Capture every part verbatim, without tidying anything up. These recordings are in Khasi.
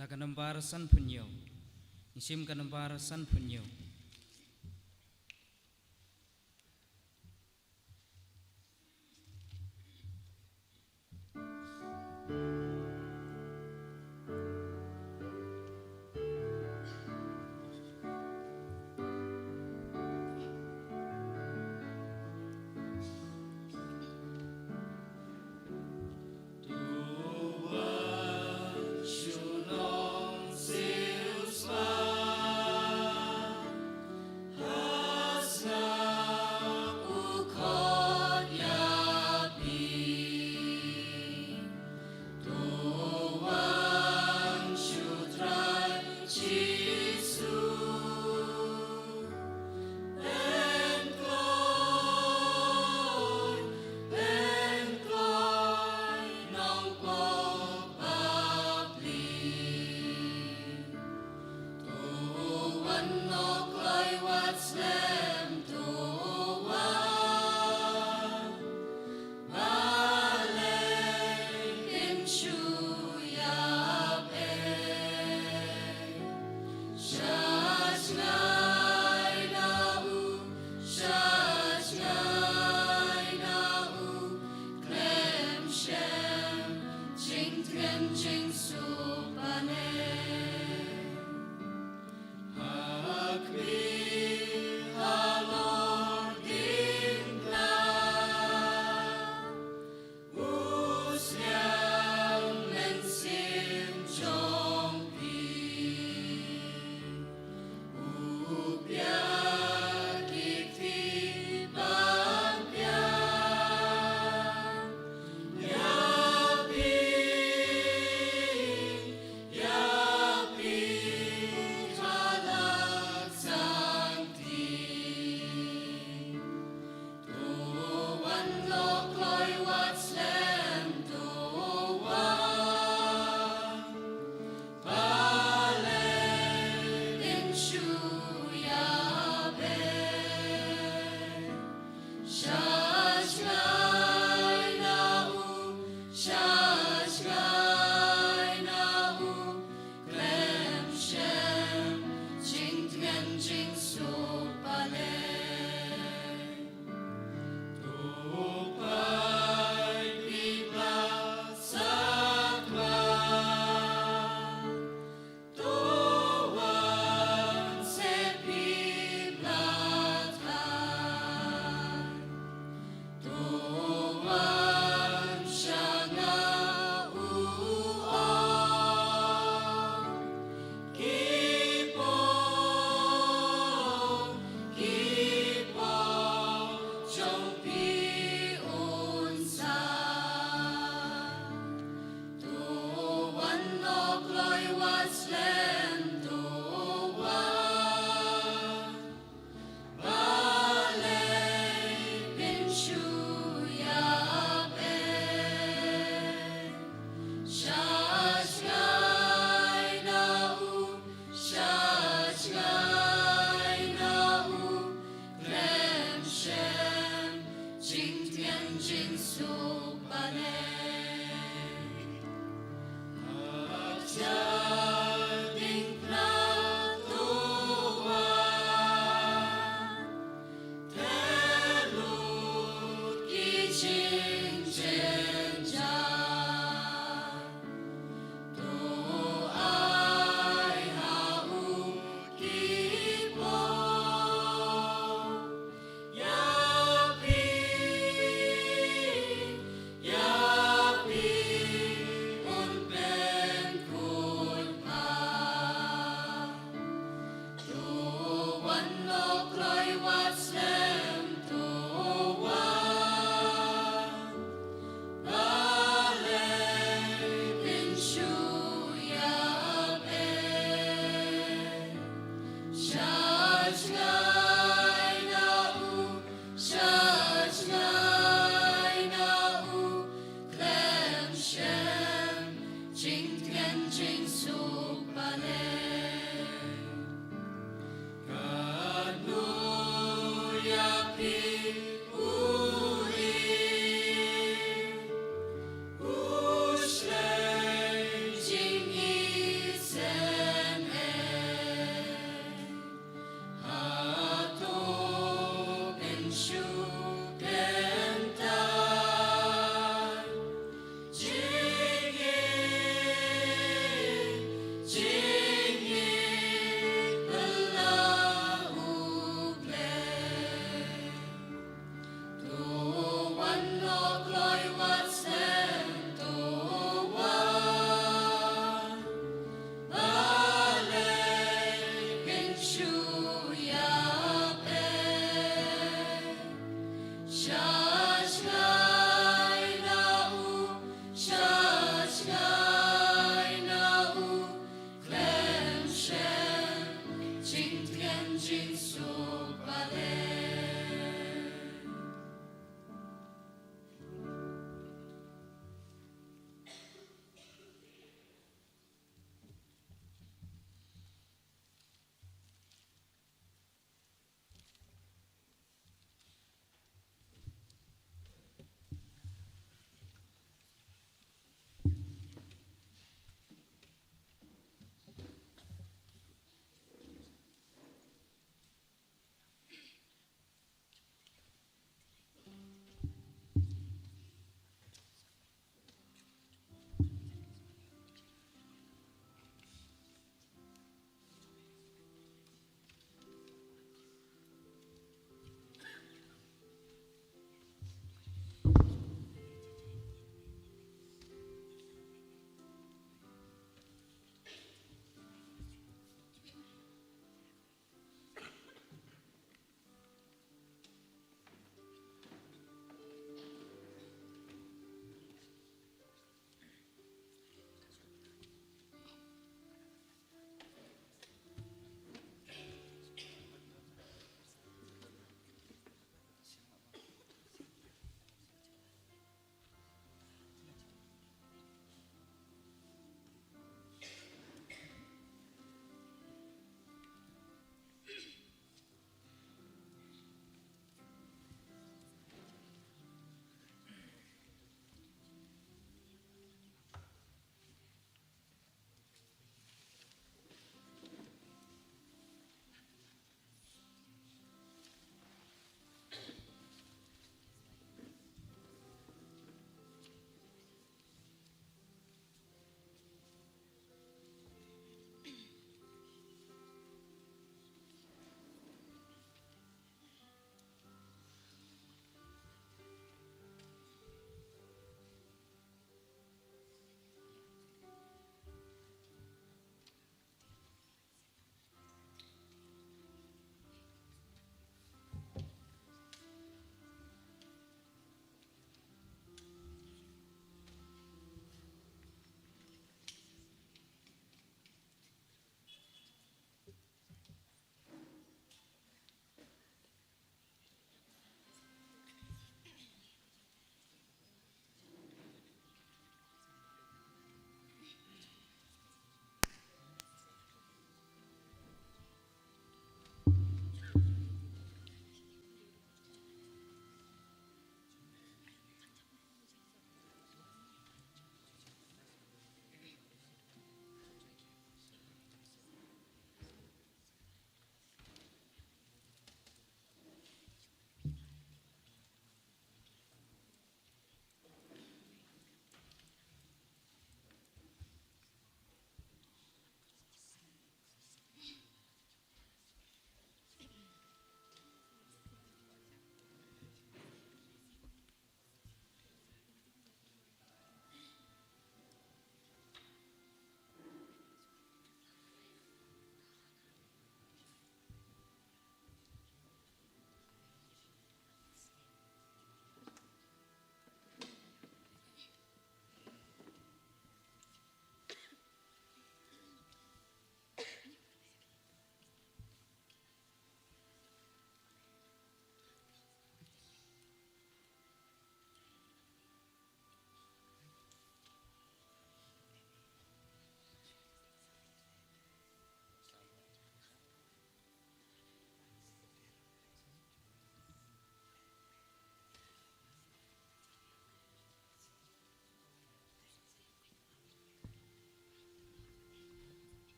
Na ka nambar sanphew hynñiew. Ngi shim ka nambar sanphew hynñiew.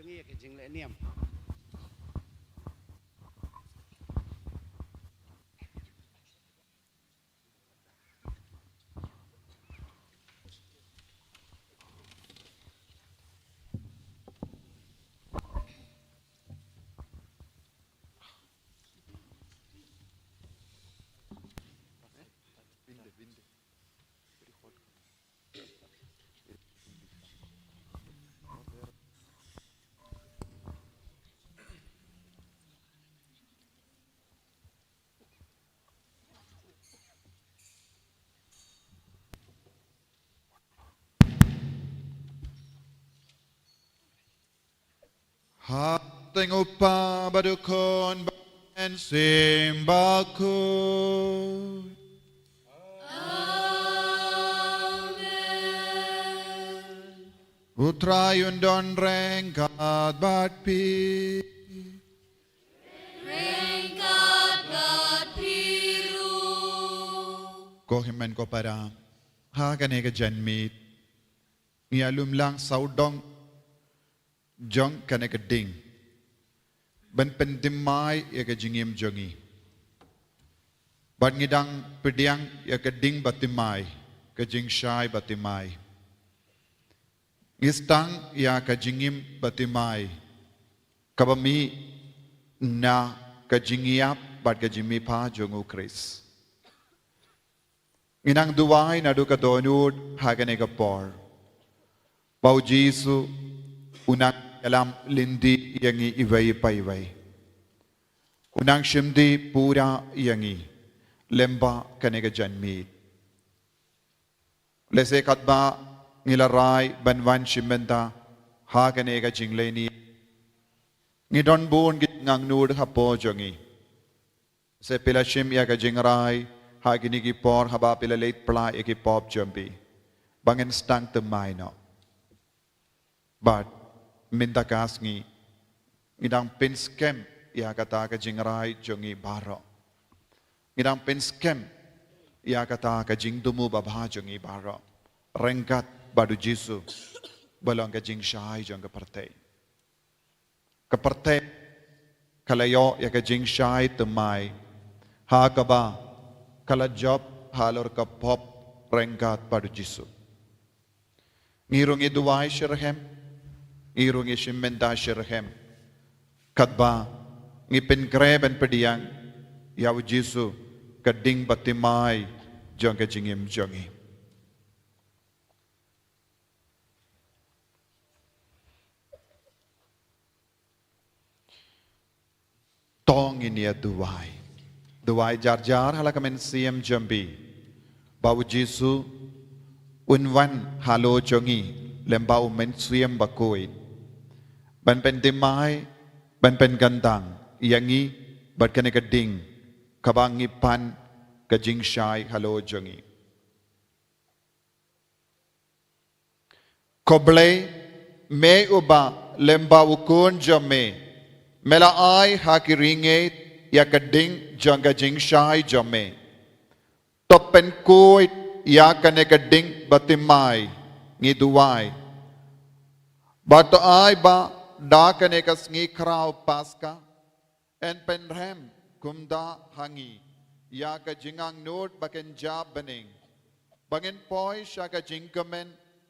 Ngi ka jingleh niam. Ha kyrteng u Kpa bad u Khun bad u Mynsiem Bakhuid. Amen. U Trai un don ryngkat bad phi. Ryngkat bad phi ruh. Ko hynmen ko para, ha kane ka janmiet ngi ïa lum lang sawdong jong kane ka ding ban pynthymmai ïa ka jingim jong ngi. Bad ngi dang pdiang ïa ka ding bathymmai, ka jingshai bathymmai. Ngi sdang ïa ka jingim bathymmai kaba mih na ka jingïap bad ka jingmihpat jong u Khrist. Ngi nang duwai naduh ka dohnud ha kane ka por ba u Jisu u nang ïalam lynti ïa ngi iwei pa iwei. U nang shim dih pura ïa ngi lyngba kane ka janmiet. Lehse katba ngi la rai ban wan shim bynta ha kane ka jinglehniam, ngi don bun ki jingangnud hapoh jong ngi. Lehse phi la shim ïa ka jingrai ha kine ki por haba phi la leit pla ïa ki pop jong phi ba ngin sdang thymmai noh. Bad mynta ka sngi ngi dang pynskhem ïa kata ka jingrai jong ngi baroh. Ngi dang pynskhem ïa kata ka jingthmu babha jong ngi baroh ryngkat bad u Jisu ba long ka jingshai jong ka pyrthei. Ka pyrthei ka la ïoh ïa ka jingshai thymmai ha kaba ka la jop halor ka pop ryngkat bad u Jisu. Ngi ruh ngi duwai shitrhem, ngi ruh ngi shim bynta shitrhem katba ngi pynkhreh ban pdiang ïa u Jisu, ka ding bathymmai jong ka jingim jong ngi. To ngin ïa duwai. Duwai jar jar ha la ka mynsiem jong phi ba u Jisu un wan halor jong ngi lyngba u Mynsiem Bakhuid ban pynthymmai, ban pynkyntang ïa ngi bad kane ka ding kaba ngi pan ka jingshai halor jong ngi. Ko Blei, me uba lyngba u Khun jong me, me la ai ha ki ryngieit ïa ka ding jong ka jingshai jong me. To pynkhuid ïa kane ka ding bathymmai, ngi duwai. Bad to ai ba da kane ka sngi khraw Paska yn pynrhem kumta ha ngi ïa ka jingangnud ba kynja bneng, ba ngin poi sha ka jingkmen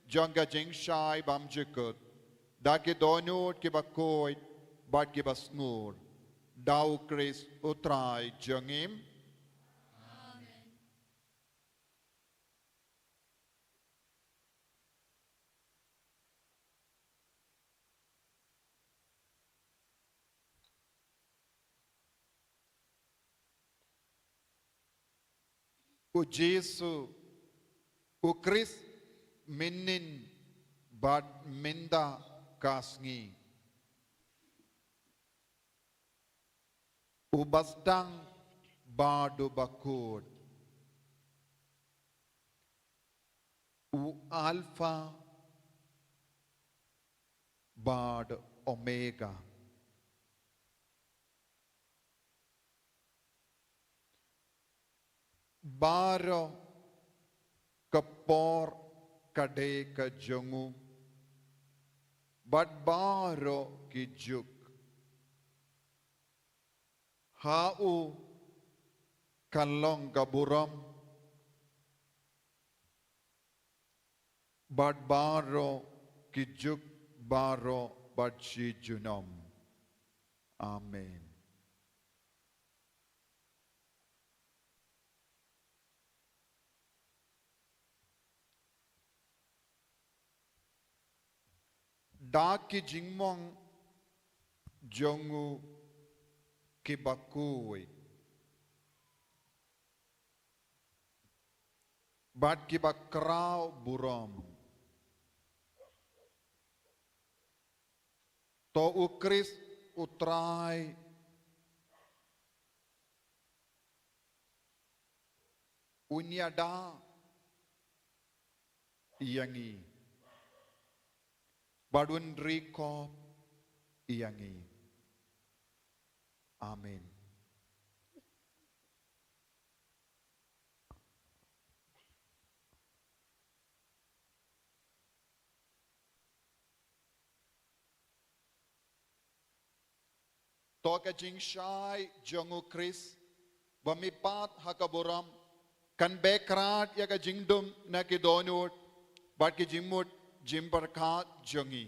jong ka jingshai bymjukut da ki dohnud kiba khuid bad kiba sngur. Da u Khrist u Trai jong ngi. Amen. U Jisu, u Khrist mynnin bad mynta ka sngi. U basdang bad u bakhuid. U Alpha bad Omega. Baroh ka por ka dei ka jong u. bad baroh ki juk. Ha u kan long ka burom bad baroh ki juk baroh bad shi junom. Amen. Da ki jingmong jong u kiba khuid bad kiba khraw burom, to u Khrist u Trai un ïada ïa ngi bad un ri khop ïa ngi. Amen. To ka jingshai jong u Khrist ba mihpat ha ka burom kan beh krad ïa ka jingdum na ki dohnud bad ki jingmut jingpyrkhat jong ngi.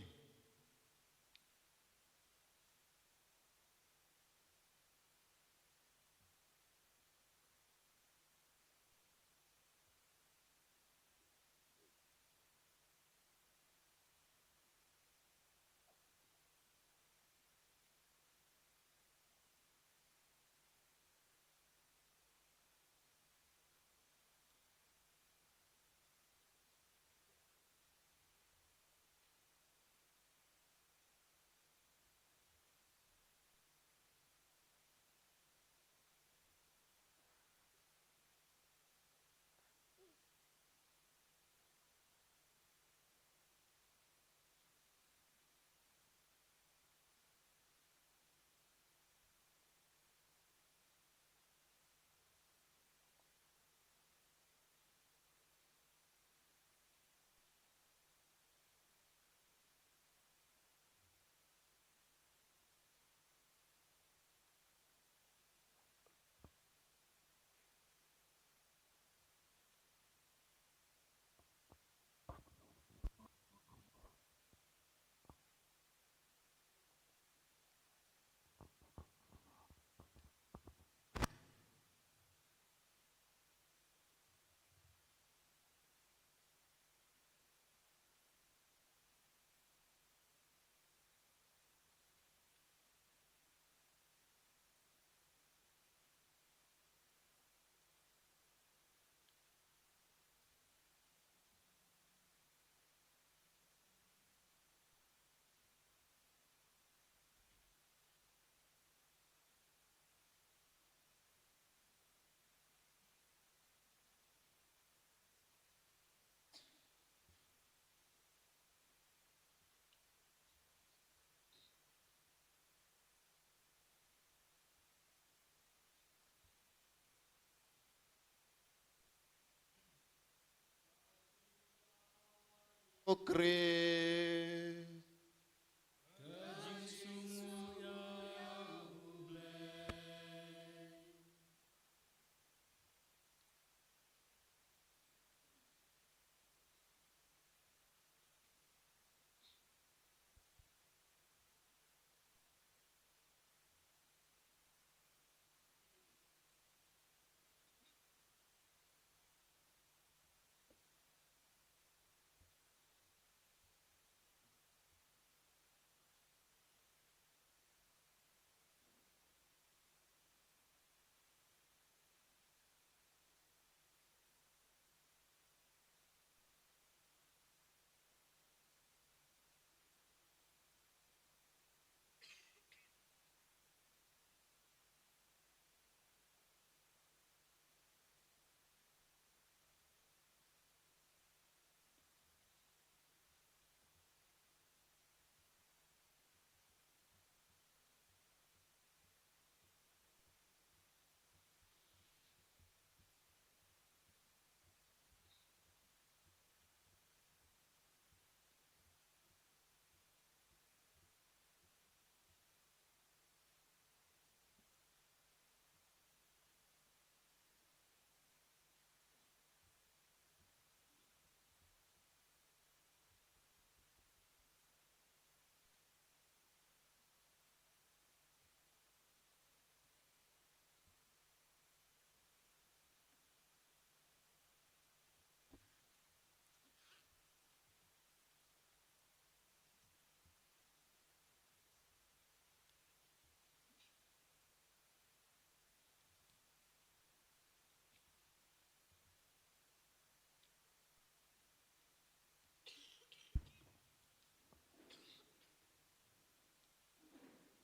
O Khrist.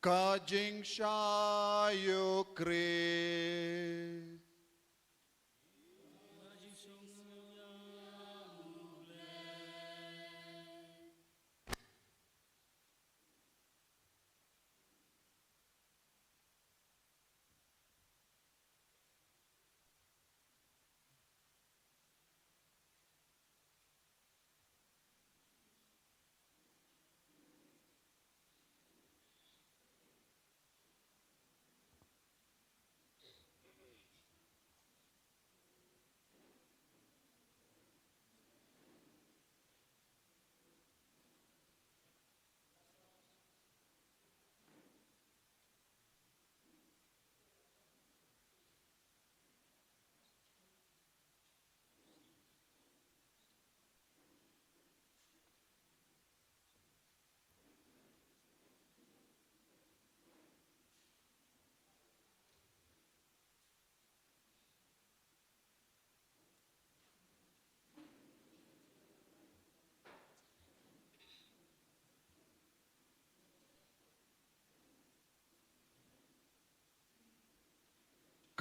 Ka jingshai u Khrist.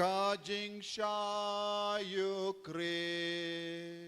Ka jingshai u Khrist.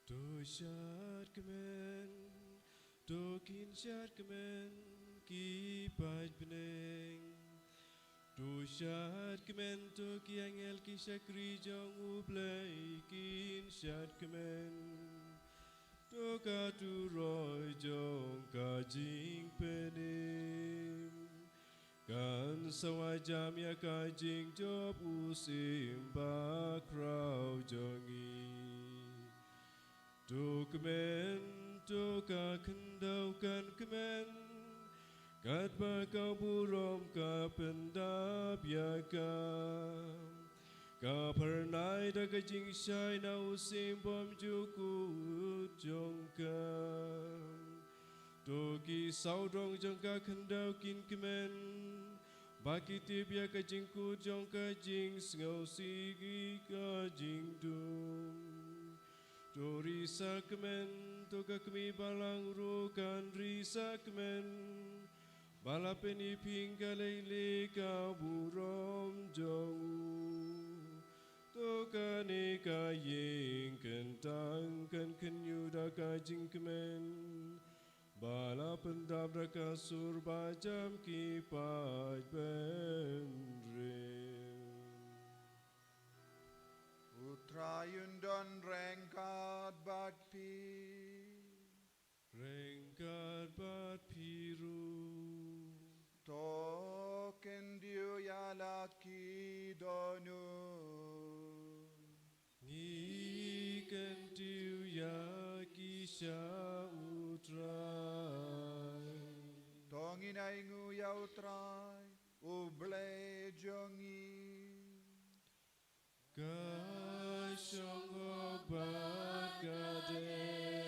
To shad kmen, to kin shad kmen, ki paid bneng. To shad kmen, to ki angel ki shakri jong U Blei kin shad kmen. To ka turoi jong ka jingpynim. Kan sa wad jam ïa ka jingjop u Syiem bakhraw jong ngi. To kmen, to ka khyndew kan kmen, katba ka burom ka pyndap ïa ka. Ka phyrnai da ka jingshai na u Syiem bymjukut jong ka. To ki sawdong jong ka khyndew kin kmen, ba ki tip ïa ka jingkut jong ka jingsngewsih ki ka jingdum. To risa kmen, to ka kmie balang ruh kan risa kmen, ba la pyniphieng ka lei lei ka burom jong u. To kane ka ïing kyntang kan khynñiuh da ka jingkmen, ba la pyndap da ka sur ba jam ki paid bynriew. U Trai un don ryngkat bad phi. Ryngkat bad phi ruh. To kyntiew ïa la ki dohnud. Ngi kyntiew ïa ki sha U Trai. To ngin ainguh ïa U Trai, U Blei jong ngi. Ka shong hok bad ka dei.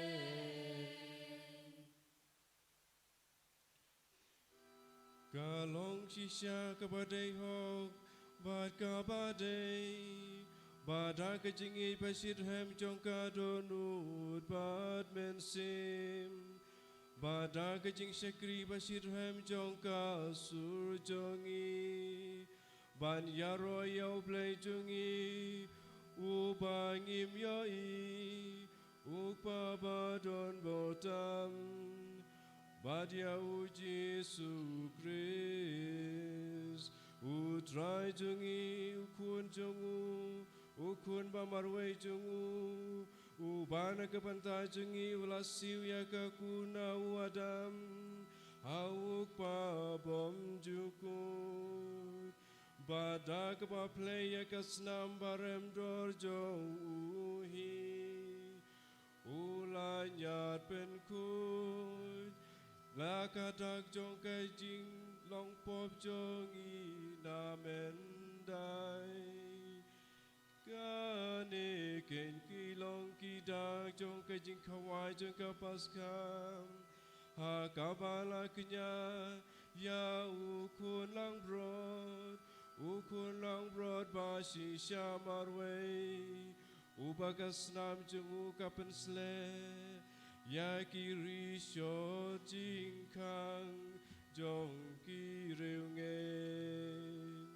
Ka long shisha kaba dei hok bad kaba dei, bad da ka jingïeit ba shitrhem jong ka dohnud bad mynsiem, bad da ka jingshakri ba shitrhem jong ka sur jong ngi, ban ïaroh ïa U Blei jong ngi, uba ngim ïohi, U Kpa ba don bor tam, bad ïa U Jisu Khrist, U Trai jong ngi, U Khun jong u, U Khun ba marwei jong u, uba na ka bynta jong ngi u la siew ïa ka kuna u Adam ha U Kpa bymjukut. Bad da kaba plie ïa ka snam ba rem dor jong u hi, u la ñiad pynkhuid la ka dak jong ka jinglong pop jong ngi na myndai. Kane kein ki long ki dak jong ka jingkhawai jong ka Paskha, ha kaba la kñia ïa U Khun langbrot, U Khun langbrot ba shisha marwei, uba ka snam jong u ka pynsleh ïa ki rishot jingkhang jong ki riewngeit.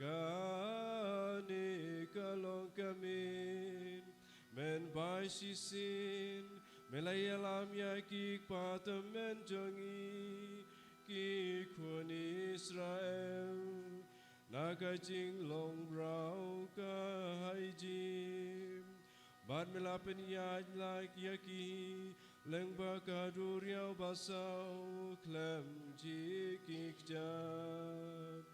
Kane ka long ka miet mynba shisien me la ïalam ïa ki kpa tymmen jong ngi ki khun Israel na ka jinglong rau ka ha Ijipt. Bad me la pynïaid lait ïa ki lyngba ka duriaw basaw khlem jia ki kjat.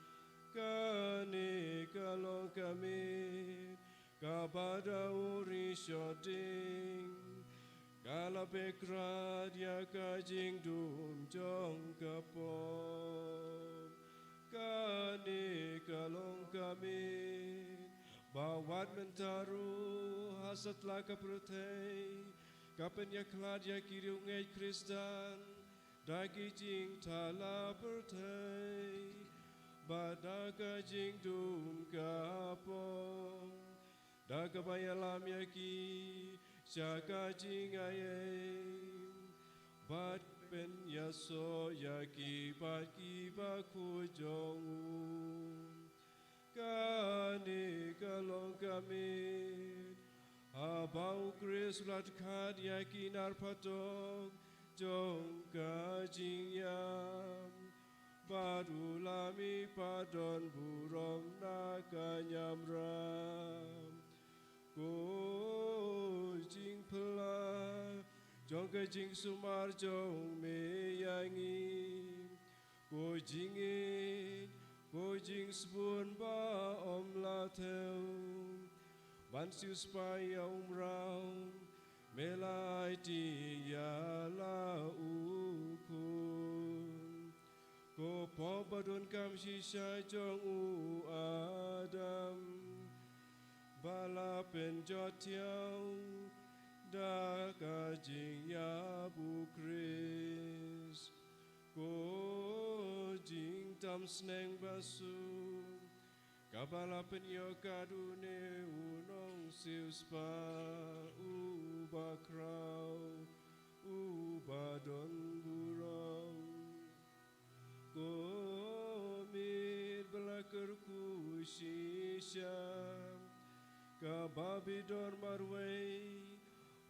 Kane ka long ka miet kaba da u rishot dieng, ka la pyrkhat ïa ka jingdum jong ka pop. Kane ka long ka miet ba wat mynta ruh ha satlak ka pyrthei ka pynïakhlad ïa ki riewngeit Khristan da ki jingthala pyrthei bad da ka jingdum ka pop, da kaba ïalam ïa ki sha ka jingaiei bad pynïasoh ïa ki bad ki bakhuid jong u. Kane ka long ka miet haba u Khrist u la dkhot ïa ki nar phatok jong ka jingïap bad u la mihpat don burom na ka niamram. Ko jingphylla jong ka jingsumar jong me ïa ngi, ko jingïeit, ko jingsbun ba ym la thew, ban siewspah ïa u mraw me la aiti ïa la u khun. Ko pop ba donkam shisha jong u Adam ba la pynjot thiaw da ka jingïap u Khrist. Ko jingtam sneng ba suk kaba la pynïoh kat une u nongsiewspah uba khraw uba don burom. Ko miet ba la kyrkhu shisha kaba bit dor marwei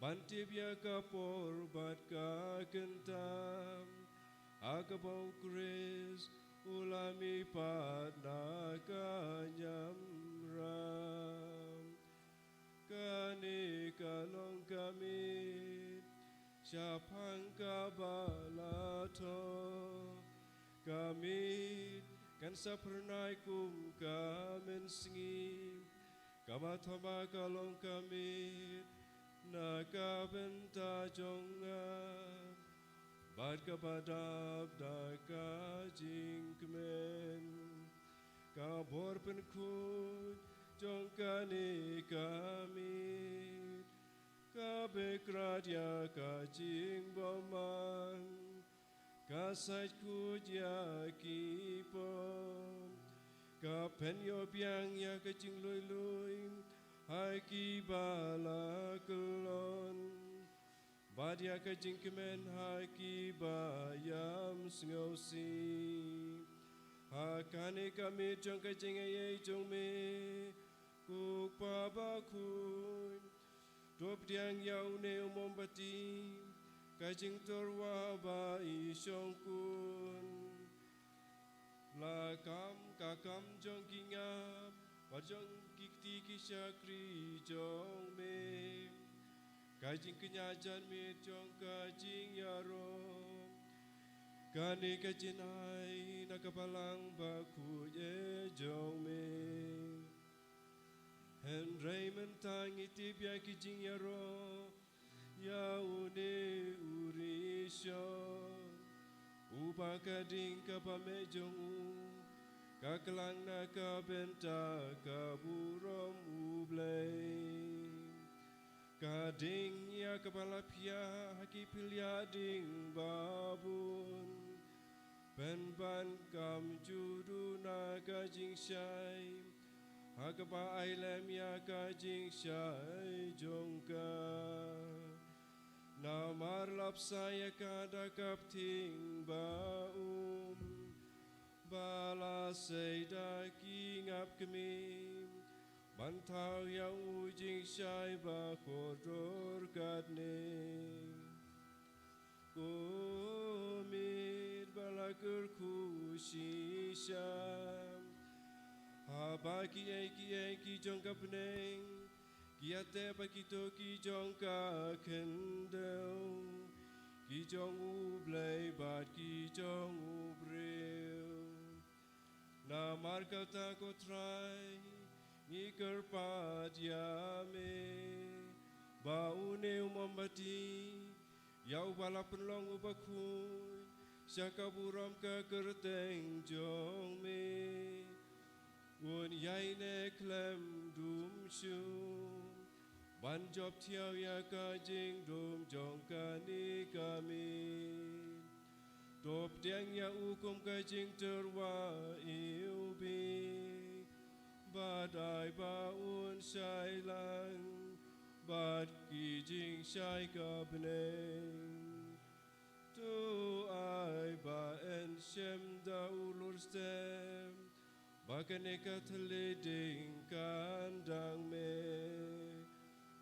ban tip ïa ka por bad ka kynta ha kaba u Khrist u la mihpat na ka niamram. Kane ka long ka miet shaphang kaba la thoh, ka miet Sa phyrnai kum ka mynsngi, kaba thaba ka long ka miet na ka bynta jong nga, bad kaba dap da ka jingkmen. Ka bor pynkhuid jong kane ka miet ka bikrat ïa ka jingbymman, ka sait khuid ïa ki pop, ka pynïoh biang ïa ka jinglui lui ha kiba la kyllon, bad ïa ka jingkmen ha kiba ïam sngewsih. Ha kane ka miet jong ka jingaiei jong me, ko Kpa bakhuid, to pdiang ïa une u mombati, ka jingtyrwa ba i shongkun. La kam ka kam jong ki ngap, bad jong ki kti ki shakri jong me, ka jingkñia janmiet jong ka jingïaroh. Kane ka jingai na ka balang bakhuid jong me. Hynrei mynta ngi tip ïa ki jingïaroh ïa une u rishon, uba ka ding kaba meh jong u ka klang na ka bynta ka burom U Blei. Ka ding ïa kaba la phiah ha ki phylla ding babun, pynban kam ju duh na ka jingshai, ha kaba ai lem ïa ka jingshai jong ka. Namar la bsa ïa ka da ka bthing ba um, ba la sei da ki ngap kmie, ban thaw ïa u jingshai ba kordor katne. Ko miet ba la kyrkhu shisha, haba kiei kiei ki jong ka bneng ki ïateh bad kito ki jong ka khyndew, ki jong U Blei bad ki jong u briew. Namar kata ko Trai, ngi kyrpad ïa me, ba une u mombati, ïa uba la pynlong uba khuid sha ka burom ka kyrteng jong me, un ïaineh khlem dum shuh, ban jop thiaw ïa ka jingdum jong kane ka miet. To pdiang ïa u kum ka jingtyrwa iwbih, bad ai ba un shai lang bad ki jingshai ka bneng. To ai ba yn shem da u lurstep, ba kane ka thylliej ding kan dang meh.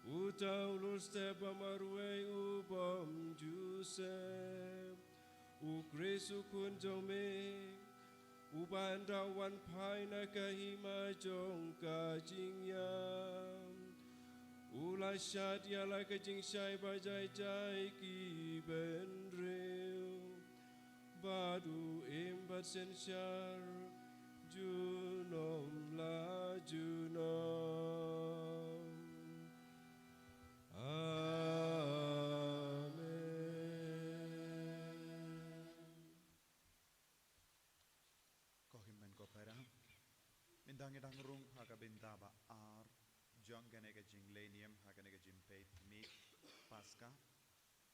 Uta u lurstep ba marwei u bym ju sep, U Khrist u Khun jong me, uba ynda u wan phai na ka hima jong ka jingïam, u la shad ïa la ka jingshai ba jai jai ki bynriew, bad u im bad synshar junom la junom. Amen. Ko hynmen ko para, mynta ngi dang rung ha ka bynta ba ar jong kane ka jingleh niam ha kane ka jingpeit miet Paska.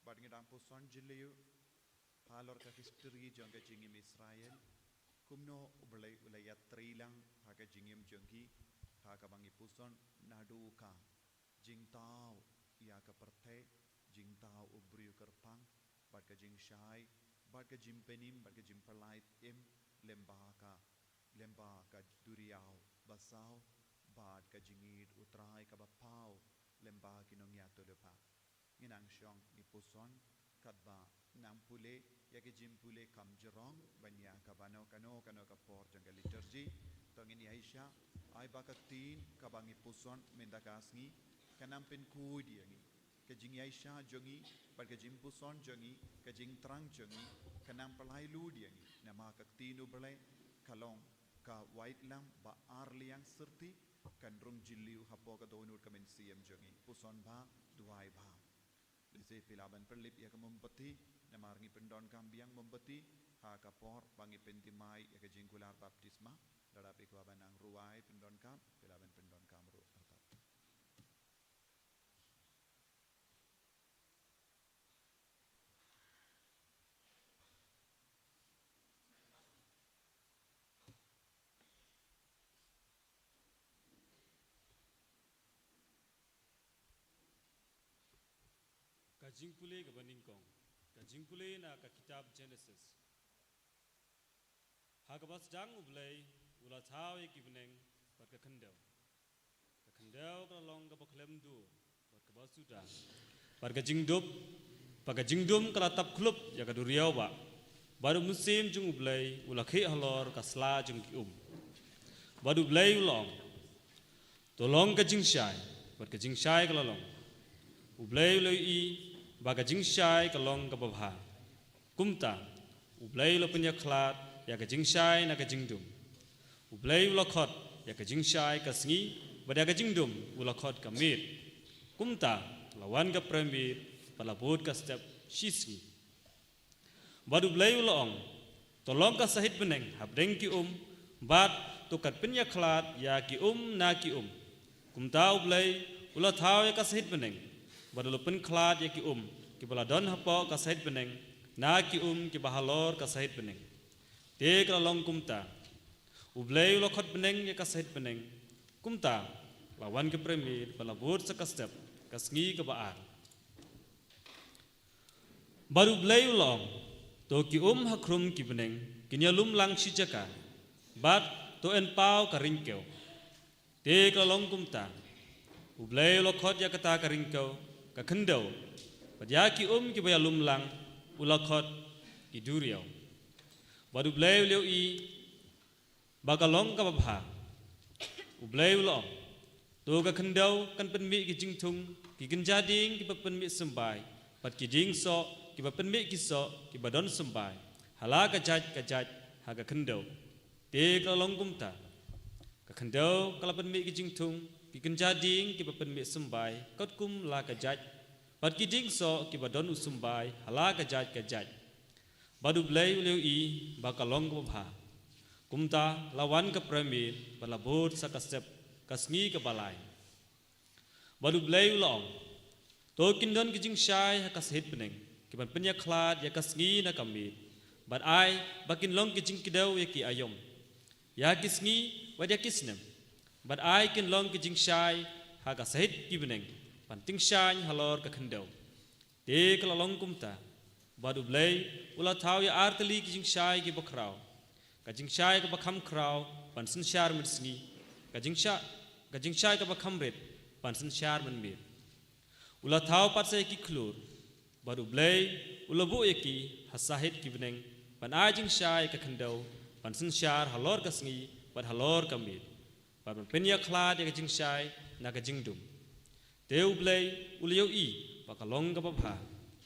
Bad ngi dang puson jylliew halor ka history jong ka jingim Israel, kumno U Blei u la ïatrei lang ha ka jingim jong ki, ha kaba ngi puson naduh ka jingthaw ïa ka pyrthei, jingthaw u briew kyrpang, bad ka jingshai, bad ka jingpynim, bad ka jingpyllait im, lyngba ka, lyngba ka duriaw basaw, bad ka jingïeit U Trai kaba paw lyngba ki nongïathuhlypa. Ngi nang shong ngi puson, katba nang pule ïa ka jingpule kham jrong ban ïa kaba kano kano kano ka por jong ka liturgy. To ngin ïaishah, ai ba ka ktien kaba ngi puson mynta ka sngi kan nang pynkhuid ïa ngi. Ka jingïaishah jong ngi, bad ka jingpuson jong ngi, ka jingthrang jong ngi, kan nang pynlait lut ïa ngi. Namar ka ktien U Blei ka long Ka Waitlam Bah Arliang Syrti kan rung jylliew hapoh ka dohnud ka mynsiem jong ngi. Puson bha, duwai bha. Lehse phi lah ban pynlip ïa ka mombati, namar ngi pyndonkam biang mombati ha ka por ba ngi pynthymmai ïa ka jingkular baptisma. Lada phi kwah ban nang rwai pyndonkam, phi lah ban pyndonkam ruh artat. Ka jingpule kaba nyngkong, ka jingpule na ka kitab Genesis. Ha kaba sdang U Blei u la thaw ïa ki bneng bad ka khyndew. Ka khyndew ka la long kaba khlem dur bad kaba suda, bad ka jingdum, bad ka jingdum ka la tap khlop ïa ka duriaw bah. Bad u mynsiem jong U Blei u la khih halor ka sla jong ki um. Bad U Blei u la ong, to long ka jingshai, bad ka jingshai ka la long. U Blei u la ïohi ba ka jingshai ka long kaba bha. Kumta U Blei u la pynïakhlad ïa ka jingshai na ka jingdum. U Blei u la khot ïa ka jingshai ka sngi, bad ïa ka jingdum u la khot ka miet. Kumta la wan ka prem miet, bad la bud ka step shi sngi. Bad U Blei u la ong, to long ka sahit bneng hapdeng ki um, bad to kan pynïakhlad ïa ki um na ki um. Kumta U Blei u la thaw ïa ka sahit bneng, bad u la pynkhlad ïa ki um kiba la don hapoh ka sahit bneng na ki um kiba halor ka sahit bneng. Te ka la long kumta. U Blei u la khot bneng ïa ka sahit bneng. Kumta la wan ka prem miet, bad la bud sa ka step, ka sngi kaba ar. Bad U Blei u la ong, to ki um ha khrum ki bneng kin ïalum lang shi jaka, bad to yn paw ka ryngkew. Te ka la long kumta. U Blei u la khot ïa kata ka ryngkew ka khyndew, bad ïa ki um kiba ïalum lang u la khot ki duriaw. Bad U Blei u la ïohi ba ka long kaba bha. U Blei u la ong, to ka khyndew kan pynmih ki jingthung, ki kynja dieng kiba pynmih symbai, bad ki dieng soh kiba pynmih ki soh kiba don symbai, ha la ka jait ka jait ha ka khyndew. Te ka la long kumta. Ka khyndew ka la pynmih ki jingthung, ki kynja dieng kiba pynmih symbai katkum la ka jait, bad ki dieng soh kiba don u symbai ha la ka jait ka jait. Bad U Blei u la ïohi ba ka long kaba bha. Kumta la wan ka prem miet, bad la bud sa ka step, ka sngi kaba lai. Bad U Blei u la ong, to kin don ki jingshai ha ka sahit bneng kiban pynïakhlad ïa ka sngi na ka miet, bad ai ba kin long ki jingkdew ïa ki aïom, ïa ki sngi bad ïa ki snem, bad ai kin long ki jingshai ha ka sahit ki bneng ban tyngshaiñ halor ka khyndew. Te ka la long kumta. Bad U Blei u la thaw ïa ar tylli ki jingshai kiba khraw. Ka jingshai kaba kham khraw ban synshar mynsngi. Ka jingshai, ka jingshai kaba kham rit ban synshar mynmiet. U la thaw pat sa ïa ki khlur. Bad U Blei u la buh ïa ki ha sahit ki bneng ban ai jingshai ïa ka khyndew ban synshar halor ka sngi bad halor ka miet, bad ban pynïakhlad ïa ka jingshai na ka jingdum. Te U Blei u la ïohi ba ka long kaba bha.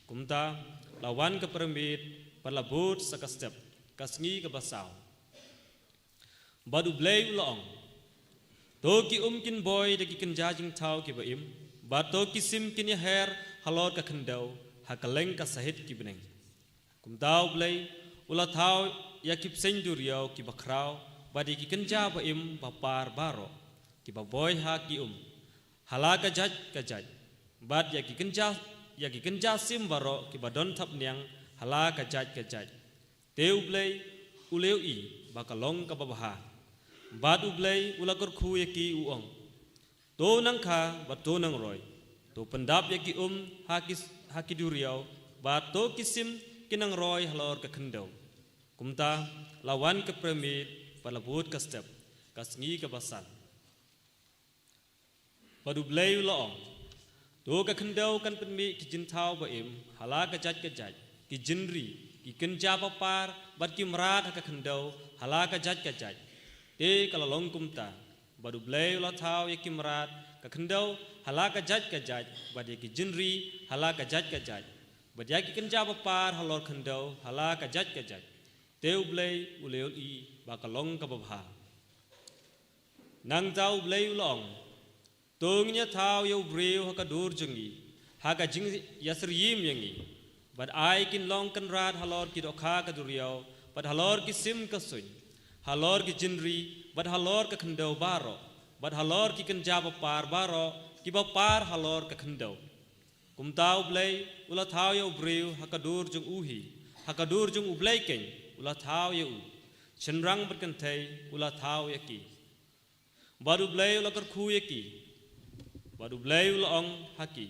Kumta la wan ka prem miet, bad la bud sa ka step, ka sngi kaba saw. Bad U Blei u la ong, to ki um kin boi da ki kynja jingthaw kiba im, bad to ki sim kin ïaher halor ka khyndew ha kylleng ka sahit ki bneng. Kumta U Blei u la thaw ïa ki bseiñ duriaw kiba khraw, bad ïa ki kynja ba im ba par baroh kiba boi ha ki um ha la ka jait ka jait, bad ïa ki kynja, ïa ki kynja sim baroh kiba don thapniang ha la ka jait ka jait. Te U Blei u la ïohi ba ka long kaba bha. Bad U Blei u la kyrkhu ïa ki u ong, to nang kha bad to nang roi. To pyndap ïa ki um ha ki, ha ki duriaw, bad to ki sim kin nang roi halor ka khyndew. Kumta la wan ka prem miet, bad la bud ka step, ka sngi kaba san. Bad U Blei u la ong, to ka khyndew kan pynmih ki jingthaw ba im ha la ka jait ka jait, ki jingri, ki kynja ba par, bad ki mrad ha ka khyndew ha la ka jait ka jait. Te ka la long kumta. Bad U Blei u la thaw ïa ki mrad ka khyndew ha la ka jait ka jait, bad ïa ki jingri ha la ka jait ka jait, bad ïa ki kynja ba par halor khyndew ha la ka jait ka jait. Te U Blei u la ïohi ba ka long kaba bha. Nangta U Blei u la ong: To ngin ïathaw ïa u briew ha ka dur jong ngi, ha ka jingïasyrïem ïa ngi, bad ai kin long kynrad halor ki dohkha ka duriaw, bad halor ki sim ka suiñ, halor ki jingri, bad halor ka khyndew baroh, bad halor ki kynja bapar baroh kiba par halor ka khyndew. Kumta U Blei u la thaw ïa u briew ha ka dur jong u hi, ha ka dur jong U Blei keiñ u la thaw ïa u, shynrang bad kynthei u la thaw ïa ki. Bad U Blei u la kyrkhu ïa ki. Bad U Blei u la ong ha ki: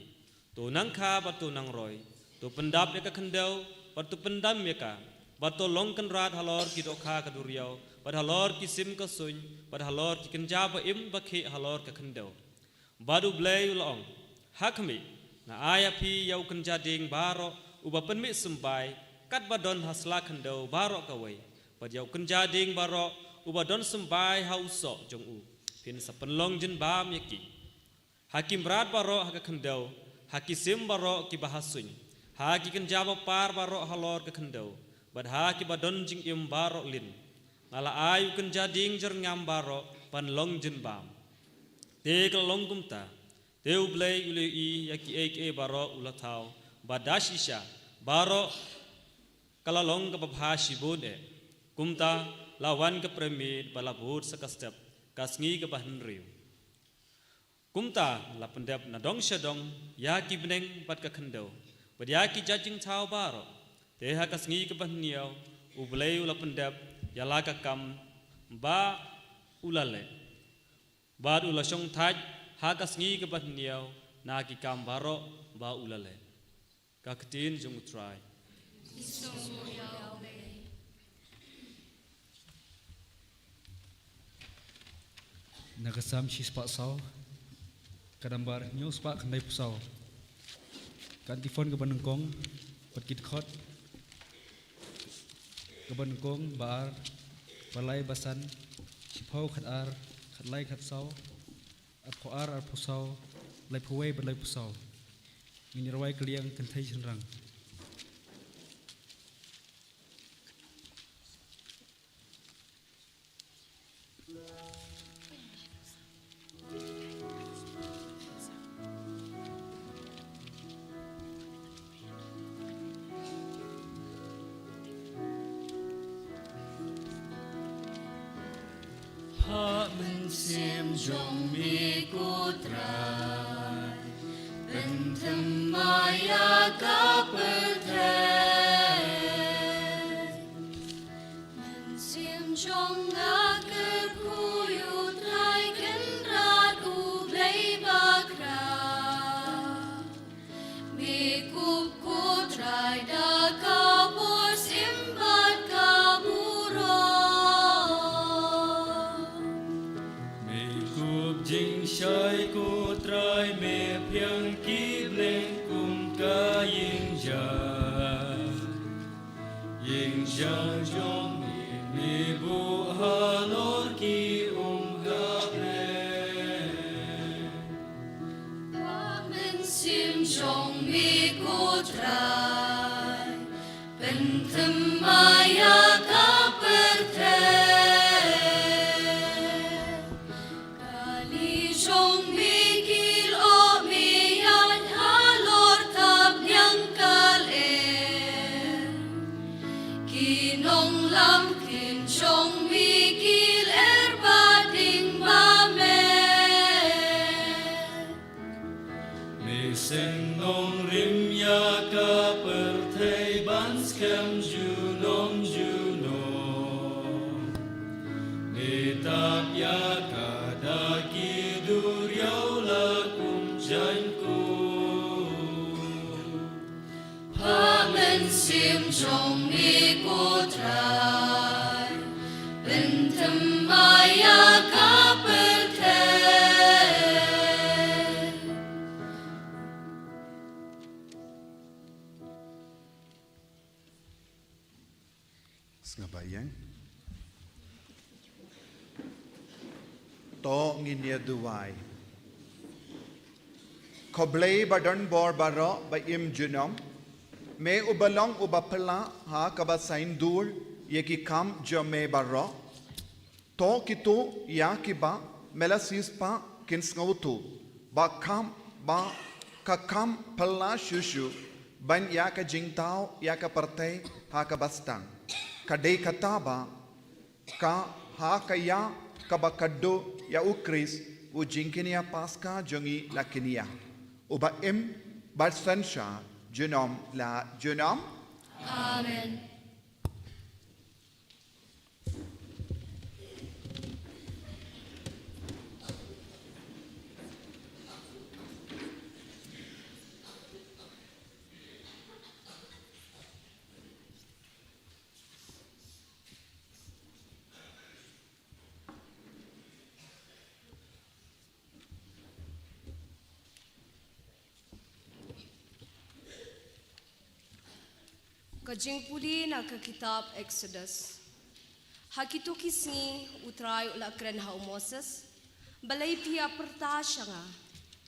To nang kha bad to nang roi, to pyndap ïa ka khyndew, bad to pyndam ïa ka, bad to long kynrad halor ki dohkha ka duriaw, bad halor ki sim ka suiñ, bad halor ki kynja ba im ba khih halor ka khyndew. Bad U Blei u la ong: Ha khmih, nga ai ha phi ïa u kynja dieng baroh uba pynmih symbai, katba don ha sla khyndew baroh kawei, bad ïa u kynja dieng baroh uba don symbai ha u soh jong u. Phin sa pynlong jingbam ïa ki. Ha ki mrad baroh ha ka khyndew, ha ki sim baroh kiba ha suiñ, ha ki kynja bapar baroh halor ka khyndew, bad ha kiba don jingim baroh lin, nga la ai u kynja dieng jyrngam baroh ban long jingbam. Te ka la long kumta. Te U Blei u la ïohi ïa kiei kiei baroh u la thaw, bad da shisha baroh ka la long kaba bha shibun eh. Kumta la wan ka pyrmit bad la bud sa ka step, ka sngi kaba hynriew. Kumta la pyndep na dong sha dong ïa ki bneng bad ka khyndew, bad ïa ki jait jingthaw baroh. Te ha ka sngi kaba hynñiew U Blei u la pyndep ïa la ka kam ba u la leh, bad u la shongthait ha ka sngi kaba hynñiew na ki kam baroh ba u la leh. Ka ktien jong U Trai. Na ka Salm shispah saw, ka nambar hynñiew spah khyndai phew saw. Ka antiphon kaba nyngkong, bad ki dkhot kaba nyngkong, ba ar, ba lai, ba san, shiphew, khat ar, khat lai, khat saw, arphew ar, arphew saw, laiphew wei bad laiphew saw. Ngin ïa rwai kylliang kynthei shynrang. Ha mynsiem jong me ko Trai, pynthymmai ïa ka pyrthei. Mynsiem jong nga kyrkhu ïa U Trai, Kynrad U Blei bakhraw. Me kup ko Trai da ka bor syiem bad ka burom. Me kup jingshai ko Trai, me phiang ki bneng kum ka ïing jaiñ. Ïing jaiñ jong me, me buh halor ki um ka bneng. Ba mynsiem jong me ko Trai, pynthymmai ïa ka pyrthei. Kali jong me ki lyoh me ïaid halor thapniang ka lyer. Ki nonglam ktien jong me ki lyer ba ding ba mer. Me seng nongrim ïa ka pyrthei ban skhem junom junom. Me tap ïa ka da ki duriaw la kum jaiñkup. Ha mynsiem jong me ko Trai, pynthymmai ïa ka pyrthei. Sngap ïa. To ngin ïa duwai. Ko Blei ba don bor baroh ba im junom, me uba long uba phylla ha kaba saiñdur ïa ki kam jong me baroh. To kito ïa kiba me la siewspah, kin sngewthuh ba kam, ba ka kam phylla shuh shuh ban ïa ka jingthaw ïa ka pyrthei ha kaba sdang. Ka dei kata ba ka ha ka ïa kaba khadduh ïa u Khrist, u jingkñia Paskha jong ngi la kñia, uba im bad synshar junom la junom. Amen. Ka jingpule na ka kitab Exodus. Ha kito ki sngi u Trai u la kren ha u Moses, balei phi ïa pyrta sha nga?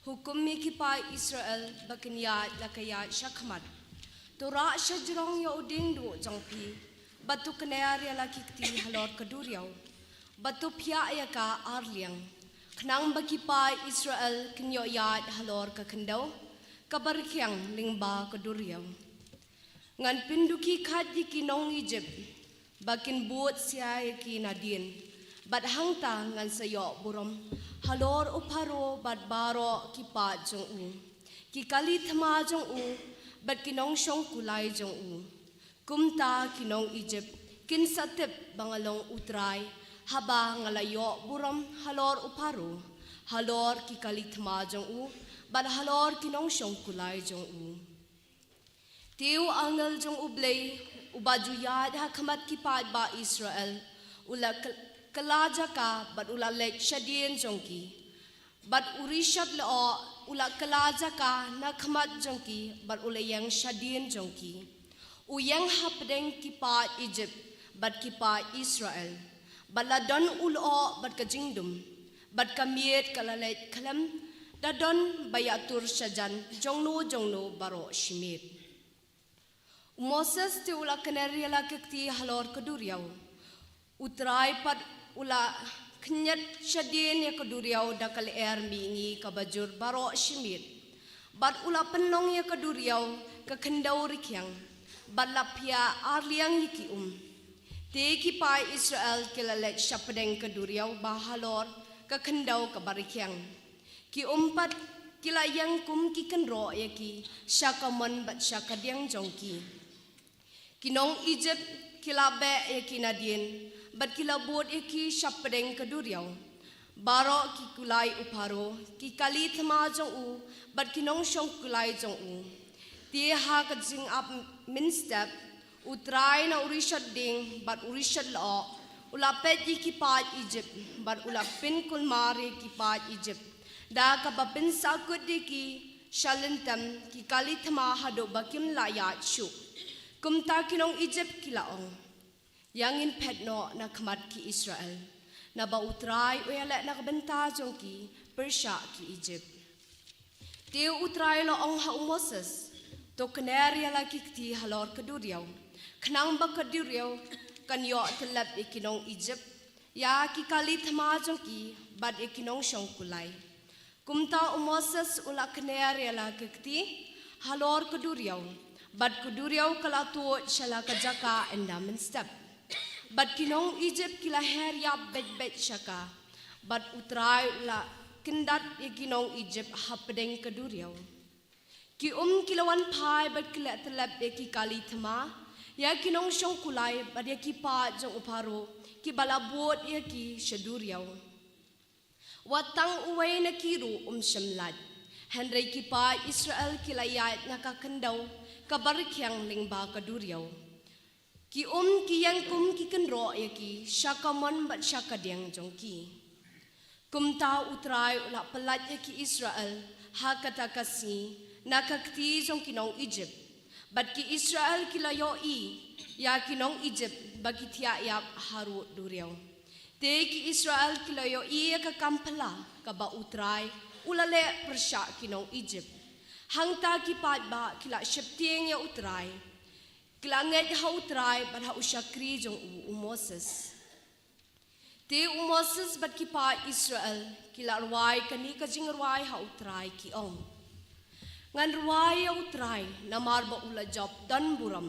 Hukum ïa ki paid Israel ba kin ïaid la ka ïaid shakhmat. To rah shajrong ïa u dieng duh jong phi, bad to kner ïa la ki kti halor ka duriaw, bad to phiah ïa ka arliang, khnang ba ki paid Israel kin ïoh ïaid halor ka khyndew kaba rkhiang lyngba ka duriaw. Ngan pynduh khie ïa ki nong Ijipt ba kin bud sia ïa ki nadien, bad hangta ngan sa ïoh burom halor u Pharaoh bad baroh ki paid jong u, ki kali thma jong u, bad ki nongshong kulai jong u. Kumta ki nong Ijipt kin sa tip ba nga long u Trai, haba nga la ïoh burom halor u Pharaoh, halor ki kali thma jong u, bad halor ki nongshong kulai jong u. Te u angel jong U Blei, uba ju ïaid ha khmat ki paid ba Israel, u la kylla jaka bad u la leit shadien jong ki. Bad u rishot lyoh u la kylla jaka na khmat jong ki, bad u la ïeng shadien jong ki. U ïeng hapdeng ki paid Ijipt bad ki paid Israel. Bad la don u lyoh bad ka jingdum, bad ka miet ka la leit khlem da don ba ïatur shajan jongno jongno baroh shi miet. U Moses te u la kner ïa la ki kti halor ka duriaw. U Trai pat u la khñiot shadien ïa ka duriaw da ka lyer mihngi kaba jur baroh shi miet. Bad u la pynlong ïa ka duriaw ka khyndew rkhiang, bad la phiah arliang ïa ki um. Te ki paid Israel ki la leit shapdeng ka duriaw ba halor ka khyndew kaba rkhiang. Ki um pat ki la ïeng kum ki kynroh ïa ki sha ka mon bad sha ka dieng jong ki. Ki nong Ijipt ki la beh ïa ki nadien, bad ki la bud ïa ki shapdeng ka duriaw. Baroh ki kulai u Pharaoh, ki kali thma jong u, bad ki nongshong kulai jong u. Te ha ka jingap mynstep, u Trai na u rishot dieng bad u rishot lyoh u la peit ïa ki paid Ijipt, bad u la pynkulmar ïa ki paid Ijipt da kaba pynsahkut ïa ki sha lyntem ki kali thma haduh ba kim lah ïaid shuh. Kumta ki nong Ijipt ki la ong, ïa ngin phet noh na khmat ki Israel, naba u Trai u ïaleh na ka bynta jong ki pyrshah ki Ijipt. Te u Trai u la ong ha u Moses, to kner ïa la ki kti halor ka duriaw, khnang ba ka duriaw kan ïoh tyllep ïa ki nong Ijipt, ïa ki kali thma jong ki, bad ïa ki nongshong kulai. Kumta u Moses u la kner ïa la ki kti halor ka duriaw, bad ka duriaw ka la tuid sha la ka jaka ynda mynstep. Bad ki nong Ijipt ki la her ïap beit beit sha ka, bad u Trai u la kyndat ïa ki nong Ijipt hapdeng ka duriaw. Ki um ki la wan phai bad ki la tyllep ïa ki kali thma, ïa ki nongshong kulai bad ïa ki paid jong u Pharaoh, kiba la bud ïa ki sha duriaw. Wat tang uwei na ki ruh um shym lait. Hynrei ki paid Israel ki la ïaid na ka khyndew kaba rkhiang lyngba ka duriaw. Ki um ki ïeng kum ki kynroh ïa ki sha ka mon bad sha ka dieng jong ki. Kumta u Trai u la pyllait ïa ki Israel ha kata ka sngi na ka kti jong ki nong Ijipt. Bad ki Israel ki la ïohi ïa ki nong Ijipt ba ki thiah ïap harud duriaw. Te ki Israel ki la ïohi ïa ka kam phylla kaba u Trai u la leh pyrshah ki nong Ijipt. Hangta ki paidbah ki la sheptieng ïa u Trai, ki la ngeit ha u Trai bad ha u shakri jong u, u Moses. Te u Moses bad ki paid Israel ki la rwai kane ka jingrwai ha U Trai, ki ong: Ngan rwai ïa U Trai, namar ba u la jop don burom.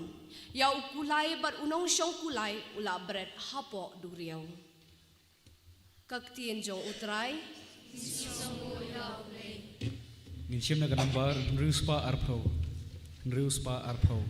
Ïa u kulai bad u nongshong kulai u la bret hapoh duriaw. Ka ktien jong U Trai. Ngin shim na ka nambar hynriew spah arphew. Hynriew spah arphew.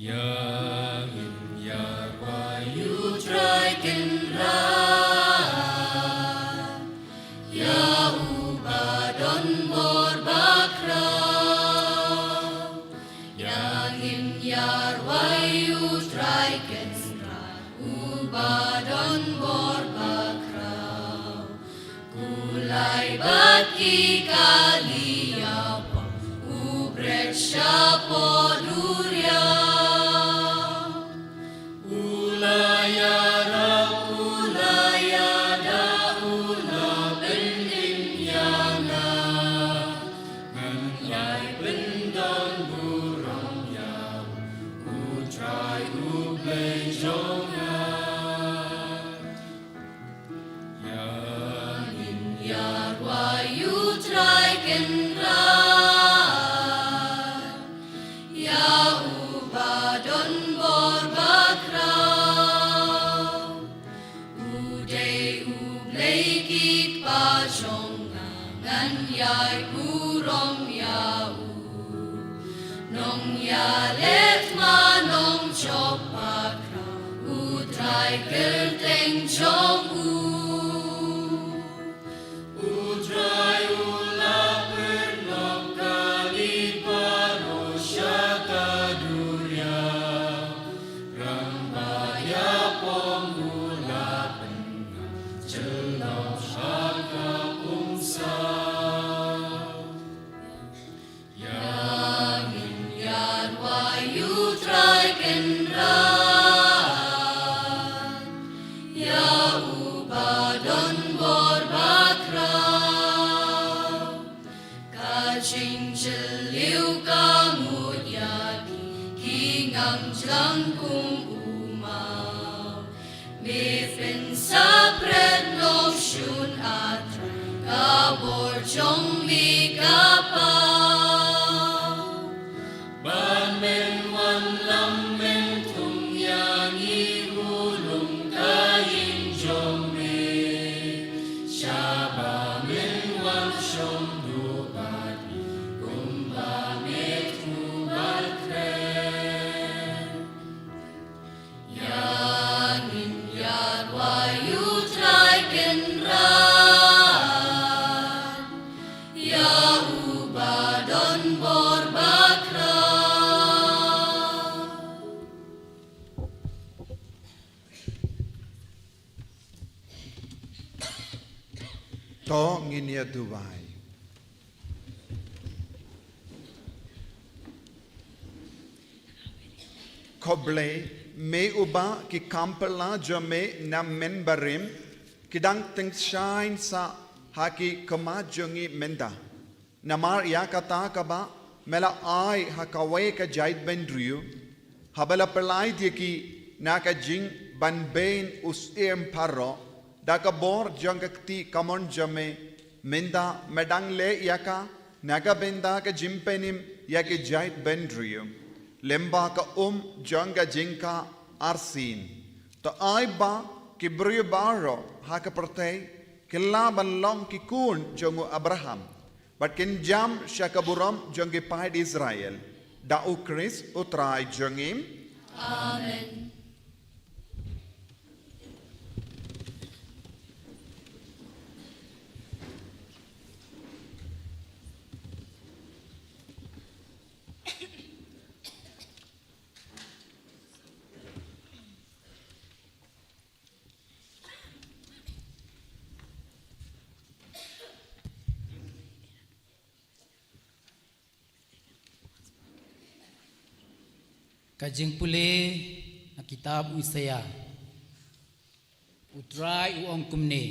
Ïa ngin ïa rwai ïa U Trai Kynrad, ïa uba don bor bakhraw. Ïa ngin ïa rwai ïa U Trai Kynrad, uba don bor bakhraw. Kulai bad ki kali ïa pom, u bret shapoh duriaw. U la ïarap, u la ïada, u la pynim ïa nga. Ngan ïai pyndonburom ïa u, U Trai U Blei jong nga. Ïa ngin ïa rwai ïa U Trai Kynrad, ïa uba don bor bakhraw. U dei U Blei ki kpa jong nga, ngan ïai burom ïa u. Nongïaleh thma, nongjop bakhraw, U Trai kyrteng jong u. U Trai u la pynlong kali baroh sha ka duriaw. Rangbah ïapom u la pynngam jyllop ha ka pung saw. Ïa ngin ïa rwai ïa U Trai Kynrad, ïa uba don bor bakhraw. Ka jingjylliew ka mut ïa ki, ki ngam jlang kum u maw. Me pynsapret nongshun, A Trai, ka bor jong me ka paw. Bad men wan lam, men thung ïa ngi, u lum ka ïing jong me. Shaba men wan shong duh bad ngi, kumba me thmu bad kren. Ïa ngin ïa rwai ïa U Trai Kynrad, ïa uba don bor bakhraw. To ngin ïa duwai. Ko Blei, me uba ki kam phylla jong me na mynbarim ki dang tyngshaiñ sah ha ki khmat jong ngi mynta. Namar ïa kata kaba me la ai ha kawei ka jaitbynriew, haba la pyllait ïa ki na ka jingbanbeiñ u syiem Pharaoh, da ka bor jong ka kti kamon jong me, mynta me dang leh ïa ka na ka bynta ka jingpynim ïa ki jaitbynriew, lyngba ka um jong ka jingkah arsien. To ai ba ki briew baroh ha ka pyrthei kin lah ban long ki khun jong u Abraham, bad kin jam sha ka burom jong ki paid Israel. Da U Khrist U Trai jong ngi. Amen. Ka jingpule na kitab u Isaïah. U Trai u ong kumne: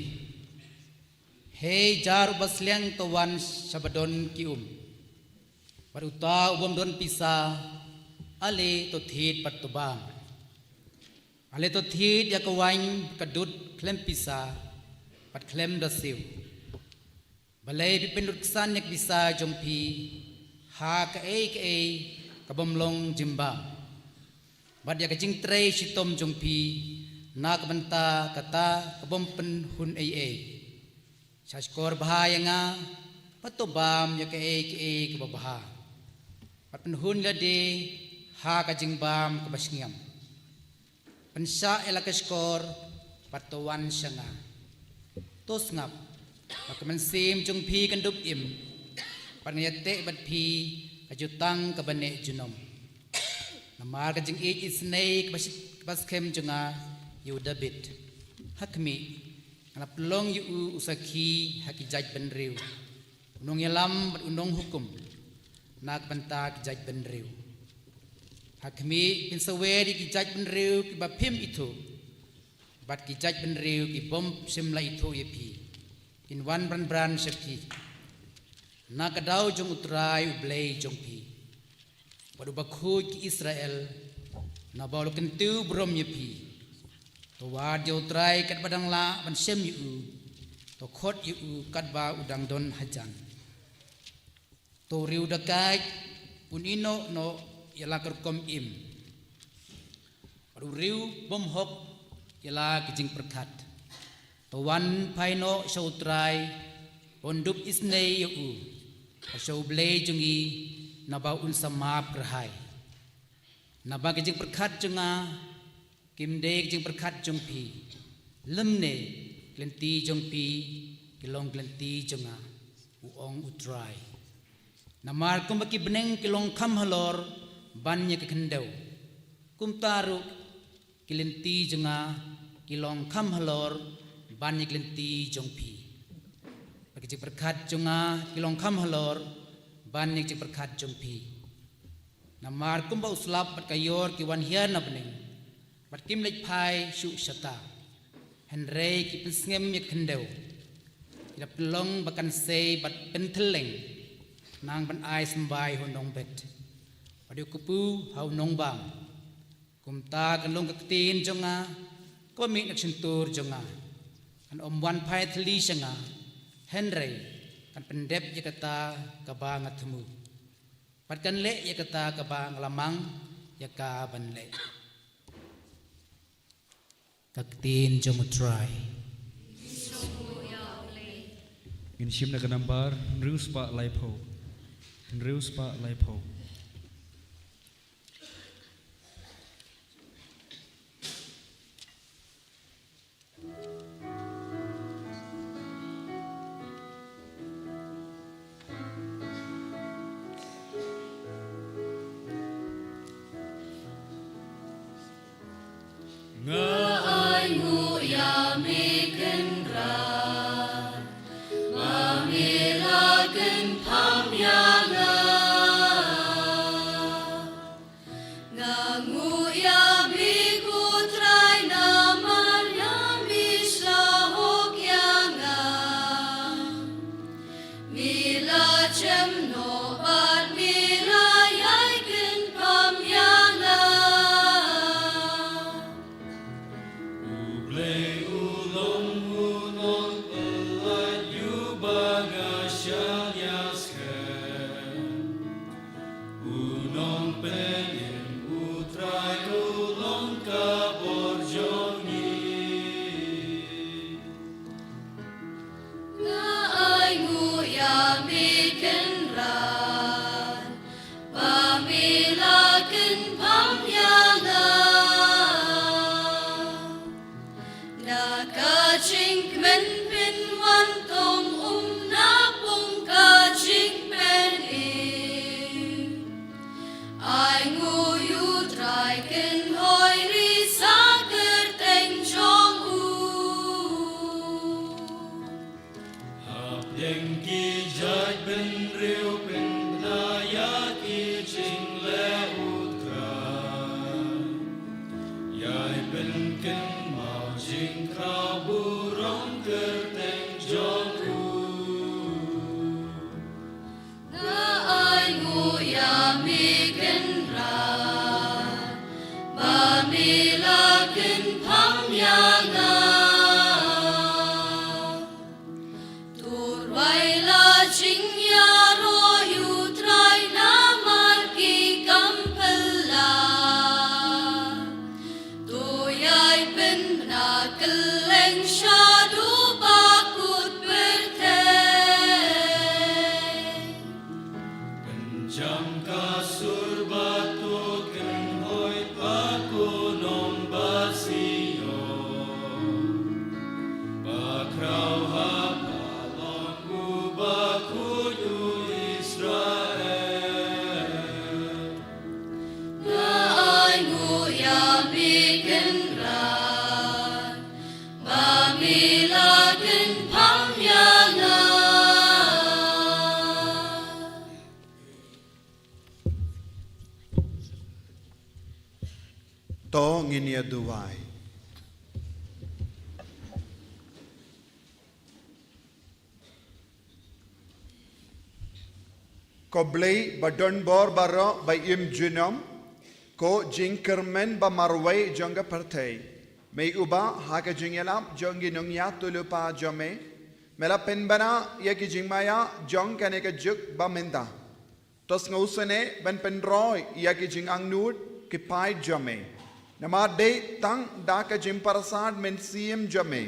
Hei jar uba sliang, to wan sha ba don ki um, bad uta u bym don pisa, ale to thied bad to bam. Ale to thied ïa ka waiñ ka dud khlem pisa bad khlem da siew. Balei phi pynlut ksan ïa ka pisa jong phi ha kaei kaei ka bym long jingbam, bad ïa ka jingtrei shitom jong phi na ka bynta kata ka bym pynhun ei ei? Sha shkor bha ïa nga, bad to bam ïa kaei kaei kaba bha, bad pynhun lade ha ka jingbam kaba shngiam. Pynshah ïa la ka shkor bad to wan sha nga. To sngap, ba ka mynsiem jong phi kan dup im, bad ngan ïateh bad phi ka jutang kaba neh junom. Namar ka jingïeit isynei kaba shi-, kaba skhem jong nga ïa u Dabid, ha khmih, nga la pynlong ïa u u sakhi ha ki jaitbynriew, u nongïalam bad u nonghukum na ka bynta ki jaitbynriew. Ha khmih, phin sawer ïa ki jaitbynriew kiba phim ithuh, bad ki jaitbynriew ki bym shym la ithuh ïa phi kin wan bran bran sha phi, na ka daw jong u Trai u Blei jong phi, bad uba khuid ki Israel, naba u la kyntiew burom ïa phi. To wad ïa u Trai katba dang lah ban shem ïa u, to khot ïa u katba u dang don hajan. To u riew dakait un ïehnoh noh ïa la ka rukom im, bad u riew bymhok ïa la ki jingpyrkhat. To wan phai noh sha u Trai, ban dup isynei ïa u, bad sha u Blei jong ngi, naba un sa map kyrhai. Naba ki jingpyrkhat jong nga kim dei ki jingpyrkhat jong phi, lymne ki lynti jong phi ki long ki lynti jong nga, u ong u Trai. Namar kumba ki bneng ki long kham halor ban ïa ka khyndew, kumta ruh ki lynti jong nga ki long kham halor ban ïa ki lynti jong phi, bad ki jingpyrkhat jong nga ki long kham halor ban ïa ki jingpyrkhat jong phi. Namar kumba u slap bad ka ïor ki wan hiar na bneng, bad kim leit phai shuh shata, hynrei ki pynsngem ïa ka khyndew, ki la pynlong ba kan sei bad pynthylleng, nang ban ai symbai ha u nongbet, bad ïa u kpu ha u nongbam. Kumta kan long ka ktien jong nga kaba mih na ka shyntur jong nga, kan ym wan phai thylli sha nga, hynrei kan pyndep ïa kata kaba nga thmu, bad kan leh ïa kata kaba nga la mang ïa ka ban leh. Ka ktien jong u Trai. Ngin shim na ka nambar hynriew spah laiphew. Hynriew spah laiphew. Nga ai nguh ïa me Kynrad, ba me la kynpham ïa nga. Nga nguh ïa me ko Trai namar ïa me shlur ïa nga. Me la jem noh bad me la ïai kynpham ïa nga. U Blei u long u nongpyllait uba nga shah ïa skhem. U nongpynim u Trai u long ka bor jong ngi. Nga ai nguh ïa me Kynrad, ba me la kynpham ïa nga. Na ka jingkmen pynwan tong um na pung ka jingpynim. Ai nguh ïa u Trai, kynhoi ri sa kyrteng jong u. Hapdeng ki jaitbynriew pynbna ïa ki jingleh u Trai. Kylleng shaduh ba kut pyrthei. Pynjam ka sur ba to kynhoi pa ko nong ba sio. Ba khraw ha ba long u ba kut u Israel. Nga ai nguh ïa me Kynrad, ba me la kynpham ïa nga. To ngin ïa duwai. Ko Blei ba don bor baroh ba im junom, ko jingkyrmen ba marwei jong ka pyrthei. Me uba ha ka jingïalap jong ki nongïathuhlypa jong me, me la pynbna ïa ki jingmaïa jong kane ka juk ba mynta. To sngewsynei ban pynroi ïa ki jingangnud ki paid jong me. Namar dei tang da ka jingpyrsad mynsiem jong me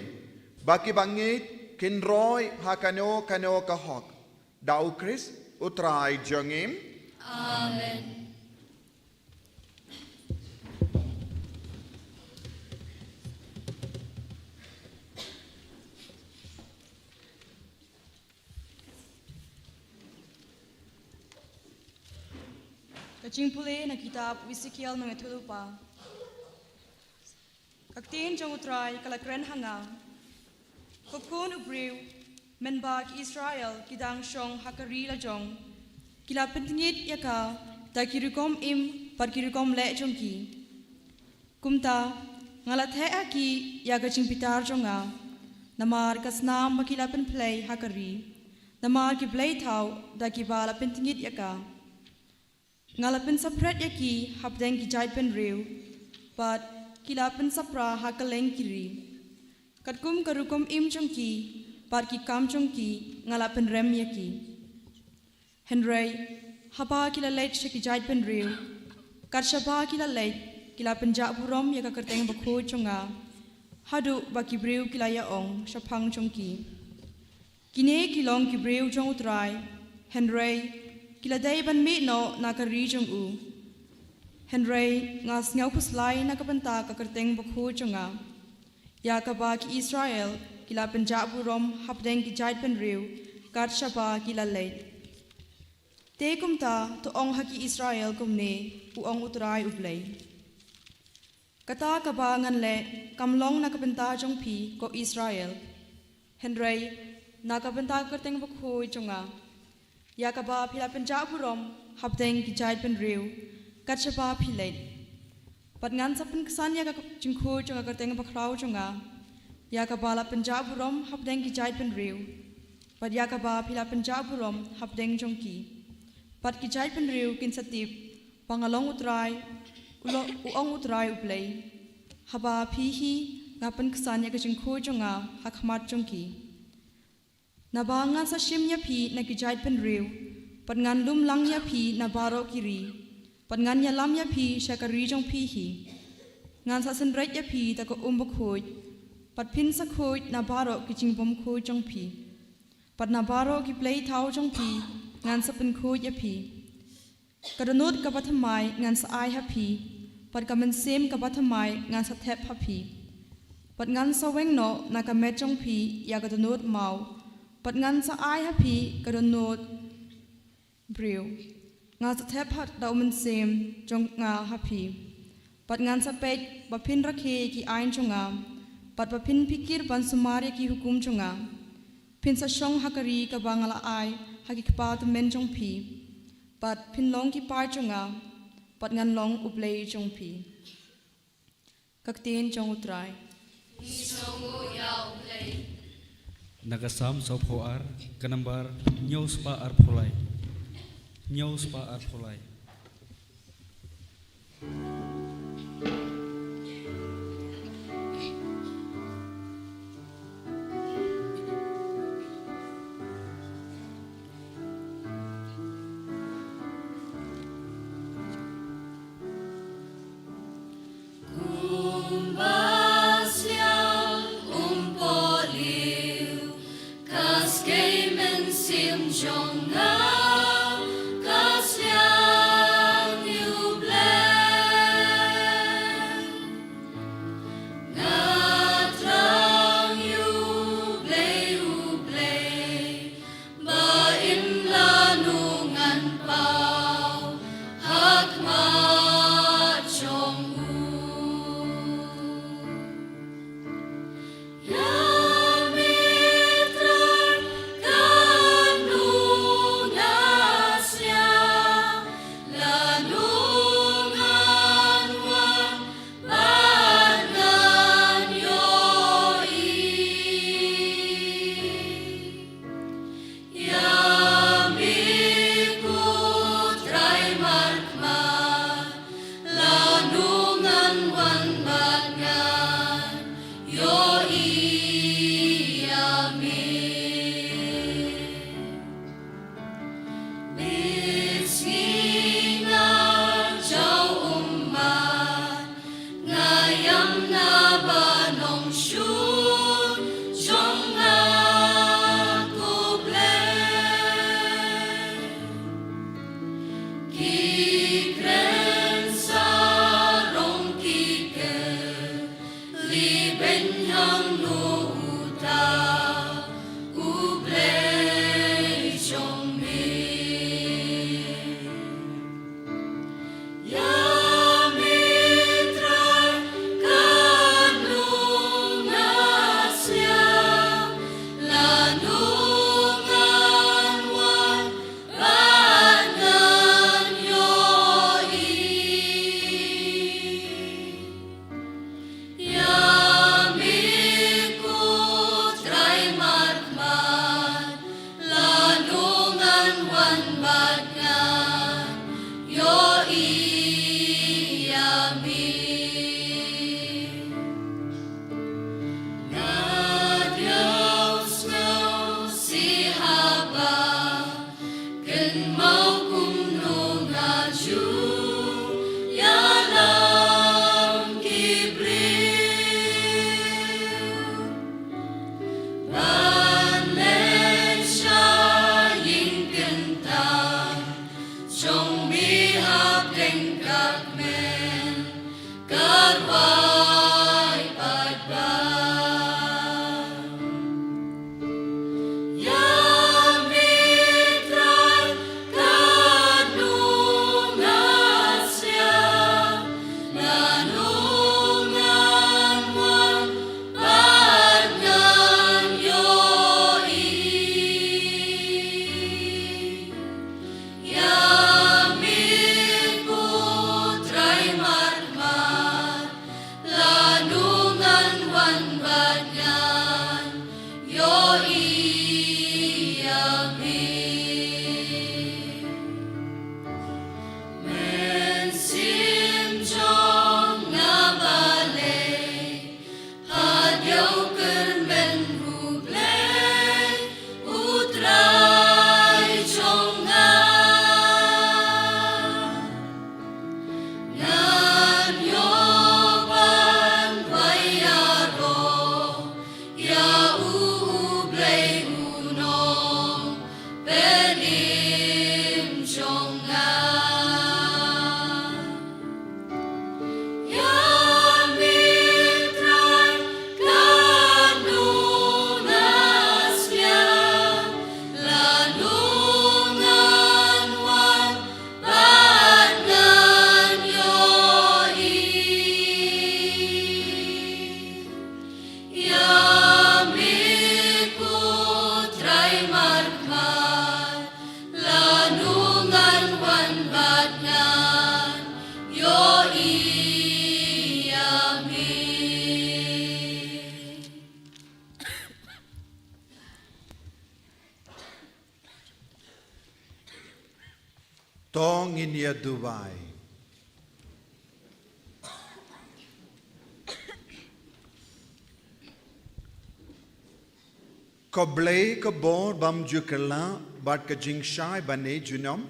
ba ki bangeit kin roi ha kano kano ka hok. Da U Khrist U Trai jong ngi. Amen. Ka jingpule na kitab u Esekiel nongïathuhlypa. Ka ktien jong U Trai ka la kren ha nga. Ko khun u briew, mynba ki Israel ki dang shong ha ka ri la jong, ki la pyntngit ïa ka da ki rukom im bad ki rukom leh jong ki. Kumta nga la theh ha ki ïa ka jingbitar jong nga, namar ka snam ba ki la pynphlei ha ka ri, namar ki blei thaw da kiba la pyntngit ïa ka. Nga la pynsaphriang ïa ki hapdeng ki jaitbynriew, bad ki la pynsaphriang ha kylleng ki ri. Katkum ka rukom im jong ki bad ki kam jong ki nga la pynrem ïa ki. Hynrei haba ki la leit sha ki jaitbynriew, kat shaba ki la leit, ki la pynjah burom ïa ka kyrteng bakhuid jong nga, haduh ba ki briew ki la ïa ong shaphang jong ki, "Kine ki long ki briew jong U Trai, hynrei ki la dei ban mih noh na ka ri jong u." Hynrei nga sngew khuslai na ka bynta ka kyrteng bakhuid jong nga, ïa kaba ki Israel ki la pynjah burom hapdeng ki jaitbynriew kat shaba ki la leit. Te kumta to ong ha ki Israel kumne, u ong U Trai U Blei. Kata kaba ngan leh kam long na ka bynta jong phi ko Israel, hynrei na ka bynta ka kyrteng bakhuid jong nga, ïa kaba phi la pynjah burom hapdeng ki jaitbynriew kat shaba phi leit. Bad ngan sa pynksan ïa ka jingkhuid jong ka kyrteng bakhraw jong nga, ïa kaba la pynjah burom hapdeng ki jaitbynriew, bad ïa kaba phi la pynjah burom hapdeng jong ki. Bad ki jaitbynriew kin sa tip ba nga long U Trai, u lo-, u ong U Trai U Blei, haba phi hi nga pynksan ïa ka jingkhuid jong nga ha khmat jong ki. Naba ngan sa shim ïa phi na ki jaitbynriew, bad ngan lum lang ïa phi na baroh ki ri, bad ngan ïalam ïa phi sha ka ri jong phi hi. Ngan sa synreit ïa phi da ka um bakhuid, bad phin sa khuid na baroh ki jingbymkhuid jong phi, bad na baroh ki blei thaw jong phi ngan sa pynkhuid ïa phi. Ka dohnud kaba thymmai ngan sa ai ha phi, bad ka mynsiem kaba thymmai ngan sa thep ha phi. Bad ngan sa weng noh na ka met jong phi ïa ka dohnud maw, bad ngan sa ai ha phi ka dohnud briew. Ngan sa thep ha da u mynsiem jong nga ha phi. Bad ngan sa peit ba phin rakhe ki aiñ jong nga, bad ba phin phikir ban sumar ïa ki hukum jong nga. Phin sa shong ha ka ri kaba nga la ai ha ki kpa tymmen jong phi, bad phin long ki paid jong nga, bad ngan long U Blei jong phi. Ka ktien jong U Trai. Ngi sngewnguh ïa U Blei. Na ka Salm sawphew ar, ka nambar hynñiew spah arphew lai. Hynñiew spah arphew lai. jong nga ka sliang ïa U Blei. Nga thrang ïa U Blei, U Blei, ba ym lah ngan paw ha khmat jong u. Ïa me Trai, katno nga sliang, lano ngan wan bad ngan ïohi. Ïa me ko Trai markhmat, lano ngan wan bad ngan ïohi ïa me. Bit sngi nga jaw ummat, nga ïam na ba nongshun jong nga, ko Blei. Ki kren sarong ki kylli beiñ hangno uta U Blei jong me. Ïa me Trai, katno nga sliang, lano ngan wan bad ngan ïohi. Ïa me ko Trai markhmat, lano ngan wan bad ngan ïohi ïa me. Nga diaw sngew sih haba kynmaw kumno nga ju ïalam ki briew ban leit sha ïing kyntang jong me hapdeng ka kmen ka rwai paidbah. Ïa me Trai, katno nga sliang, lano ngan wan bad ngan ïohi. Ïa me ko Trai markhmat, lano ngan wan bad ngan ïohi ïa me. Mynsiem jong nga balei, ha diaw kyrmen U Blei, U Trai jong nga. Ngan ïoh ban duwai ïaroh ïa u, U Blei u Nongpynim jong nga. Ïa me Trai, katno nga sliang, lano ngan wan bad ngan ïohi. Ïa me ko Trai markhmat, lano ngan wan bad ngan ïohi ïa me. To ngin ïa duwai. Ko Blei ka bor bym ju kylla bad ka jingshai bane junom,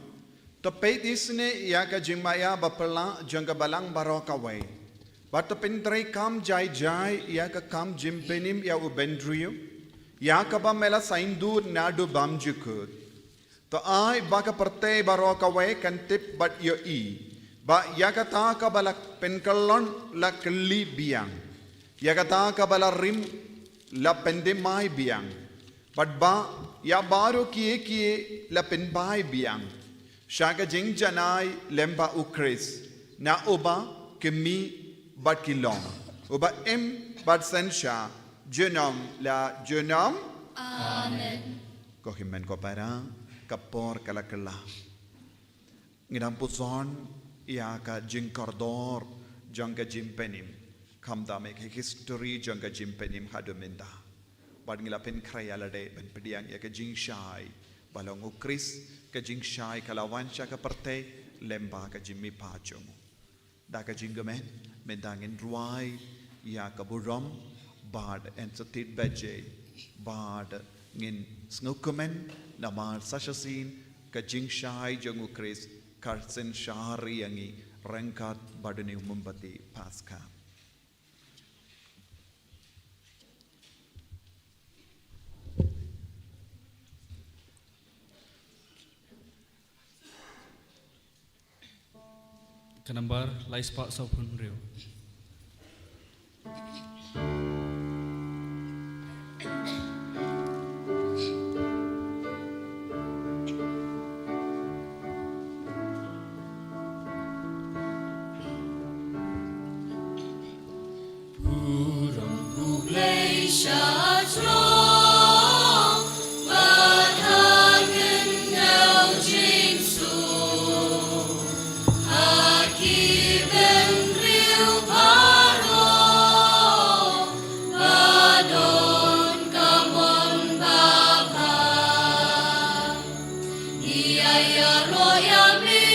to peit isynei ïa ka jingmaïa ba phylla jong ka balang baroh kawei, bad to pyntreikam jai jai ïa ka kam jingpynim ïa u bynriew, ïa kaba me la saiñdur naduh bymjukut. To ai ba ka pyrthei baroh kawei kan tip bad ïohi ba ïa kata kaba la pynkyllon la kylli biang, ïa kata kaba la rim la pyndem mai biang, bad ba ïa baroh kie kie la pynbai biang sha ka jingjanai lem bad U Khrist, na uba ki mih bad ki long, uba im bad synshar junom la junom. Amen. Ko hynmen ko para, ka por ka la kylla. Ngi dang puson ïa ka jingkordor jong ka jingpynim, khamtam ïa ka history jong ka jingpynim haduh mynta. Bad ngi la pynkhreh ïa lade ban pdiang ïa ka jingshai ba long U Khrist, ka jingshai ka la wan sha ka pyrthei lem bad ka jingmihpat jong u. Da ka jingkmen mynta ngin rwai ïa ka burom bad yn sa thied baje, bad ngin sngewkmen namar sa shisien ka jingshai jong U Khrist ka synshar ïa ngi ryngkat bad une u mombati Paskha. Ka nambar lai spah sawphew hynriew. Burom U Blei sha jrong, bad ha khyndew jingsuk, ha ki bynriew baroh, ba don ka mon babha. Ngi ïaroh ïa me,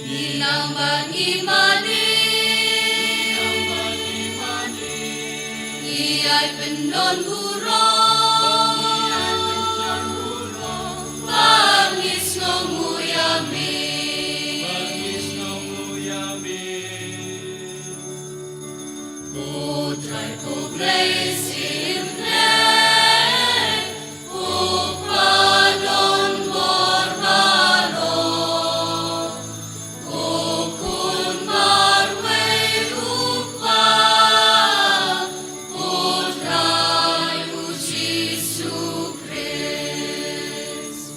ngi nang bad ngi mane, ngi ïai pyndon burom, bad ngi sngewnguh ïa me. Ko Trai ko Blei Synlait, ko Kpa don bor baroh, ko Khun marwei U Kpa, ko Trai U Jisu Khrist.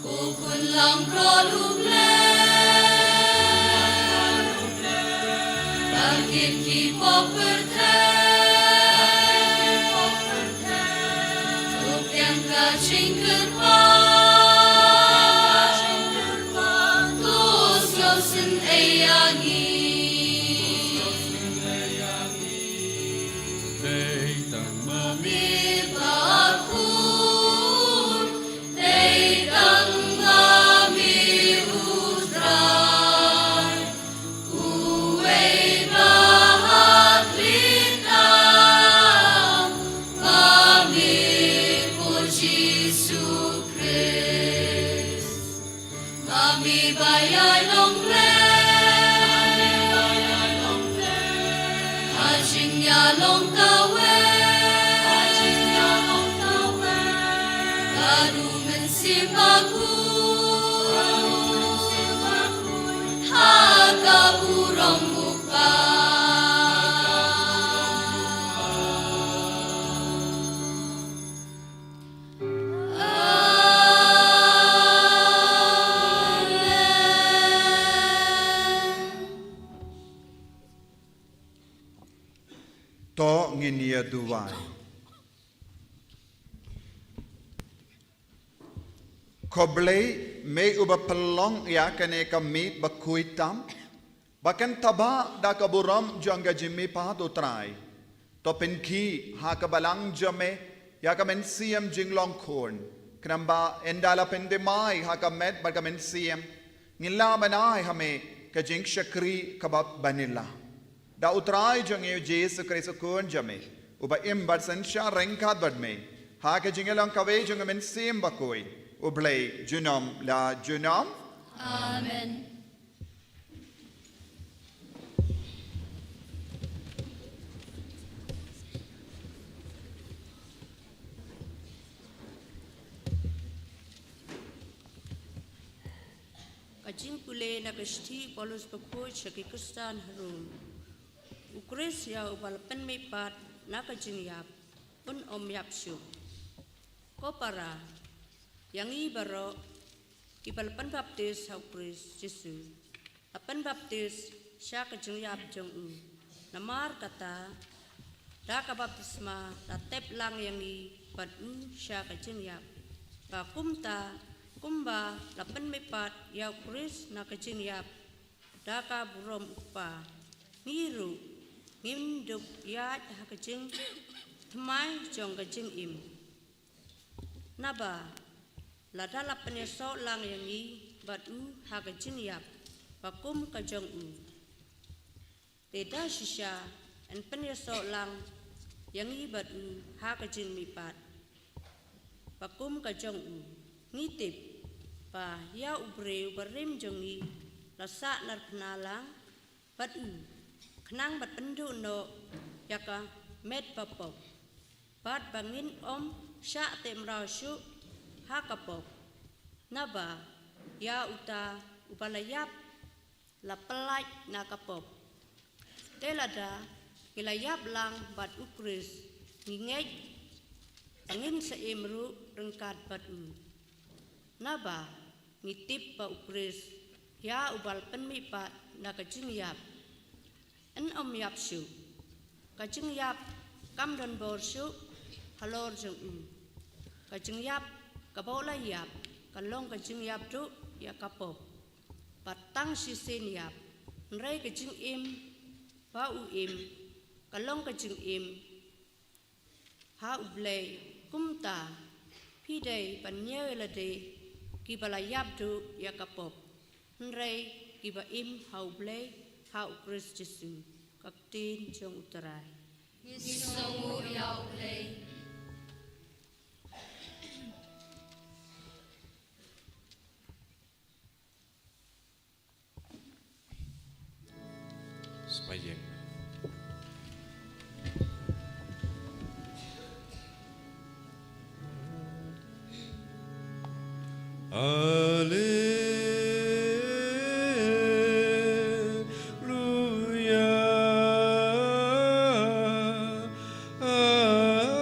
Ko Khun langbrot U Blei, la kit ki pop pyrthei, to pdiang ka jingkyrpad, to sngewsynei ïa ngi. Dei tang ma me Bakhun, dei tang ma me U Trai, uwei ba ha khlieh tam ma me ko Jisu Khrist. Ma me ba ïai long Blei, ha jingïalong kawei, ha jingïalong kawei, ka Mynsiem Bakhuid, ha ka burom U Kpa. Amen. To ngin ïa duwai. Ko Blei, me uba pynlong ïa kane ka miet ba khuid tam, ba kan taba da ka burom jong ka jingmihpat U Trai. To pynkhih ha ka balang jong me ïa ka mynsiem jinglong khun, khnang ba ynda la pyndem mai ha ka met bad ka mynsiem, ngin lah ban ai ha me ka jingshakri kaba banylla. Da U Trai jong ngi U Jisu Khrist U Khun jong me, uba im bad synshar ryngkat bad me, ha ka jingïalong kawei jong U Mynsiem Bakhuid, U Blei junom la junom. Amen. Jingpule na ka shithi u Paulus bakhuid sha ki Khristan ha Rom. U Khrist ïa uba la pynmihpat na ka jingïap, un ym ïap shuh. Ko para, ïa ngi baroh kiba la pynbaptis ha u Khrist Jisu, la pynbaptis sha ka jingïap jong u. Namar kata, da ka baptisma la tep lang ïa ngi bad u sha ka jingïap, ba kumta, kumba la pynmihpat ïa u Khrist na ka jingïap da ka burom u Kpa, ngi ruh ngin dup ïaid ha ka jingthymmai jong ka jingim. Naba lada la pynïasoh lang ïa ngi bad u ha ka jingïap ba kum ka jong u, te da shisha yn pynïasoh lang ïa ngi bad u ha ka jingmihpat ba kum ka jong u. Ngi tip ba ïa u briew barim jong ngi la sah narphna lang bad u, khnang ban pynduh noh ïa ka met bapop, bad ba ngin ym shah teh mraw shuh ha ka pop. Naba ïa uta uba la ïap la pyllait na ka pop. Te lada ngi la ïap lang bad u Khrist, ngi ngeit ba ngin sa im ruh ryngkat bad u. Naba ngi tip ba u Khrist ïa uba la pynmihpat na ka jingïap, yn ym ïap shuh. Ka jingïap kam don bor shuh halor jong u. Ka jingïap kaba u la ïap ka long ka jingïap duh ïa ka pop. Bad tang shisien ïap, hynrei ka jingim ba u im ka long ka jingim ha u Blei. Kumta, phi dei ban ñiew ïa lade kiba la ïap duh ïa ka pop, hynrei kiba im ha u Blei ha u Khrist Jisu. Ka ktien jong u Trai. Ngi sngewnguh ïa u Blei. Spah ïing. Alleluia. Alleluia.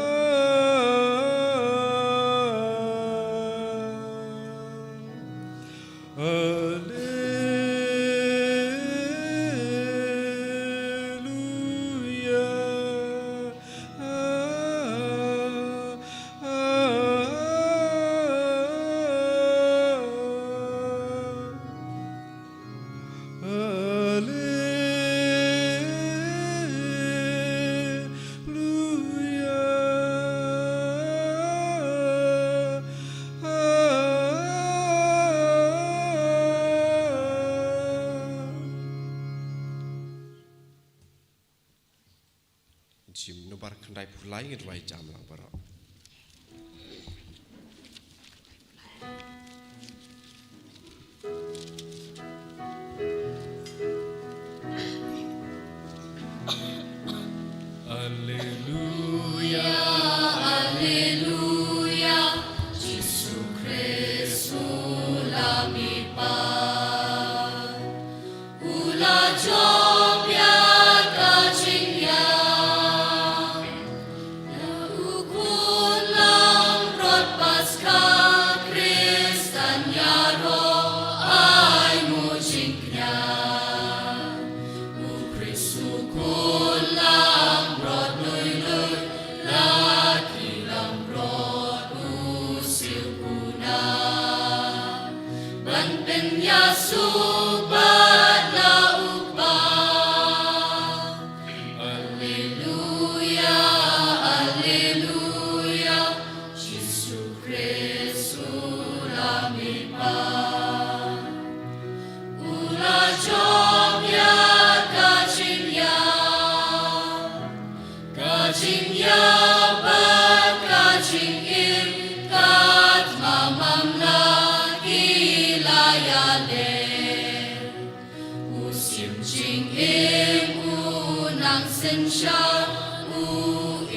Jingim number khyndai phew lai, ngin duwai jam lang baroh. Alleluia, alleluia, Jisu Khrist u la mihpat. U la jop ïa ka jingïap. Ïa u khun langbrot Paskha Khristan ïaroh ai nguh jingkñia. U Khrist u khun langbrot lui lui la ki langbrot u siew kuna. Ban pynïasoh bad la u Kpa. Alleluia, alleluia, Jisu Khrist u la mihpat. U la jop ïa ka jingïap. Ka jingïap bad ka jingim, kat ma Mamlak ki la ïaleh. U shim jingim u nang synshar, u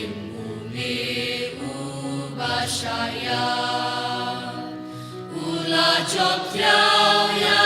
im u mih uba shah ïap. U la jop thiaw ïa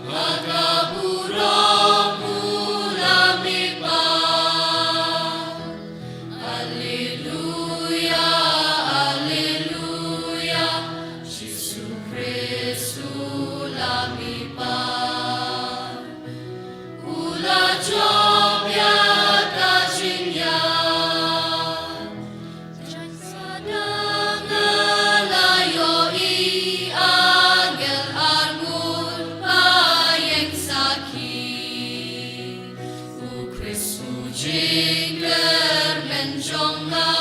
Ha ka burom u la mihpat. Alleluia, alleluia, Jisu Khrist u la mihpat. U la jop ïa ka jingïap. Jan sa dang nga la ïohi angel arngut ba ïeng sakhi. U Khrist u jingkyrmen jong nga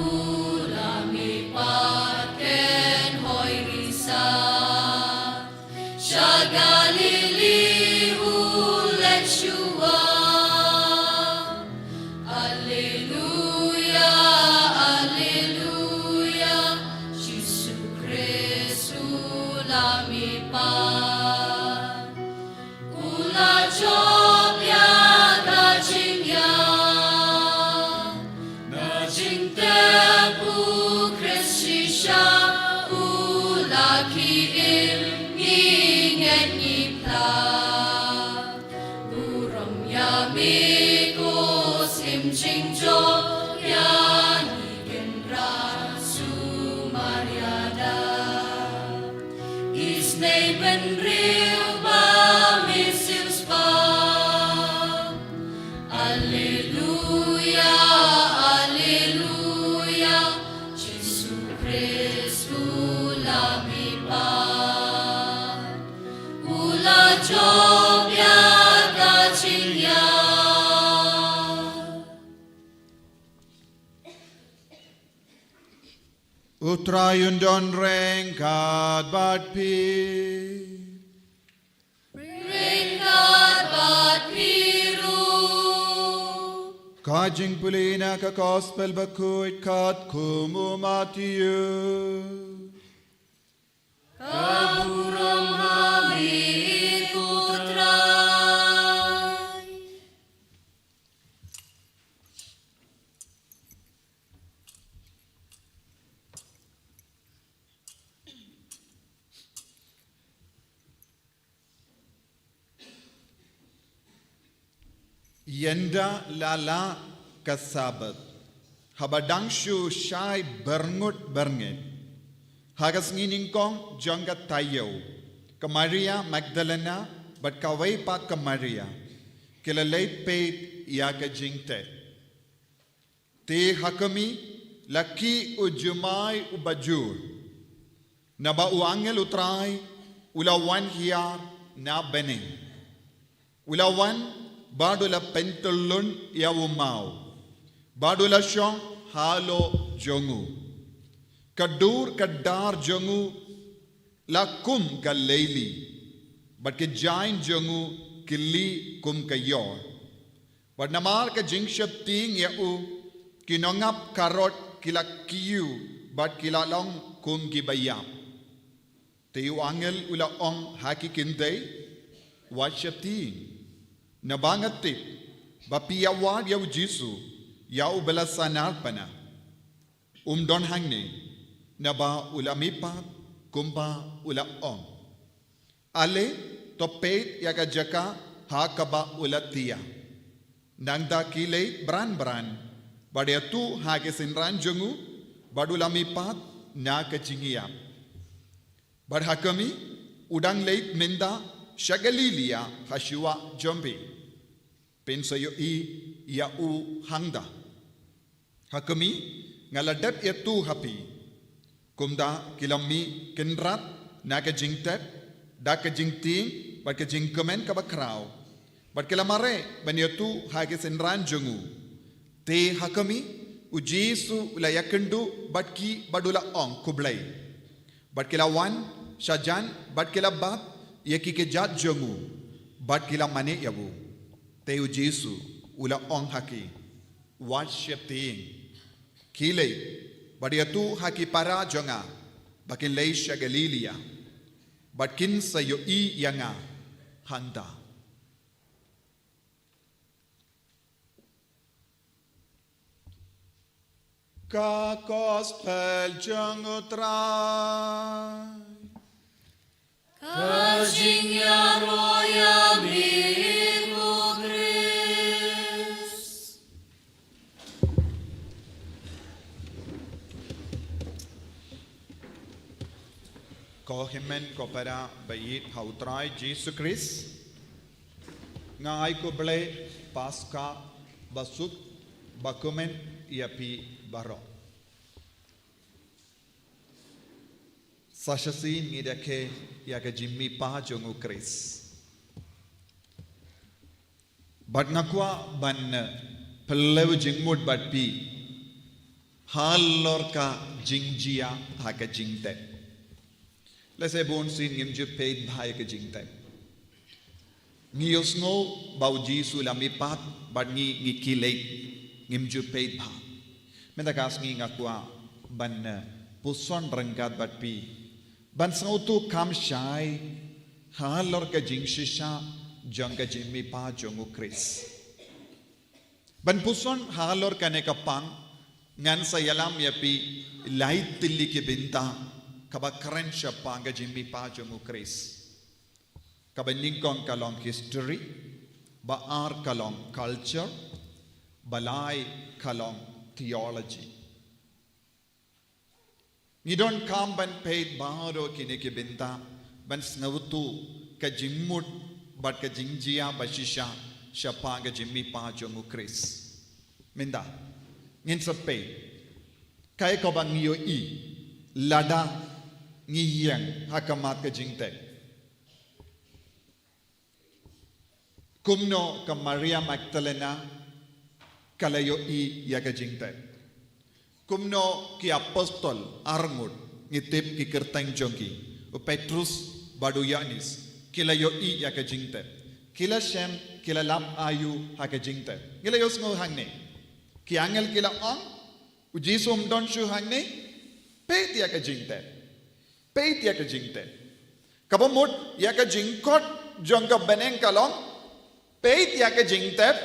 u la mihpat, kynhoi risa. Sha Galili u leit shuwa. Alleluia, alleluia, Jisu Khrist u la mihpat. U la jop ïa ka jingïap. Na jingtep u Khrist shisha u la khie im, ngi ngeit ngi pla. Burom ïa me ko Syiem jingjop, ïa ngi Kynrad sumar ïada. Isynei bynriew ba me siew spah. Alleluia, alleluia, Jisu Khrist u la mihpat. U la jop ïa ka jingïap. U Trai un don ryngkat bad phi. Ryngkat bad phi ruh. Ka jingpule na ka Gospel bakhuid katkum u Mathaios. Ka burom ha me ko Trai. Ynda la lah ka Sabbath, haba dang shu shai byrngut byrngit, ha ka sngi nyngkong jong ka taïew, ka Maria Magdalena bad kawei pat ka Maria ki la leit peit ïa ka jingtep. Te ha kmie la khie u jumai uba jur, naba u angel u Trai u la wan hiar na bneng. U la wan bad u la pyntyllun ïa u maw, bad u la shong halor jong u. Ka dur ka dar jong u la kum ka leili, bad ki jaiñ jong u ki lieh kum ka ïor. Bad namar ka jingsheptieng ïa u, ki nongap kharud ki la kiew bad ki la long kum kiba ïap. Te u angel u la ong ha ki kynthei, wat sheptieng, naba nga tip ba phi ïa wad ïa u Jisu, ïa uba la sanar pana. Um don hangne, naba u la mihpat kumba u la ong. Ale, to peit ïa ka jaka ha kaba u la thiah. Nangta ki leit bran bran bad ïathuh ha ki synran jong u ba u la mihpat na ka jingïap. Bad ha kmie u dang leit mynta sha Galili ha shuwa jong phi. Phin sa ïohi ïa u hangta. Ha kmie, nga la dep ïathuh ha phi. Kumta ki la mih kynrad na ka jingtep, da ka jingtieng bad ka jingkmen kaba khraw, bad ki la mareh ban ïathuh ha ki synran jong u. Te ha kmie, u Jisu u la ïakynduh bad ki bad u la ong khublei. Bad ki la wan shajan bad ki la bat ïa ki kjat jong u, bad ki la mane ïa u. Te u Jisu u la ong ha ki, wat sheptieng. Khie leit bad ïathuh ha ki para jong nga ba kin leit sha Galili, bad kin sa ïohi ïa nga hangta. Ka Gospel jong u Trai. Ka jingïaroh ïa me ko Khrist. Ko hynmen ko para ba ïeit ha U Trai Jisu Khrist. Nga ai khublei Paska basuk bakmen ïa phi baroh. Sa shisien ngi da khe ïa ka jingmihpat jong U Khrist. Bad nga kwah ban, eh, pynlong jingmut bad phi halor ka jingjia ha ka jingtep. Lehse bun sien ngim ju peit bha ïa ka jingtep. Ngi ïohsngew ba U Jisu la mihpat bad ngi ngi khie leit, ngim ju peit bha. Mynta ka sngi nga kwah ban, eh, puson ryngkat bad phi ban sngewthuh kham shai halor ka jingshisha jong ka jingmihpat jong U Khrist. Ban puson halor kane ka pang, ngan sa ïalam ïa phi lai tylli ki bynta kaba kren shaphang ka jingmihpat jong U Khrist. Kaba nyngkong ka long history, ba ar ka long culture, ba lai ka long theology. Ngi donkam ban peit baroh kine ki bynta ban sngewthuh ka jingmut bad ka jingjia ba shisha shaphang ka jingmihpat jong U Khrist. Mynta ngin sa peit kaei kaba ngi ïohi lada ngi ïeng ha khmat ka jingtep. Kumno ka Maria Magdalena ka la ïohi ïa ka jingtep? Kumno ki apostol arngut, ngi tip ki kyrteng jong ki, u Petrus bad u Ïoannis, ki la ïohi ïa ka jingtep? Ki la shem, ki la lap aïu ha ka jingtep? Ngi la ïohsngew hangne, ki angel ki la ong, U Jisu um don shuh hangne. Peit ïa ka jingtep. Peit ïa ka jingtep. Kaba mut ïa ka jingkhot jong ka bneng ka long, peit ïa ka jingtep,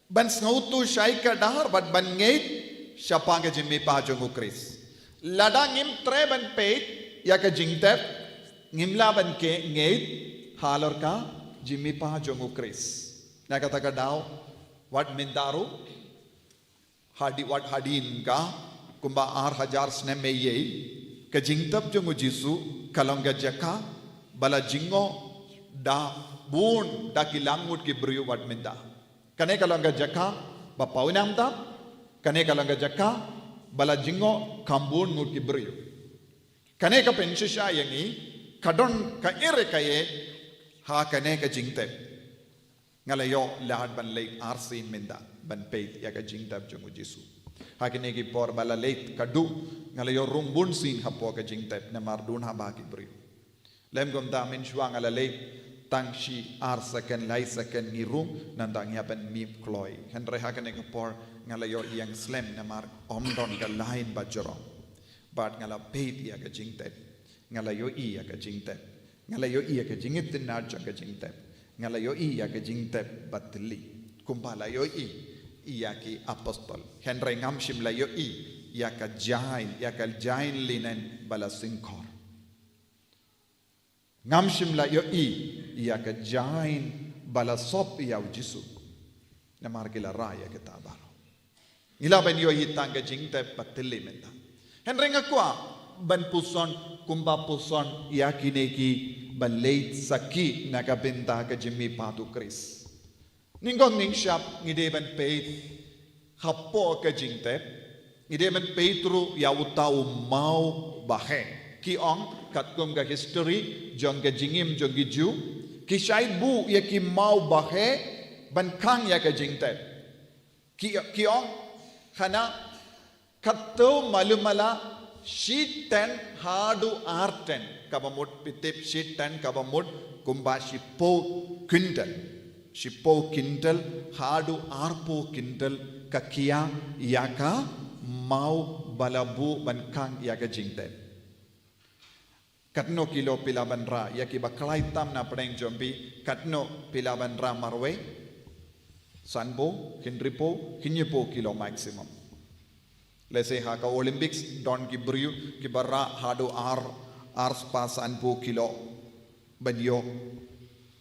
ban sngewthuh shai kdar bad ban ngeit shaphang ka jingmihpat jong U Khrist. Lada ngim treh ban peit ïa ka jingtep, ngim lah ban ngeit halor ka jingmihpat jong U Khrist. Na kata ka daw, wat mynta ruh, hadien, wat hadien ka, kumba ar hajar snem eiei, ka jingtep jong U Jisu ka long ka jaka ba la jngoh da bun, da ki lakhot ki briew wat mynta. Kane ka long ka jaka ba pawnam tam, kane ka long ka jaka ba la jngoh kham bun ngut ki briew. Kane ka pynshisha ïa ngi, ka don kaei re kaei ha kane ka jingtep. Nga la ïoh lad ban leit arsien mynta ban peit ïa ka jingtep jong U Jisu. Ha kine ki por ba la leit ka duk, nga la ïoh rung bun sien hapoh ka jingtep namar don haba ki briew. Lem kumta mynshuwa nga la leit tang shi ar second, lai second ngi rung, nangta ngi hap ban mih kloi. Hynrei ha kane ka por nga la ïoh ïeng slem namar ym don ka line ba jrong. Bad nga la peit ïa ka jingtep. Nga la ïohi ïa ka jingtep. Nga la ïohi ïa ka jingitynnad jong ka jingtep. Nga la ïohi ïa ka jingtep ba tylli, kumba la ïohi ïa ki apostol. Hynrei ngam shym la ïohi ïa ka jaiñ, ïa ka jaiñ linen ba la syngkhor. Ngam shym la ïohi ïa ka jaiñ ba la sop ïa U Jisu. Namar ki la rai ïa kita baroh. Ngi lah ban ïohi tang ka jingtep ba tylli mynta. Hynrei nga kwah ban puson, kumba puson ïa kine kiba leit sakhi na ka bynta ka jingmihpat U Khrist. Nyngkong nyngshap ngi dei ban peit hapoh ka jingtep, ngi dei ban peit ruh ïa uta u maw baheh. Ki ong katkum ka history jong ka jingim jong ki Jiw, ki shait buh ïa ki maw baheh ban khang ïa ka jingtep. Ki, ki ong, khana, katto malu mala, shi ten haduh ar ten. Kaba mut phi tip shi ten kaba mut kumba shiphew quintal. Shiphew quintal haduh arphew quintal ka khia ïa ka maw ba la buh ban khang ïa ka jingtep. Katno kilo phi lah ban rah, ïa kiba khlaiñ tam na pdeng jong phi, katno phi lah ban rah marwei? Sanphew, hynriewphew, hynñiewphew kilo maximum. Lehse ha ka Olympics don ki briew kiba rah haduh ar, ar spah sanphew kilo. ban ïoh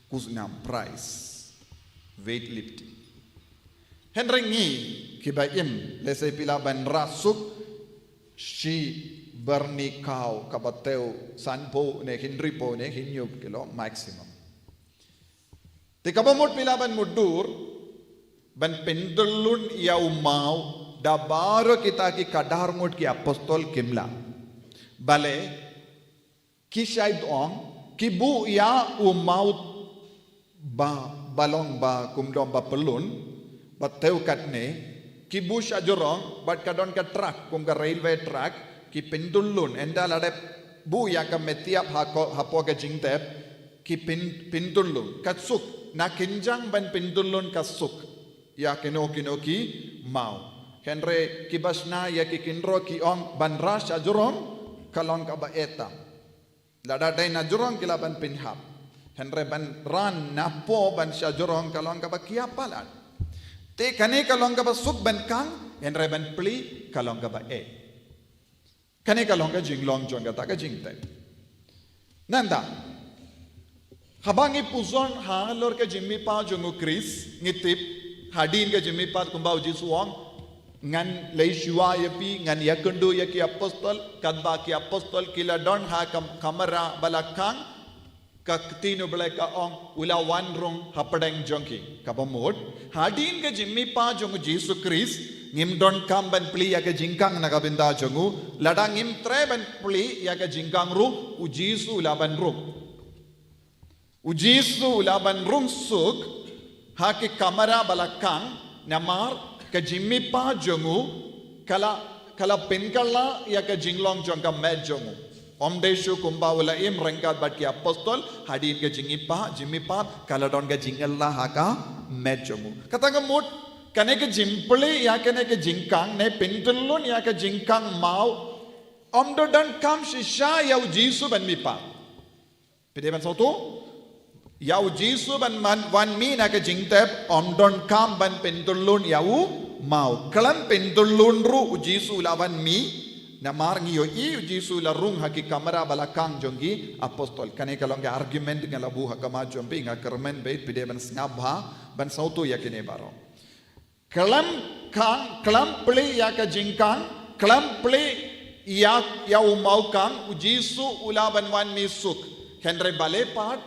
khusnam, prize, weightlifting. Hynrei ngi kiba im, lehse phi lah ban rah suk shi byrni kaw kaba thew sanphew ne hynriewphew ne hynñiewphew kilo maximum. Te kaba mut phi lah ban mutdur ban pyndullun ïa u maw da baroh kita ki khadar ngut ki apostol kim lah. Balei? Ki shait ong, ki buh ïa u maw ba, ba long ba kum dom ba pyllun, ba thew katne, ki buh shajrong, bad ka don ka track, kum ka railway track, ki pyndullun, ynda la dep buh ïa ka metiap ha ko, hapoh ka jingtep, ki pyn, pyndullun, ka suk, na kynjang ban pyndullun ka suk ïa kino kino ki maw. Hynrei kiba shna ïa ki khynroo ki ong ban rah shajrong, ka long kaba eh tam. Lada dei na jrong ki lah ban pynhap. Hynrei ban rah napoh ban shajrong ka long kaba khia palat. Te kane ka long kaba suk ban khang, hynrei ban plie ka long kaba eh. Kane ka long ka jinglong jong kata ka jingtep. Nangta, haba ngi pyrshang halor ka jingmihpat jong u Khrist, ngi tip, hadien ka jingmihpat kumba u Jisu u ong, ngan leit shuwa ïa phi, ngan ïakynduh ïa ki apostol, katba ki apostol ki la don ha ka kamra ba la khang, ka ktien u Blei ka ong, u la wan rung hapdeng jong ki. Kaba mut, hadien ka jingmihpat jong u Jisu Khrist, ngim donkam ban plie ïa ka jingkhang na ka bynta jong u, lada ngim treh ban plie ïa ka jingkhang ruh, u Jisu u lah ban rung. U Jisu u lah ban rung suk ha ki kamra ba la khang, namar ka jingmihpat jong u ka la, ka la pynkylla ïa ka jinglong jong ka met jong u. Ym dei shuh kumba u la im ryngkat bad ki apostol, hadien ka jingmihpat, jingmihpat, ka la don ka jingkylla ha ka met jong u. Kata ka mut, kane ka jingplie ïa kane ka jingkhang, ne pyndullun ïa ka jingkhang maw, ym donkam shisha ïa u Jisu ban mihpat. Phi dei ban sngewthuh? Ïa u Jisu ban man, wan mih na ka jingtep, ym donkam ban pyndullun ïa u maw. Khlem pyndullun ruh u Jisu u lah wan mih, namar ngi ïohi u Jisu u la rung ha ki kamra ba la khang jong ki apostol. Kane ka long ka argument nga la buh ha khmat jong phi, nga kyrmen beit phi dei ban sngap bha, ban sngewthuh ïa kine baroh. Khlem khang, khlem plie ïa ka jingkhang, khlem plie ïa, ïa u mawkhang, u Jisu u lah ban wan mih suk. Hynrei balei pat,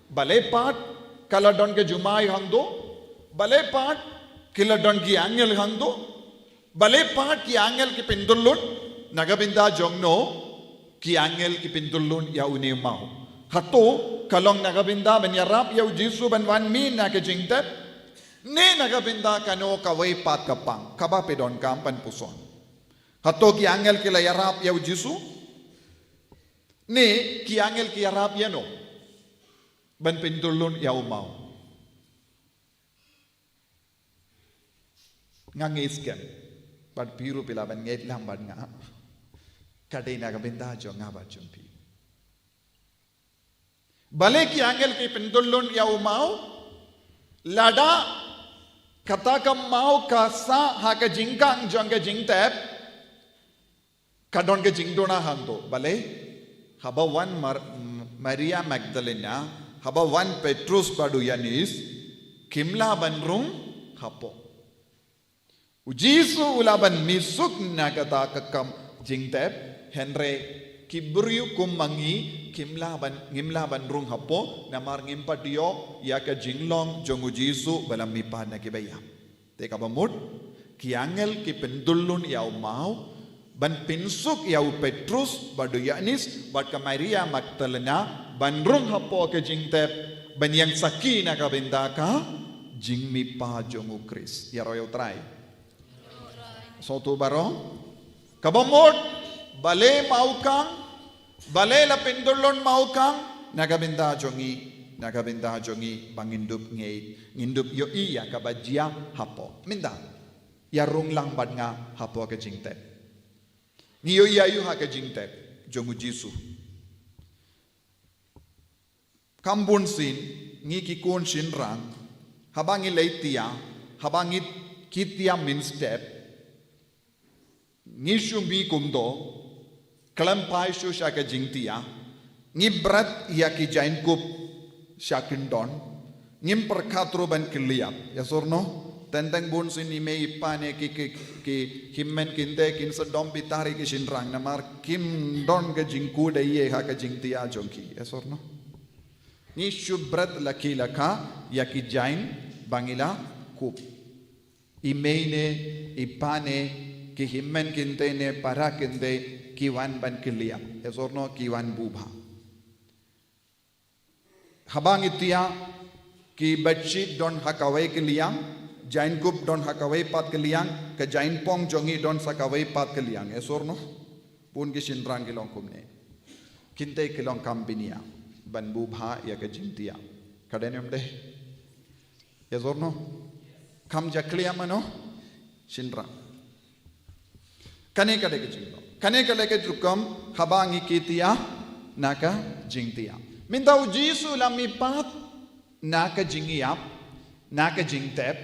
balei pat, ka la don ka jumai hangto, balei pat, ki la don ki angel hangto, balei pat ki angel ki pyndullun, na ka bynta jong no, ki angel ki pyndullun ïa une u maw. Hato, ka long na ka bynta ban ïarap ïa u Jisu ban wan mih na ka jingtep, ne na ka bynta kano kawei pat ka pang, kaba phi donkam ban pyrshang. Hato ki angel ki la ïarap ïa u Jisu? Ne ki angel ki ïarap ïa no ban pyndullun ïa u maw? Nga ngeit skhem. Bad phi ruh phi lah ban ngeit lang bad nga. Ka dei na ka bynta jong nga bad jong phi. Balei ki angel ki pyndullun ïa u maw? Lada kata ka maw ka sah ha ka jingkhang jong ka jingtep, ka don ka jingduna hangto. Balei? Haba wan Mar-, Maria Magdalena, haba wan Petrus bad u Ïoannis, kim lah ban rung hapoh. U Jisu u lah ban mih suk na kata ka kam jingtep, hynrei ki briew kum ma ngi kim lah ban, ngim lah ban rung hapoh, namar ngim pat ïoh ïa ka jinglong jong u Jisu ba la mihpat na kiba ïap. Te kaba mut, ki angel ki pyndullun ïa u maw ban pynsuk ïa u Petrus bad u Ïoannis bad ka Maria Magdalena ban rung hapoh ka jingtep ban ïeng sakhi na ka bynta ka jingmihpat jong u Khrist. Ïaroh ïa u Trai. Sngewthuh baroh. Kaba mut, balei mawkhang, balei la pyndullun mawkhang, na ka bynta jong ngi, na ka bynta jong ngi ba ngin dup ngeit, ngin dup ïohi ïa kaba jia hapoh. Mynta, ïa rung lang bad nga hapoh ka jingtep. Ngi ïohi ïa u ha ka jingtep jong u Jisu. Kham bun sien, ngi ki khun shynrang, haba ngi leit thiah, haba ngi kit thiah mynstep, ngi shu mih kumto, khlem phai shuh sha ka jingthiah, Ngi bret ïa ki jaiñkup sha kyndon. Ngim pyrkhat ruh ban kylliap. Yes or no? Teng teng bun sien i mei i pa ne ki, ki, ki hynmen ki kynthei kin sa dom bitar ïa ki shynrang namar kim don ka jingkhuid ïa ha ka jingtiah jong ki. Yes or no? Ngi shu bret la ki la ka ïa ki jaiñ ba ngi la kup. I mei ne, i pa ne, ki hynmen ki kynthei ne, para ki kynthei, ki wan ban kylliap. Yes or no, ki wan buh bha. Haba ngi tiah, ki bedsheet don ha kawei ka liang, jaiñkup don ha kawei pat ka liang, ka jaiñpong jong ngi don sa kawei pat ka liang. Yes or no? Bun ki shynrang ki long kumne. Kynthei ki long kam bniah ban buh bha ïa ka jingtiah. Ka dei ne ym dei? Yes or no? Kam jakhlia mano? Shynrang. Kane ka dei ka jinglong. Kane ka dei ka rukom haba ngi ki tiah na ka jingtiah. Mynta u Jisu la mihpat na ka jingïap, na ka jingtep,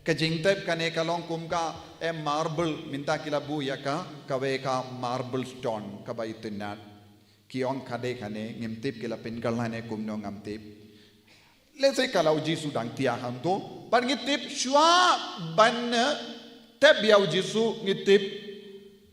ka jingtep kane ka long kum ka em marble, mynta ki la buh ïa ka, kawei ka marble stone, kaba itynnad. Ki ong ka dei kane, ngim tip ki la pynkylla ne kumno ngam tip. Lehse ka la u Jisu dang tiah hangto, bad ngi tip shuwa ban tep ïa u Jisu ngi tip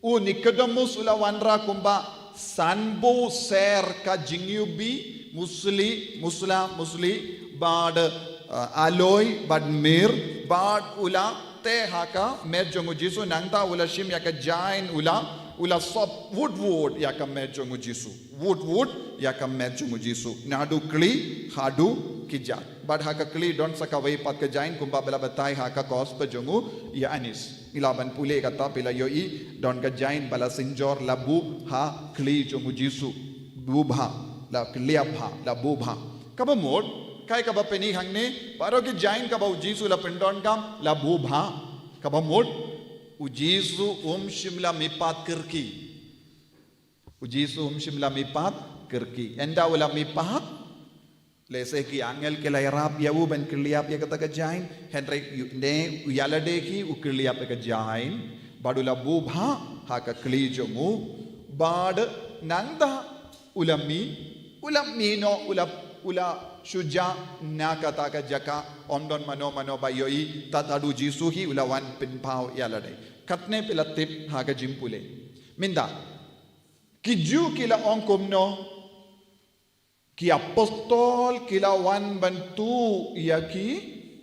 u Nicodemus u la wanrah kumba sanphew ser ka jingïubi, musli, musla, musli, bad, uh, aloi, bad mir, bad u la teh ha ka met jong u Jisu, nangta u la shim ïa ka jaiñ u la, u la sop wut wut ïa ka met jong u Jisu. Wut wut ïa ka met jong u Jisu. Naduh kli, haduh kjat. Bad ha ka kli don sa kawei pat ka jaiñ kumba ba la batai ha ka gospel jong u Ïoannis. Ngi lah ban pule kata phi la ïohi don ka jaiñ ba la synjor la buh ha kli jong u Jisu. Buh bha, la kylliap bha, la buh bha. Kaba mut, kaei kaba pyni hangne, baroh ki jaiñ kaba u Jisu la pyndonkam, la buh bha. Kaba mut, u Jisu um shym la mihpat kyrkieh. U Jisu um shym la mihpat kyrkieh. Ynda u la mihpat, lehse ki angel ki la ïarap ïa u ban kylliap ïa kata ka jaiñ, hynrei u, ne u ïalade hi u kylliap ïa ka jaiñ, bad u la buh bha ha ka kli jong u, bad nangta u la mih, u la mih noh, u la, u la shu jah na kata ka jaka, ym don mano mano ba ïohi, tad haduh u Jisu hi u la wan pynpaw ïalade. Katne phi la tip ha ka jingpule. Mynta, ki Jiw ki la ong kumno, ki apostol ki la wan ban tuh ïa ki,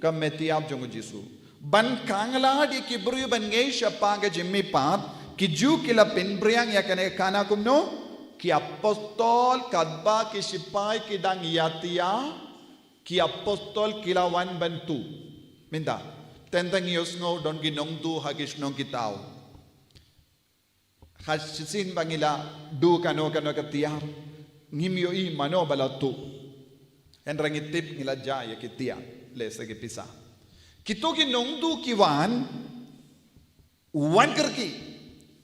ka met ïap jong u Jisu. Ban khanglad ïa ki briew ban ngeit shaphang ka jingmihpat, ki Jiw ki la pynphriang ïa kane ka khana kumno, ki apostol katba ki shipai ki dang ïatiah, ki apostol ki la wan ban tuh. Mynta, teng teng ïohsngew don ki nongtuh ha ki shnong ki thaw. Ha shisien ba ngi la duh kano kano ka tiar, ngim ïohi mano ba la tuh. Hynrei ngi tip ngi la jah ïa ki tiar, lehse ki pisa. Kito ki nongtuh ki wan, wan kyrkieh,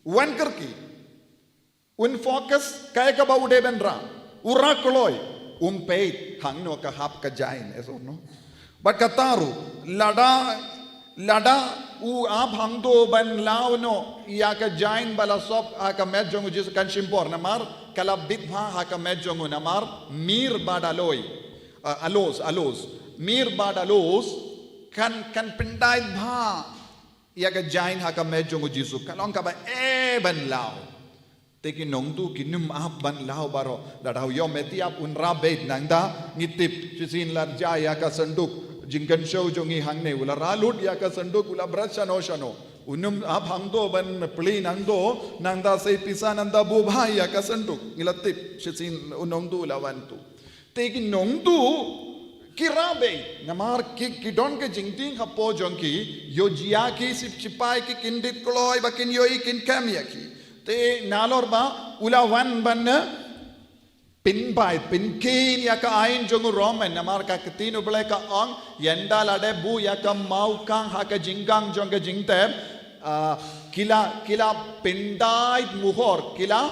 wan kyrkieh. Un focus kaei kaba u dei ban rah, u rah kloi, um peit hangno ka hap ka jaiñ, yes or no? Bad kata ruh, lada, lada u ap hangto ban law noh ïa ka jaiñ ba la sop ha ka met jong u Jisu kan shim por, namar ka la bit bha ha ka met jong u, namar mir bad aloi, uh, aloes, aloes, mir bad aloes kan, kan pyndait bha ïa ka jaiñ ha ka met jong u Jisu, ka long kaba eh ban law. Te ki nongtuh kim ap ban law baroh. Lada u ïoh met ïap un rah beit, nangta ngi tip shisien la jah ïa ka synduk jingkynshew jong ngi hangne, u la rah lut ïa ka synduk, u la bret shano shano. Um ap hangto ban plie nangto, nangta sei pisa nangta buh bha ïa ka synduk. Ngi la tip shisien u nongtuh u la wan tuh. Te ki nongtuh ki rah beit, namar ki, ki don ka jingtieng hapoh jong ki, ïoh jia ki sip shipai ki kin dit kloi ba kin ïohi kin kem ïa ki. Te nalor ba u la wan ban pynbeit, pynkhein ïa ka aiñ jong u Roman, namar ka ktien u Blei ka ong, ynda la dep buh ïa ka mawkhang ha ka jingkhang jong ka jingtep, ah, ki la, ki la pyndait muhor, ki la,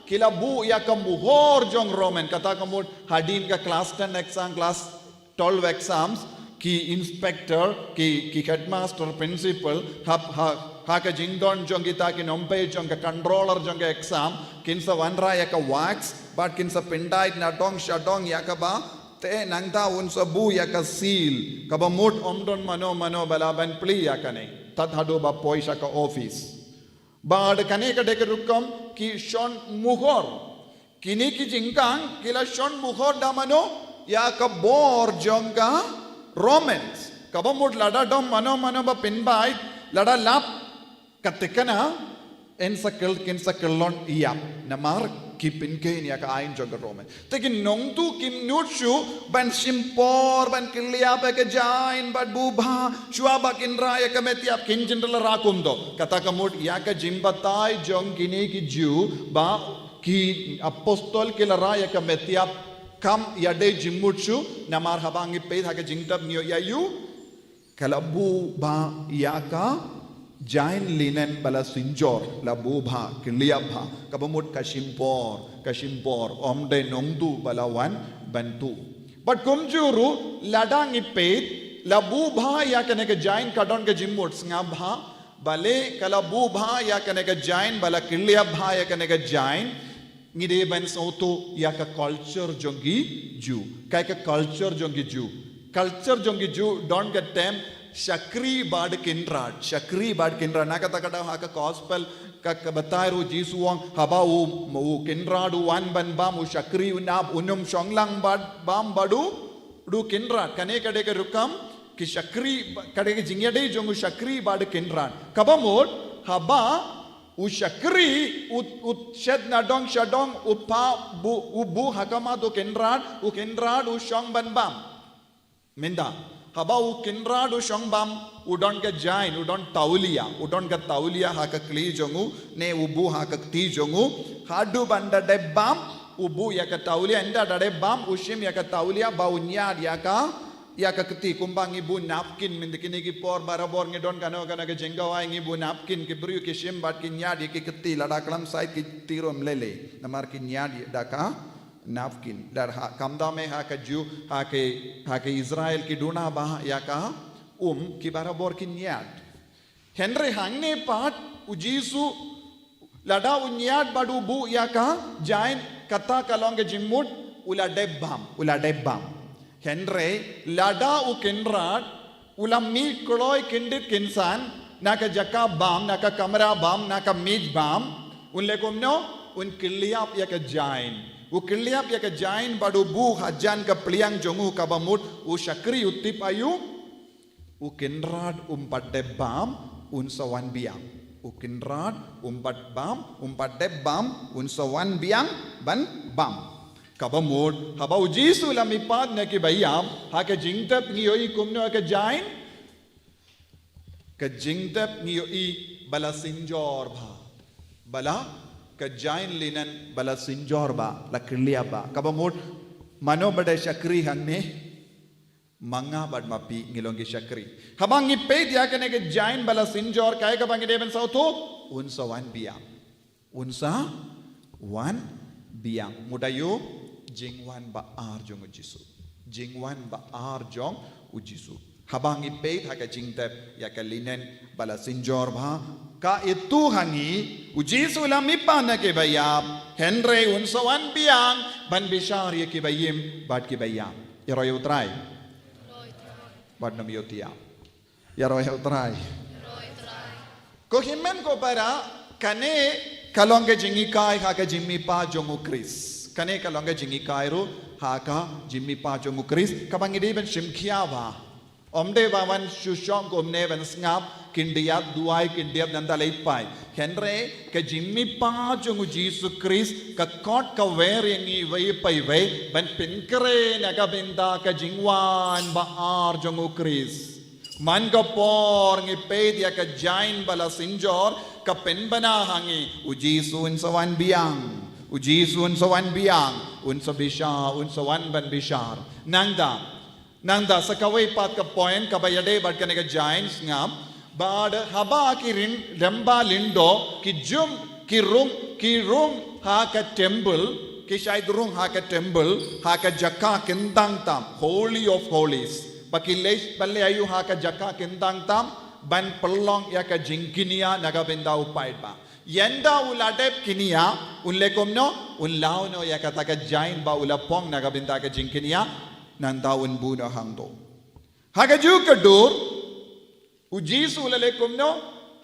ki la buh ïa ka muhor jong Roman, kata ka mut hadien ka class ten exam, class twelve exams, ki inspector, ki, ki headmaster, principal, hap, ha, Ha ka jingdon jong kita ki nongpeit jong ka controller jong ka exam, kin sa wanrah ïa ka wax, bad kin sa pyndait na dong sha dong ïa kaba, te nangta un sa buh ïa ka seal, kaba mut ym don mano mano ba lah ban plie ïa kane. Tad haduh ba poi sha ka office. Bad kane ka dei ka rukom ki shon muhor. Kine ki jingkang, ki la shon muhor da mano, ïa ka bor jong ka Romans. Kaba mut lada don mano mano ba pynbeit, lada lap, ka thikna, yn sa kyl, kin sa kyllon ïap. Namar ki pynkheiñ ïa ka aiñ jong ka Romans. Te ki nongtuh kim nud shuh, ban shim por, ban kylliap ïa ka jaiñ, bad buh bha, shuwa ba kin rah ïa ka met ïap, kin jin da la rah kumto. Kata ka mut ïa ka jingbatai jong kine ki Jiw, ba ki apostol ki la rah ïa ka met ïap, kam ïadei jingmut shuh, namar haba ngi peit ha ka Jingtep ngi ïohi ïa u, ka la buh bha ïa ka jaiñ linen ba la synjor, la buh bha, kylliap bha, kaba mut ka shim por, ka shim por, ym dei nongtuh ba la wan ban tuh. Bad kumjuh ruh, lada ngi peit, la buh bha ïa kane ka jaiñ, ka don ka jingmut sngap bha, balei ka la buh bha ïa kane ka jaiñ, ba la kylliap bha ïa kane ka jaiñ, ngi dei ban sngewthuh ïa ka culture jong ki Jiw. Kaei ka culture jong ki Jiw? Culture jong ki Jiw don ka term shakri bad kynrad. Shakri bad kynrad. Na kata ka daw ha ka gospel ka, ka batai ruh Jisu u ong haba u, u kynrad u wan ban bam, u shakri un ap, un ym shong lang bad bam bad u, u kynrad. Kane ka dei ka rukom ki shakri, ka dei ka jingïadei jong u shakri bad kynrad. Kaba mut, haba u shakri, u, u shet na dong sha dong, u pha, buh, u buh ha khmat u kynrad, u kynrad u shong ban bam. Mynta, haba u kynrad u shong bam, u don ka jaiñ, u don taulia, u don ka taulia ha ka khlieh jong u, ne u buh ha ka kti jong u, haduh ban da dep bam, u buh ïa ka taulia, ynda da dep bam, u shim ïa ka taulia, ba u ñiad ïa ka, ïa ka kti, kumba ngi buh napkin, mynta kine ki por barabor ngi don kano kano ka jingkhawai ngi buh napkin, ki briew ki shim bad ki ñiad ïa ki kti, lada khlem sait ki kti ruh ym lei lei, namar ki ñiad ïa da ka napkin. Lada ha, khamtam eh ha ka Jiw, ha ka, ha ka Israel ki duna bha ïa ka um, ki barabor ki ñiad. Hynrei hangne pat, u Jisu, lada u ñiad bad u buh ïa ka jaiñ, kata ka long ka jingmut, u la dep bam, u la dep bam. Hynrei, lada u kynrad, u la mih kloi kyndit kynsan, na ka jaka bam, na ka kamra bam, na ka miej bam, un leh kumno, un kylliap ïa ka jaiñ. U kylliap ïa ka jaiñ bad u buh hajan ka pliang jong u, kaba mut, u shakri u tip aïu, u kynrad um pat dep bam, un sa wan biang. U kynrad um pat bam, um pat dep bam, un sa wan biang, ban bam. Kaba mut, haba u Jisu u la mihpat na ki baïap, ha ka Jingtep ngi ïohi kumno ha ka jaiñ, ka Jingtep ngi ïohi ba la synjor bha. Ba la, ka jaiñ linen ba la synjor bha, la kylliap bha. Kaba mut, mano ba dei shakri hangne, ma nga bad ma phi ngi long ki shakri. Haba ngi peit ïa kane ka jaiñ ba la synjor, kaei kaba ngi dei ban sngewthuh, un sa wan biang. Un sa wan biang. Mut aïu, jingwan ba ar jong u Jisu. Jingwan ba ar jong u Jisu. Haba ngi peit ha ka Jingtep ïa ka linen ba la synjor bha, ka ïathuh ha ngi, u Jisu u la mihpat na ki baïap, hynrei un sa wan biang, ban bishar ïa ki baïm bad ki baïap. Ïaroh ïa u Trai. Bad nym ïohthiah. Ïaroh ïa u Trai. Ko hynmen ko para, kane ka long ka jinghikai ha ka jingmihpat jong u Khrist. Kane ka long ka jinghikai ruh ha ka jingmihpat jong u Khrist. Kaba ngi dei ban shim khia bha. Ym dei ba wan shu shong kumne ban sngap, khyndiat duwai, khyndiat nangta leit phai. Hynrei, ka jingmihpat jong u Jisu Khrist, ka khot ka wer ïa ngi iwei pa iwei, ban pynkhreh na ka bynta ka jingwan ba ar jong u Khrist. Man ka por ngi peit ïa ka jaiñ ba la synjor, ka pynbna ha ngi, u Jisu un sa wan biang. U Jisu un sa wan biang, un sa bishar, un sa wan ban bishar. Nangta, nangta sa kawei pat ka point kaba ïadei bad kane ka jaiñ sngap. Bad haba ki rin, lyngba lyngdoh, ki jum, ki rung, ki rung ha ka temple, ki shait rung ha ka temple, ha ka jaka kyntang tam, Holy of Holies. Ba ki leit ban leh aïu ha ka jaka kyntang tam, ban pynlong ïa ka jingkñia na ka bynta u paidbah. Ynda u la dep kñia, un leh kumno, un law noh ïa kata ka jaiñ ba u la phong na ka bynta ka jingkñia, nangta un buh noh hangto. Ha kajuh ka dur, u Jisu u la leh kumno,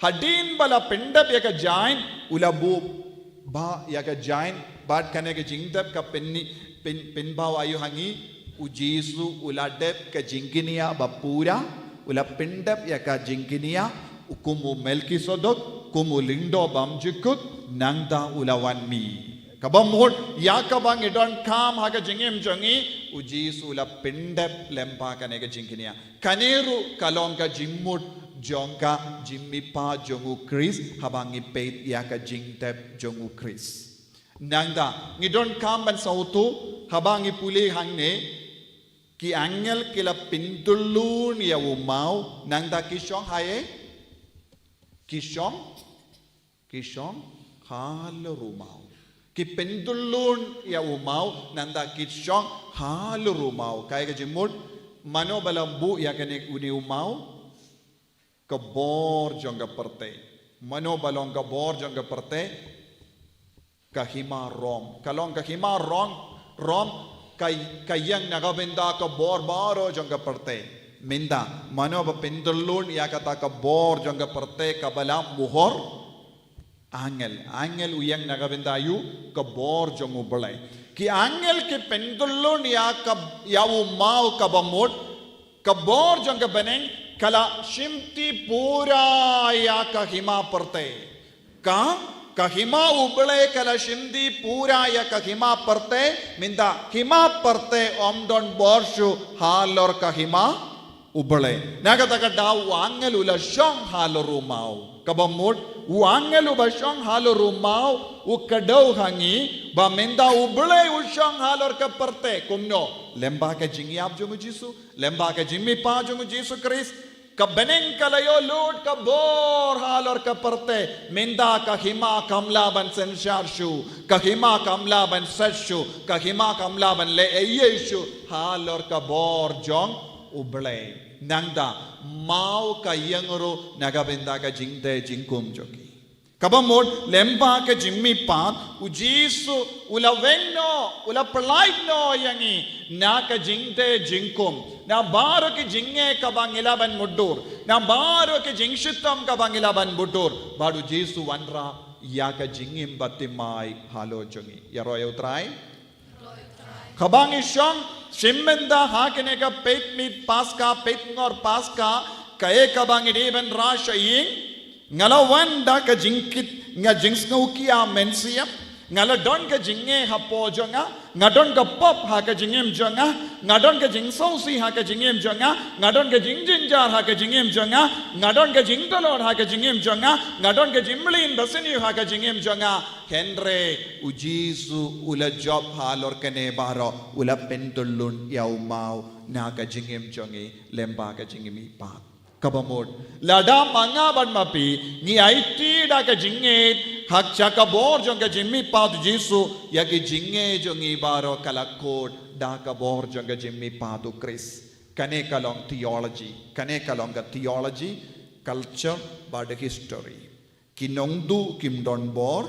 hadien ba la pyndep ïa ka jaiñ, u la buh bah ïa ka jaiñ, bad kane ka jingdep ka pyn, pyn, pynbaw aïu ha ngi, u Jisu u la dep ka jingkñia ba pura, u la pyndep ïa ka jingkñia, u kum u Melkisedek, kum u lyngdoh bymjukut, nangta u la wan mih. Kaba mut, ïa kaba ngi donkam ha ka jingim jong ngi, u Jisu u la pyndep lyngba kane ka jingkñia. Kane ruh ka long ka jingmut jong ka jingmihpat jong u Khrist, haba ngi peit ïa ka jingdep jong u Khrist. Nangta, ngi donkam ban sngewthuh, haba ngi pule hangne, ki angel ki la pynduh lun ïa u maw, nangta ki shong haei? Ki shong, ki shong halor u maw. Ki pynduh lun ïa u maw, nangta ki shong halor u maw. Kaei ka jingmut, mano ba la buh ïa kane une u maw? Ka bor jong ka pyrthei. Mano ba long ka bor jong ka pyrthei? Ka hima Rom. Ka long ka hima Rom, Rom, ka, ka ïeng na ka bynta ka bor baroh jong ka pyrthei. Mynta, mano ba pynduh lun ïa kata ka bor jong ka pyrthei kaba la muhor? Angel. Angel u ïeng na ka bynta aïu? Ka bor jong u Blei. Ki angel ki pynduh lun ïa ka, ïa u maw, kaba mut, ka bor jong ka bneng ka la shimti pura ïa ka hima pyrthei. Ka, ka hima u Blei ka la shimti pura ïa ka hima pyrthei, mynta hima pyrthei ym don bor shuh halor ka hima u Blei. Na kata ka daw u angel u la shong halor u maw. Kaba mut, u angel uba shong halor u maw, u kdew ha ngi, ba mynta u Blei u shong halor ka pyrthei, kumno? Lyngba ka jingïap jong u Jisu, lyngba ka jingmihpat jong u Jisu Khrist, ka bneng ka la ïoh lut ka bor halor ka pyrthei, mynta ka hima kam lah ban synshar shuh, ka hima kam lah ban set shuh, ka hima kam lah ban leh ei ei shuh, halor ka bor jong u Blei. Nangta, maw ka ïeng ruh na ka bynta ka jingtei jingkum jong ki. Kaba mut, lyngba ka jingmihpat, u Jisu, u la weng noh, u la pyllait noh ïa ngi, na ka jingtei jingkum, na baroh ki jingeh kaba ngi lah ban mutdur, na baroh ki jingshitom kaba ngi lah ban mutdur, bad u Jisu u wanrah ïa ka jingim bathymmai halor jong ngi. Ïaroh ïa u Trai. Haba ngi shong, shim bynta ha kane ka peit miet Paska, peit ngor Paska, kaei kaba ngi dei ban rah sha ïing. Nga la wan da ka jingkit, nga jingsngew ki ïa mynsiem. Nga la don ka jingeh hapoh jong nga, nga don ka pop ha ka jingim jong nga, nga don ka jingsngewsih ha ka jingim jong nga, nga don ka jingjynjar ha ka jingim jong nga, nga don ka jingdolor ha ka jingim jong nga, nga don ka jingmlien basniew ha ka jingim jong nga. Hynrei u Jisu u la jop halor kane baroh, u la pynduh lun ïa u maw na ka jingim jong ngi lyngba ka jingmihpat. Kaba mut, lada ma nga bad ma phi ngi aiti da ka jingngeit ha ka bor jong ka jingmihpat u Jisu, ïa ki jingeh jong ngi baroh ka la kut da ka bor jong ka jingmihpat u Khrist. Kane ka long theology, kane ka long ka theology, culture bad history. Ki nongduh kim don bor,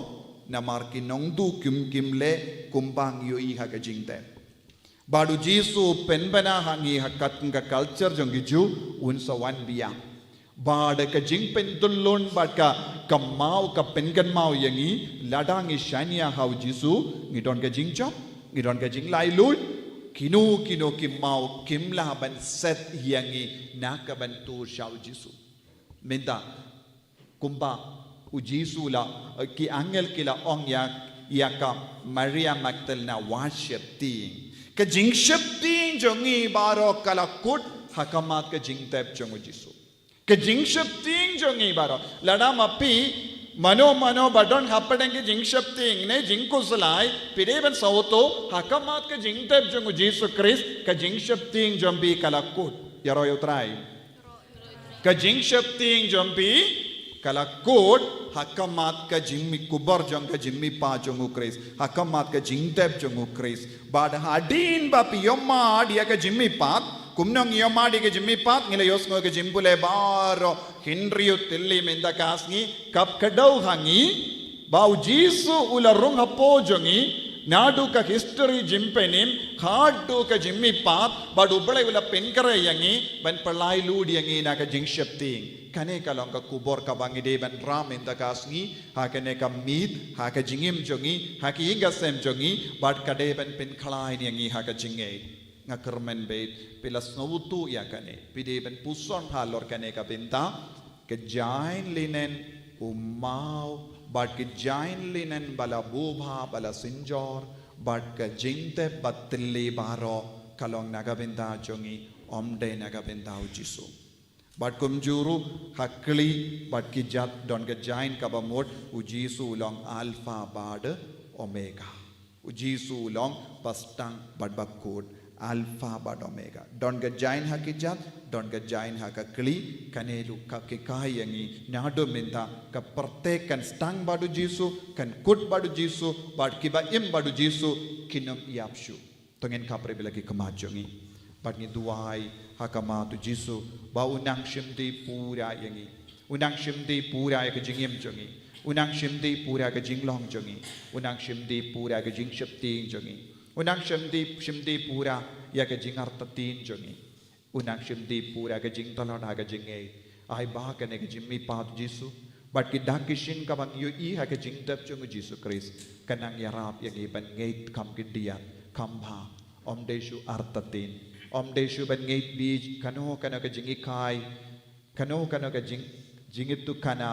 namar ki nongduh kim, kim leh kumba ngi ïohi ha ka jingtep. Bad u Jisu u pynbna ha ngi ha kat ka culture jong ki Jiw, un sa wan biang. Bad ka jingpynduh lun bad ka, ka maw ka pynkynmaw ïa ngi, lada ngi shaniah ha u Jisu, ngi don ka jingjop, ngi don ka jinglaitluid, kino kino ki maw kim lah ban set ïa ngi na ka ban tur sha u Jisu. Mynta, kumba u Jisu la, eh, ki angel ki la ong ïa, ïa ka Maria Magdalena, wat sheptieng. Ka jingsheptieng jong ngi baroh ka la kut ha khmat ka jingtep jong u Jisu. Ka jingsheptieng jong ngi baroh. Lada ma phi, mano mano ba don hapdeng ka jingsheptieng ne jingkhuslai, phi dei ban sngewthuh, ha khmat ka jingtep jong u Jisu Khrist, ka jingsheptieng jong phi ka la kut. Ïaroh ïa u Trai. Ka jingsheptieng jong phi ka la kut ha khmat ka jingmih, kubur jong ka jingmihpat jong u Khrist, ha khmat ka jingtep jong u Khrist. Bad hadien ba phi ïohmad ïa ka jingmihpat, Kumno ngi ïohmad ïa ka jingmihpat? Ngi la ïohsngew ka jingpule baroh hynriew tylli mynta ka sngi, kaba kdew ha ngi ba u Jisu u la rung hapoh jong ngi naduh ka history jingpynim haduh ka jingmihpat, bad U Blei u la pynkhreh ïa ngi ban pynlait lut ïa ngi na ka jingsheptieng. Kane ka long ka khubor kaba ngi dei ban rah mynta ka sngi ha kane ka miet, ha ka jingim jong ngi, ha ka ïing ka sem jong ngi, bad ka dei ban pynkhlaiñ ïa ngi ha ka jingngeit. Nga kyrmen ba phi la sngewthuh ïa kane, phi dei ban puson halor kane ka bynta. Ka jaiñ linen u maw bad ka jaiñ linen ba la buh bha, ba la synjor, bad ka jingtep ba tylli baroh ka long na ka bynta jong ngi, ym dei na ka bynta u Jisu. Bad kumjuh ruh ha kli bad ki jat don ka jaiñ kaba mut, u Jisu u long Alpha bad Omega. U Jisu u long ba sdang bad ba kut, Alpha bad Omega. Don ka jaiñ ha ki jat, don ka jaiñ ha ka kli. Kane ruh ka hikai ïa ngi naduh mynta, ka pyrthei kan sdang bad u Jisu, kan kut bad u Jisu, bad kiba im bad u Jisu kin ym ïap shuh. To ngin khapkhreh beit la ki khmat jong ngi bad ngi duwai ha khmat u Jisu ba un nang shim dih pura ïa ngi. Un nang shim dih pura ïa ka jingim jong ngi. Un nang shim dih pura ïa ka jinglong jong ngi. Un nang shim dih pura ïa ka jingsheptieng jong ngi. Un nang shim dih, shim dih pura ïa ka jingartatien jong ngi. Un nang shim dih pura ïa ka jingtlot ha ka jingngeit. Ai ba kane ka jingmihpat u Jisu bad ki dak ki shin kaba ngi ïohi ha ka jingtep jong u Jisu Khrist kan nang ïarap ïa ngi ban ngeit kham khyndiat, kham bha. Ym dei shuh artatien, ym dei shuh ban ngeit beit kano kano ka jinghikai, kano kano ka jing, jingïathuhkhana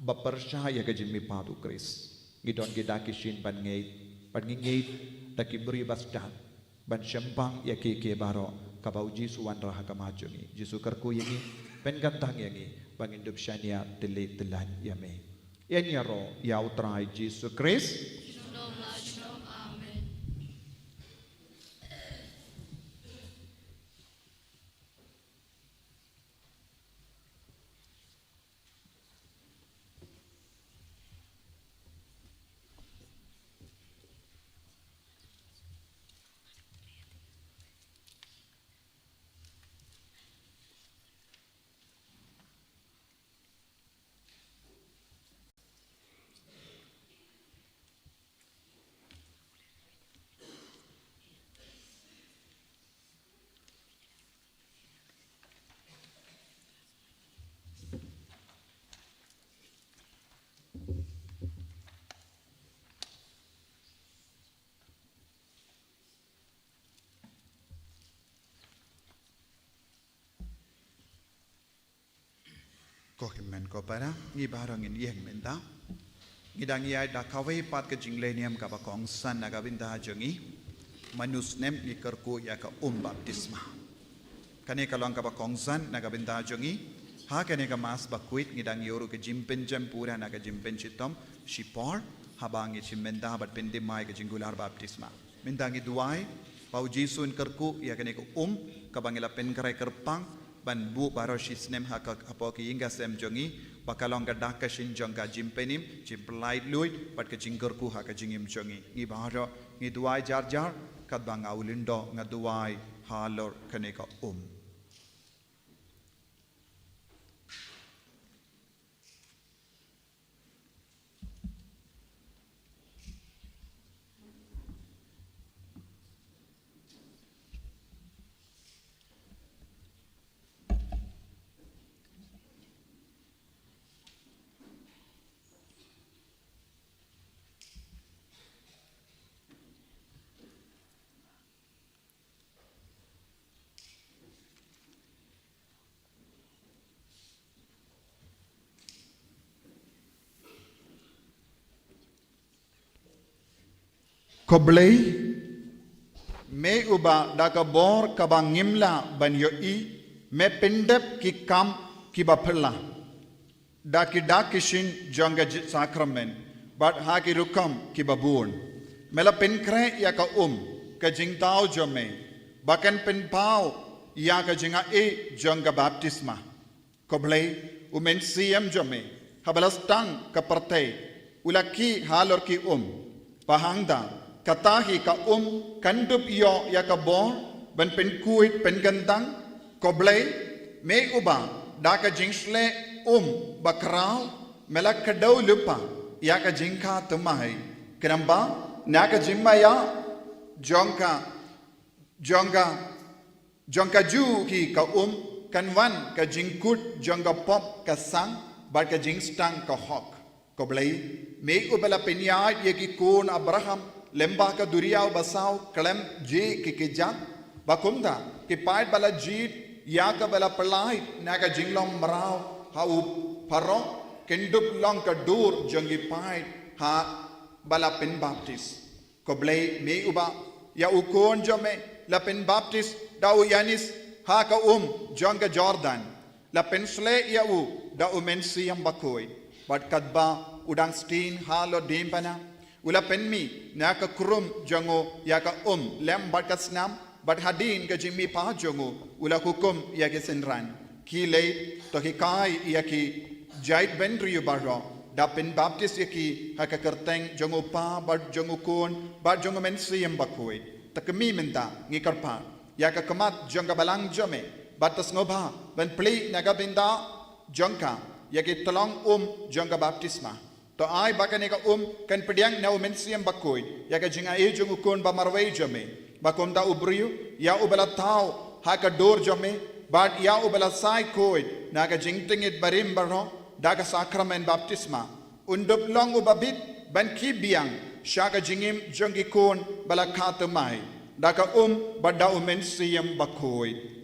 ba pyrshah ïa ka jingmihpat u Khrist. Ngi don ki dak ki shin ban ngeit, bad ngi ngeit da ki briew ba stad ban shemphang ïa kiei kiei baroh kaba u Jisu u wanrah ha khmat jong ngi. Jisu kyrkhu ïa ngi, pynkyntang ïa ngi ba ngin dup shaniah tylli tyllan ïa me. Ïaroh ïa u Trai Jisu Khrist. Ko hynmen ko para, ngi baroh ngin ïeng mynta. Ngi dang ïaid da kawei pat ka jinglehniam kaba kongsan na ka bynta jong ngi. Mano snem ngi kyrkhu ïa ka um baptisma. Kane ka long kaba kongsan na ka bynta jong ngi. Ha kane ka Mass bakhuid ngi dang ïoh ruh ka jingpynjem pura na ka jingpynshitom shipor haba ngi shim bynta bad pynthymmai ka jingkular baptisma. Mynta ngi duwai ba u Jisu un kyrkhu ïa kane ka um kaba ngi la pynkhreh kyrpang ban buh baroh shi snem ha ka, hapoh ka ïing ka sem jong ngi, ba ka long ka dak ka shin jong ka jingpynim, jingpynlait luid bad ka jingkyrkhu ha ka jingim jong ngi. Ngi baroh ngi duwai jar jar katba nga u lyngdoh nga duwai halor kane ka um. Ko Blei, me uba da ka bor kaba ngim lah ban ïohi, me pyndep ki kam kiba phylla da ki dak ki shin jong ka ji-, sakramen, bad ha ki rukom kiba bun me la pynkhreh ïa ka um, ka jingthaw jong me, ba kan pynpaw ïa ka jingaiei jong ka baptisma. Ko Blei, u Mynsiem jong me, haba la sdang ka pyrthei, u la khih halor ki um. Bad hangta, kata hi ka um kan dup ïoh ïa ka bor ban pynkuid pynkyntang, ko Blei, me uba da ka jingshlei um bakhraw me la kdew lypa ïa ka jingkha thymmai, khnang ba na ka jingmaïa jong ka, jong ka, jong ka ju hi ka um kan wan ka jingkut jong ka pop ka sang bad ka jingstang ka hok. Ko Blei, me uba la pynïaid ïa ki khun Abraham lem bad ka duriaw basaw khlem jia ki kjat, ba kumta ki paid ba la jied ïa kaba la pyllait na ka jinglong mraw ha u Pharaoh kin dup long ka dur jong ki paid haba la pynbaptis. Ko Blei, me uba ïa u khun jong me la pynbaptis da u Ïoannis ha ka um jong ka Jordan, la pynsleh ïa u da u Mynsiem Bakhuid, bad katba u dang sting halor diengphna, u la pynmih na ka khrum jong u ïa ka um lem bad ka snam, bad hadien ka jingmihpat jong u, u la hukum ïa ki synran. Khie leit to hikai ïa ki jaitbynriew baroh, da pynbaptis ïa ki ha ka kyrteng jong u Kpa bad jong u Khun bad jong u Mynsiem Bakhuid. Te khmih mynta, ngi kyrpad ïa ka khmat jong ka balang jong me, bad to sngewbha ban plie na ka bynta jong ka ïa ki tyllong um jong ka baptisma. To ai ba kane ka um kan pdiang na u Mynsiem Bakhuid ïa ka jingai jong u Khun ba marwei jong me, ba kumta u briew ïa uba la thaw ha ka dur jong me bad ïa uba la sai khuid na ka jingtngit barim baroh da ka sakramen baptisma, un dup long uba bit ban khie biang sha ka jingim jong ki khun ba la kha thymmai da ka um bad da u Mynsiem Bakhuid.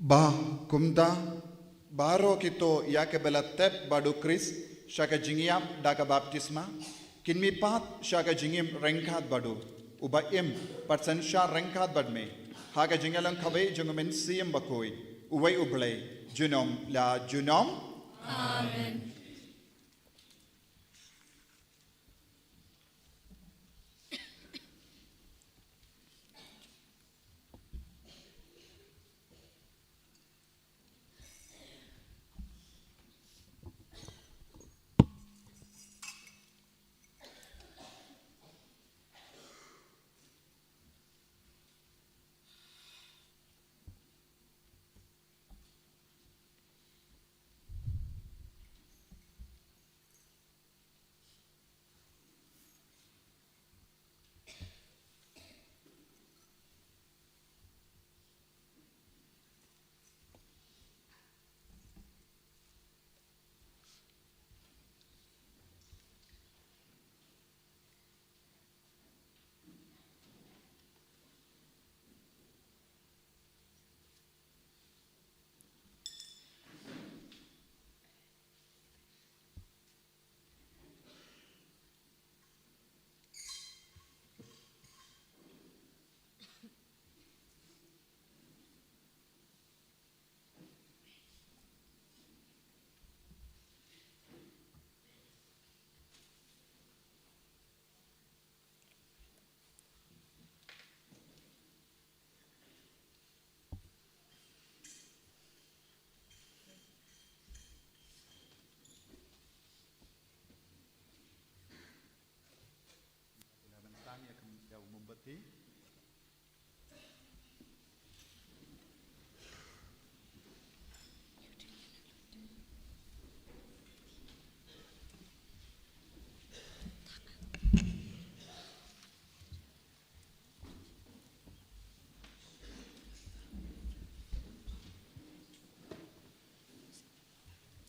Ba kumta, baroh kito ïa kiba la tep bad u Khrist sha ka jingïap da ka baptisma, kin mihpat sha ka jingim ryngkat bad u, uba im bad synshar ryngkat bad me, ha ka jingïalang kawei jong u Mynsiem Bakhuid, uwei u Blei, junom la junom. Amen.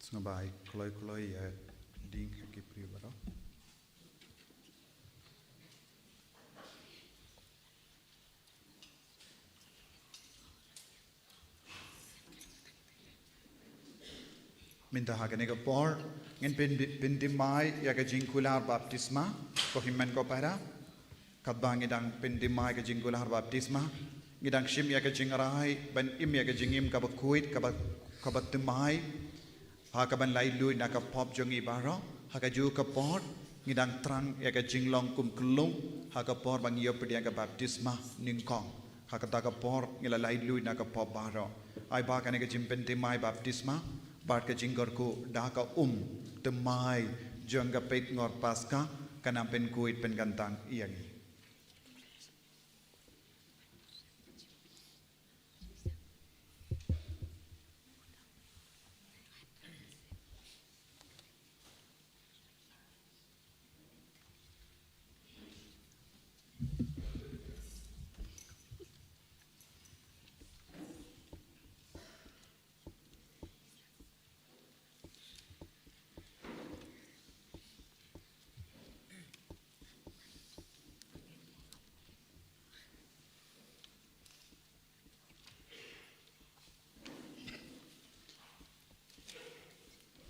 Nga bai kloi kloi ïa ding ha ki briew baroh. Mynta ha kane ka por ngin pyn, pynthymmai ïa ka jingkular baptisma, ko hynmen ko para. Katba ngi dang pynthymmai ka jingkular baptisma, ngi dang shim ïa ka jingrai ban im ïa ka jingim kaba khuid, kaba, kaba thymmai ha kaban laitluid na ka pop jong ngi baroh. Ha kajuh ka por ngi dang thrang ïa ka jinglong kum kyllung ha ka por ba ngi ïoh pdiang ka baptisma nyngkong. Ha kata ka por ngi la laitluid na ka pop baroh. Ai ba kane ka jingpynthymmai baptisma bad ka jingkyrkhu da ka um thymmai jong ka peit ngor Paska kan nang pynkhuid pynkyntang ïa ngi.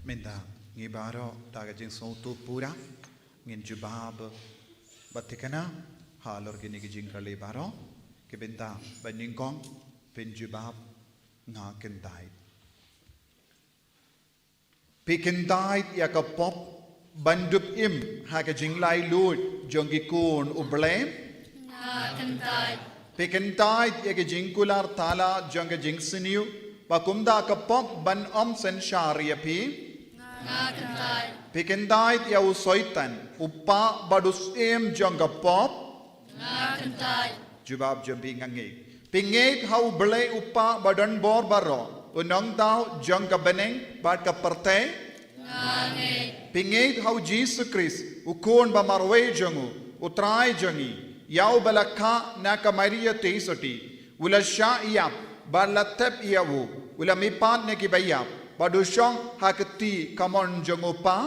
Mynta ngi baroh da ka jingsngewthuh pura ngin jubab bad thikna halor kine ki jingkylli baroh. Ki bynta ba nyngkong, pynjubab: Nga kyntait. Phi kyntait ïa ka pop ban dup im ha ka jinglaitluid jong ki khun U Blei? Nga kyntait. Phi kyntait ïa ka jingkular thala jong ka jingsniew ba kumta ka pop ban ym synshar ïa phi? Nga kyntait. Phi kyntait ïa u Soitan, u pa bad u syiem jong ka pop? Nga kyntait. Jubab jong phi: Nga ngeit. Phi ngeit ha U Blei U Kpa ba don bor baroh, U Nongthaw jong ka bneng bad ka pyrthei? Nga ngeit. Phi ngeit ha U Jisu Khrist, U Khun ba marwei jong U, U Trai jong ngi, ïa U ba la kha na ka Maria Theisotti, U la shah ïap bad la thep ïa U, U la mihpat na ki baïap bad U shong ha ka kti kamon jong U Kpa?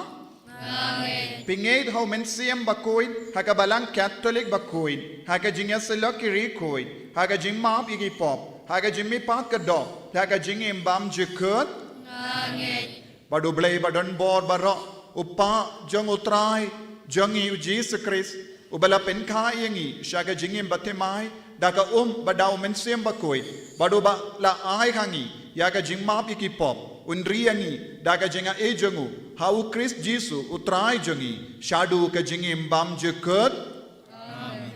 Nga ngeit. Phi ngeit ha U Mynsiem Bakhuid, ha ka Balang Katholik bakhuid, ha ka jingïasyllok ki riewkhuid, ha ka jingmap ïa ki pop, ha ka jingmihpat ka doh, ha ka jingim bymjukut? Nga ngeit. Bad U Blei ba don bor baroh, U Kpa jong U Trai jong ngi U Jisu Khrist, U ba la pynkha ïa ngi sha ka jingim bathymmai da ka um bad da U Mynsiem Bakhuid, bad U ba la ai ha ngi ïa ka jingmap ïa ki pop, un ri ïa ngi da ka jingai jong U, ha U Khrist Jisu U Trai jong ngi, shaduh ka jingim bymjukut. Amen.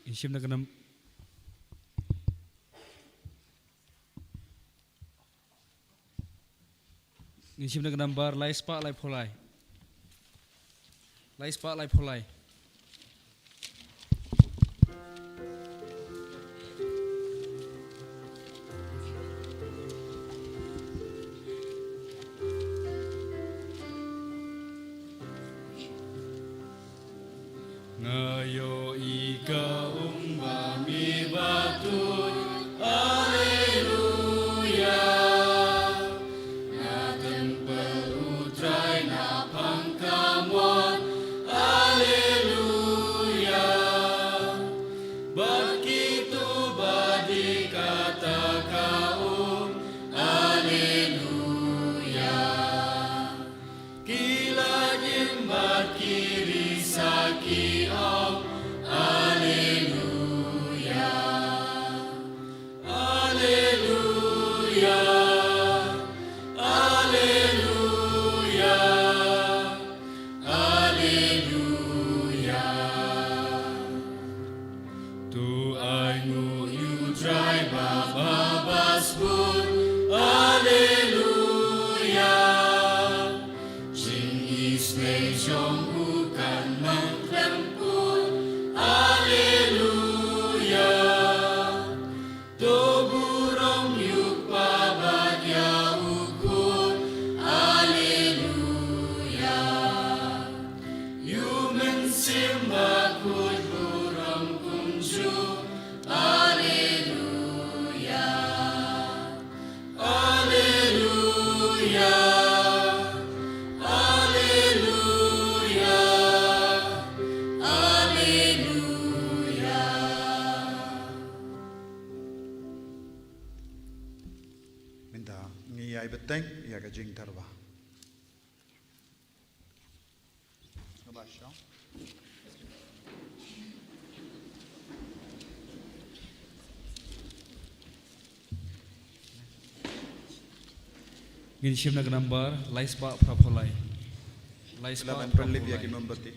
Ngin shim na ka nam-, ngin shim na ka nambar lai spah laiphew lai. Lai spah laiphew lai. Nga ïohi ka um ba me ba tuid, Alleluia. Na templ U Trai na phang kamon, Alleluia. Bad kito ba dei kata ka um, Alleluia. Ki la im bad ki risa ki ong, Alleluia. Alleluia. Alleluia. Alleluia. To ainguh ïa U Trai ba bha ba sbun. Alleluia. Jingisynei jong u kan nang khlem kut. Alleluia. To burom ïa U Kpa bad ïa U Khun. Alleluia. Ïa U Mynsiem Bakhuid burom kumjuh. Bteng ïa ka jingtyrwa. Kaba shong. Ngin shim na ka nambar lai spah phra phew lai. Lai spah phra phew lai. Laban pynlip ïa ki mombati.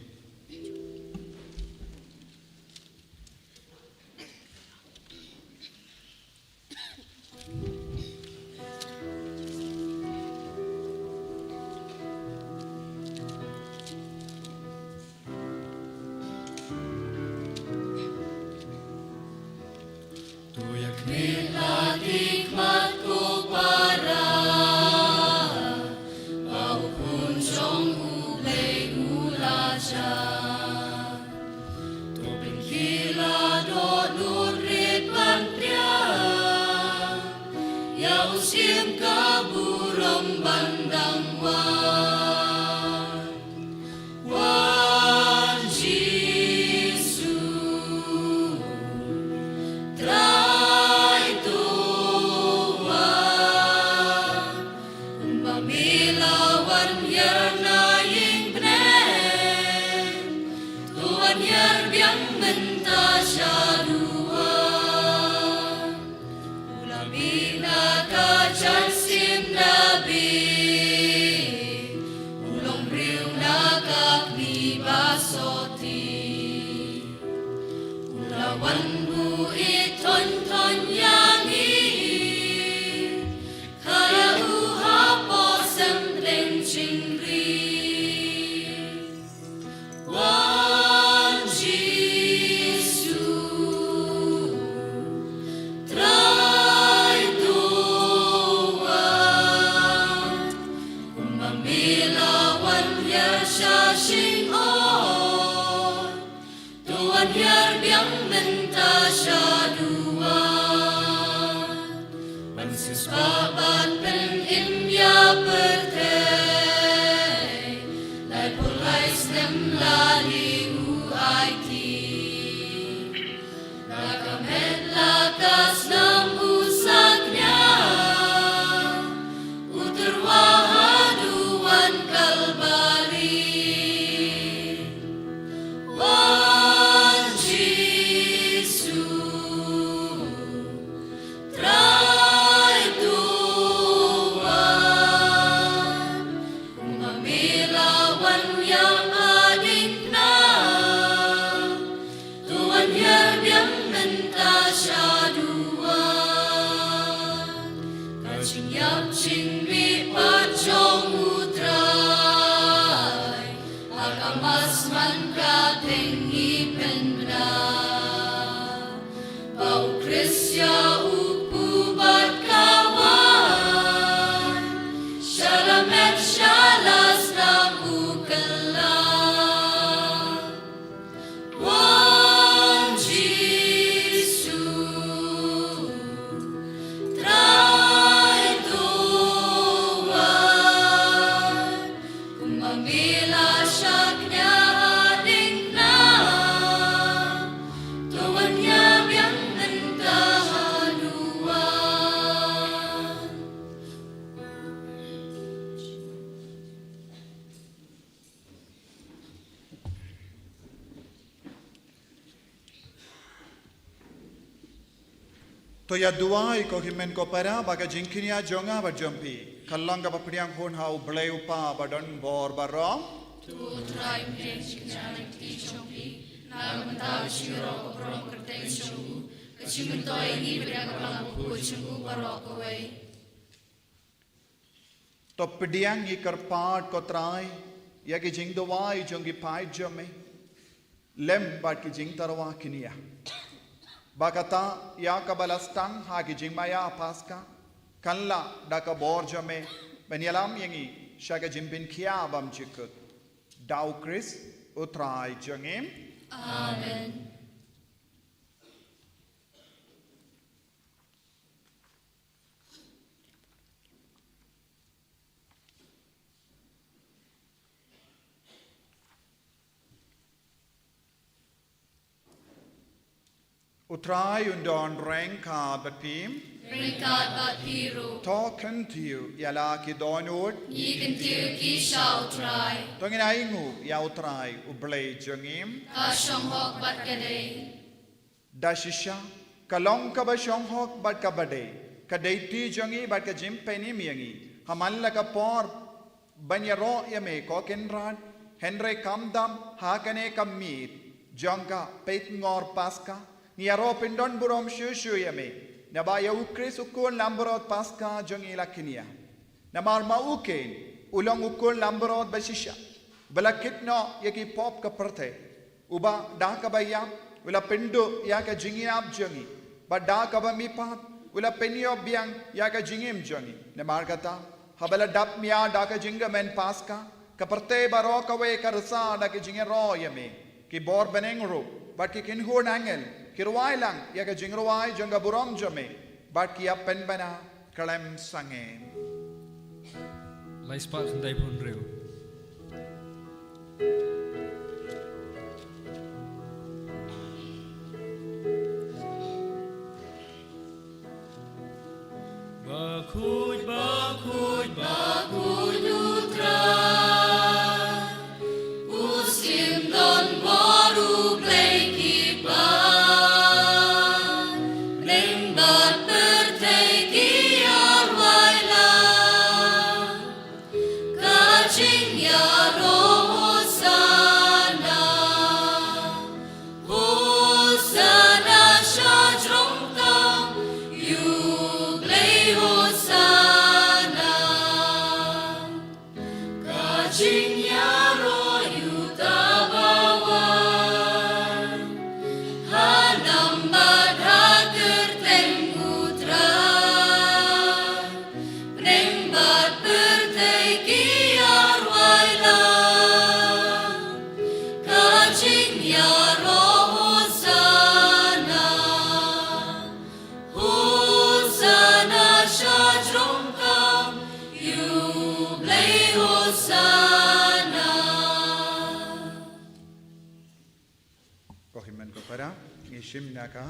To ïa khmih la ki khmat ko para, ba u khun jong U Blei u la jia. To pynkhih la dohnud rit ban pdiang ïa u syiem ka burom ban dang wan. Wan Jisu, Trai to wan. Kumba me la wan hiar na ïing bneng, to wan hiar biang mynta shaduwan. U la mih na ka jaiñsiem Dabid, u long briew na ka kmie ba sotti. U la wan buh ïeit thon thon ïa ngi, kha ïa u hapoh sem teng jingri. Wan Jisu, Trai to wan. Kumba me la wan hiar sha shingain, to wan hiar biang mynta shaduwan. Ban siewspah ban pynim ïa pyrthei, laiphew lai snem lane u aiti. Na ka met la ka snam u saknia, u tyrwa haduh wan Kalbari. Wan Jisu, Trai to wan. Kumba me la wan ïa ka diengphna, to wan hiar biang mynta shaduwan. Ka jingïap jingmihpat jong U Trai, ha ka mass man ka theng ngi pynbna. Ba U Khrist ïa u kpu bad ka wan, sha la met sha la snam u kylla. Wan Jisu, Trai to wan. Kumba me la shakñia ha diengphna, to wan hiar biang mynta haduwan. To ïa duwai ko hynmen ko para, ba ka jingkñia jong nga bad jong phi kan long kaba pdiang hun ha U Blei U Kpa ba don bor baroh. To Trai, pdiang jingkñia na ki kti jong phi, na ka bynta ka jingïaroh ka burom kyrteng jong u, ka jingmyntoi ïa ngi bad ïa ka balang bakhuid jong u baroh kawei. To pdiang ïa ki kyrpad ko Trai, ïa ki jingduwai jong ki paid jong me, lem bad ki jingtyrwa kñia. Ba kata ïa kaba la sdang ha ki jingmaïa Paska, kan lah da ka bor jong me ban ïalam ïa ngi sha ka jingpynkhiah bymjukut. Da U Khrist U Trai jong ngi. Amen. U Trai un don ryngkat bad phi. Ryngkat bad phi ruh. To kyntiew ïa la ki dohnud. Ngi kyntiew ki sha U Trai. To ngin ainguh ïa U Trai U Blei jong ngi. Ka shong hok bad ka dei. Da shisha, ka long kaba shong hok bad kaba dei, ka dei ti jong ngi bad ka jingpynim ïa ngi. Ha man la ka por ban ïaroh ïa me ko Kynrad, hynrei khamtam ha kane ka miet jong ka peit ngor Paska, ngi ïaroh pyndon burom shuh shuh ïa me. Naba ïa U Khrist u khun langbrot Paska jong ngi la kñia. Namar ma u Kein u long u khun langbrot ba shisha, ba la kit noh ïa ki pop ka pyrthei. Uba da kaba ïap u la pynduh ïa ka jingïap jong ngi, bad da kaba mihpat u la pynïoh biang ïa ka jingim jong ngi. Namar kata, haba la dap mia da ka jingkmen Paska, ka pyrthei baroh kawei ka rsa da ka jingïaroh ïa me. Ki bor bneng ruh bad ki kynhun angel ki rwai lang ïa ka jingrwai jong ka burom jong me, bad ki ïa pynbna khlem sangeh. Lai spah khyndai phew hynriew. Bakhuid, bakhuid, bakhuid U Trai. U shim don bor, U Blei ki bang. Bneng bad pyrthei ki ïarwai lang. Ka jingïaroh Hosana. Hosana sha jrong tam, ïa U Blei Hosana. Ka jingïaroh ïa uta uba wan ha nam bad ha kyrteng U Trai. Bneng bad pyrthei ki ïarwai lang. Ka jingïaroh Hosana. Hosana sha jrong tam, ïa U Blei Hosana. Ko hynmen ko para, ngi shim na ka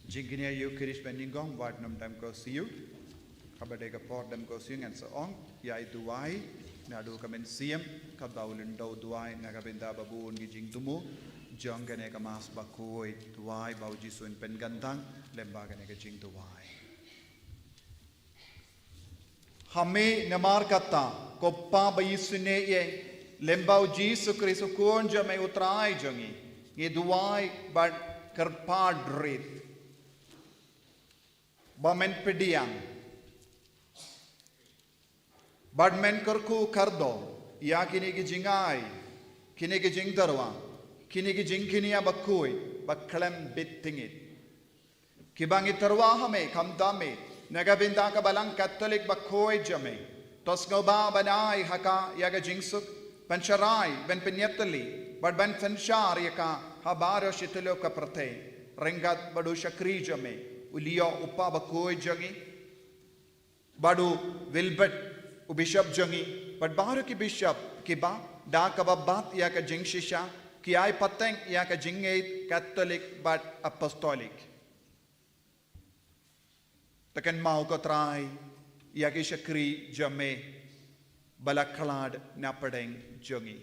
jingkñia ïa U Khrist banyngkong, wat nym dem ko siew. Kaba dei ka por dem ko siew, ngan sa ong ïa i duwai naduh ka mynsiem, kaba u lyngdoh duwai na ka bynta ba bun ki jingthmu jong kane ka Mass bakhuid. Duwai ba U Jisu un pynkyntang lyngba kane ka jingduwai. Ha me namar kata, ko Pa ba isynei, lyngba U Jisu Khrist U Khun jong me U Trai jong ngi, ngi duwai bad kyrpad rit ba men pdiang bad men kyrkhu kyrdoh ïa kine ki jingai, kine ki jingtyrwa, kine ki jingkñia bakhuid ba khlem bit tyngeh. Kiba ngi tyrwa ha me, khamtam me, na ka bynta ka Balang Katholik bakhuid jong me. To sngewbha ban ai ha ka ïa ka jingsuk, ban sharai, ban pynïatylli bad ban synshar ïa ka ha baroh shi tylli ka pyrthei, ryngkat bad u shakri jong me, u Leo u Pa bakhuid jong ngi, bad u Wilbert u Bishop jong ngi, bad baroh ki Bishop kiba da kaba bat ïa ka jingshisha ki ai pateng ïa ka jingngeit Katholik bad Apostolik. To kynmaw ko Trai ïa ki shakri jong me ba la khlad na pdeng jong ngi.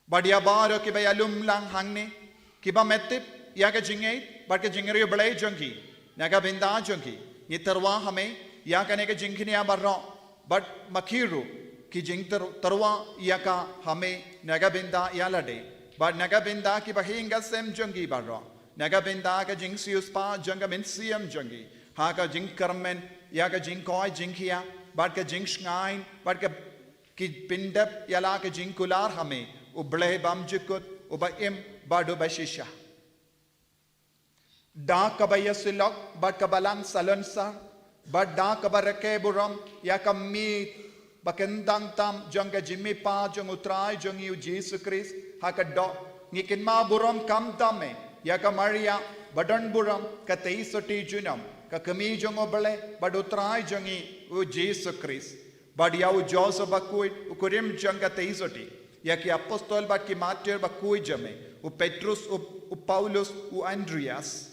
Bad ïa baroh kiba ïalum lang hangne, kiba me tip ïa ka jingngeit bad ka jingriewblei jong ki na ka bynta jong ki, ngi tyrwa ha me ïa kane ka jingkñia baroh, bad ma ki ruh ki jingtyr-, tyrwa ïa ka ha me na ka bynta ïa lade bad na ka bynta kiba hiing ka sem jong ki baroh, na ka bynta ka jingsiewspah jong ka mynsiem jong ki ha ka jingkyrmen ïa ka jingkoit jingkhiah bad ka jingshngaiñ bad ka ki pyndep ïa la ka jingkular ha me, U Blei bymjukut, uba im bad uba shisha. Da kaba ïasyllok bad ka Balang Salonsar, bad da kaba rakhe burom ïa ka miet ba kyntang tam jong ka jingmihpat jong U Trai jong ngi U Jisu Khrist ha ka doh, ngi kynmaw burom khamtam me ïa ka Maria ba don burom, ka Teisotti junom, ka Kmie jong U Blei bad U Trai jong ngi U Jisu Khrist. Bad ïa u Joseph bakhuid, u kurim jong ka Teisotti, ïa ki apostol bad ki martyr bakhuid jong me, u Petrus, u, u Paulus, u Andreas,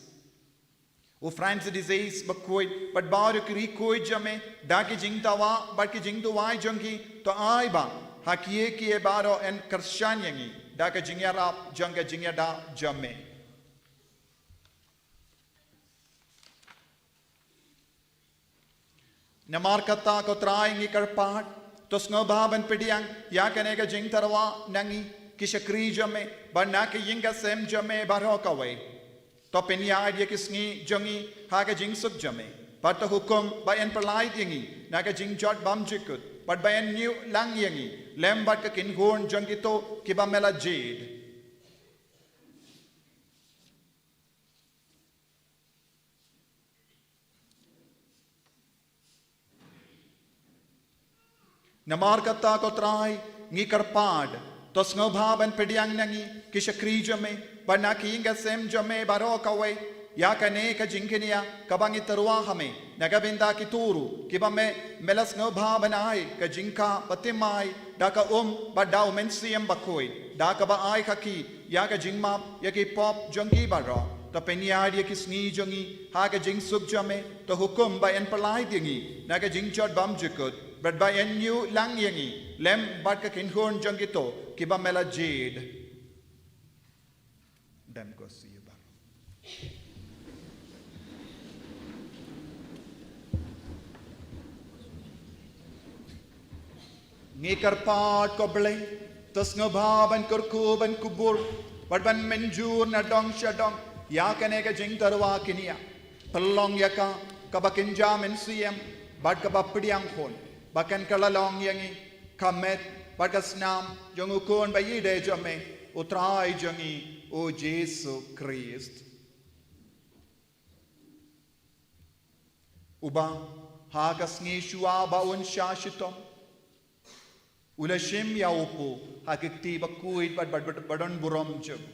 u Francis de Sales bakhuid, bad baroh ki rikhuid jong me, da ki jingdawa bad ki jingduwai jong ki, to ai ba ha kiei kiei baroh yn kyrshan ïa ngi da ka jingïarap jong ka jingïada jong me. Namar kata ko Trai ngi kyrpad, to sngewbha ban pdiang ïa kane ka jingtyrwa na ngi ki shakri jong me, bad na ki ïing ki sem jong me baroh kawei. To pynïaid ïa ki sngi jong ngi ha ka jingsuk jong me, bad to hukum ba yn pyllait ïa ngi na ka jingjot bymjukut, bad ba yn ñiuh lang ïa ngi lem bad ka kynhun jong kito kiba me la jied. Namar kata ko Trai ngi kyrpad, to sngewbha ban pdiang na ngi ki shakri jong me, bad na ki ïing ki sem jong me baroh kawei, ïa kane ka jingkñia kaba ngi tyrwa ha me, na ka bynta kito ruh kiba me, me la sngewbha ban ai ka jingkha baptisma da ka um bad da u Mynsiem Bakhuid, da kaba ai ha ki ïa ka jingmap ïa ki pop jong ki baroh. To pynïaid ïa ki sngi jong ngi ha ka jingsuk jong me, to hukum ba yn pyllait ïa ngi na ka jingjot bymjukut, bad ba yn ñiuh lang ïa ngi lem bad ka kynhun jong kito kiba me la jied. Dem ko siew baroh. Ngi kyrpad ko Blei, to sngewbha ban kyrkhu ban kubur bad ban mynjur na dong sha dong ïa kane ka jingtyrwa kñia. Pynlong ïa ka kaba kynja mynsiem bad kaba pdiang hun, ba kan kylla long ïa ngi ka met bad ka snam jong u Khun ba ïeidei jong me, u Trai jong ngi u Jisu Khrist. Uba ha ka sngi shuwa ba un shah shitom, u la shim ïa u kpu ha ki kti bakhuid bad, bad, bad, ba don burom jong u,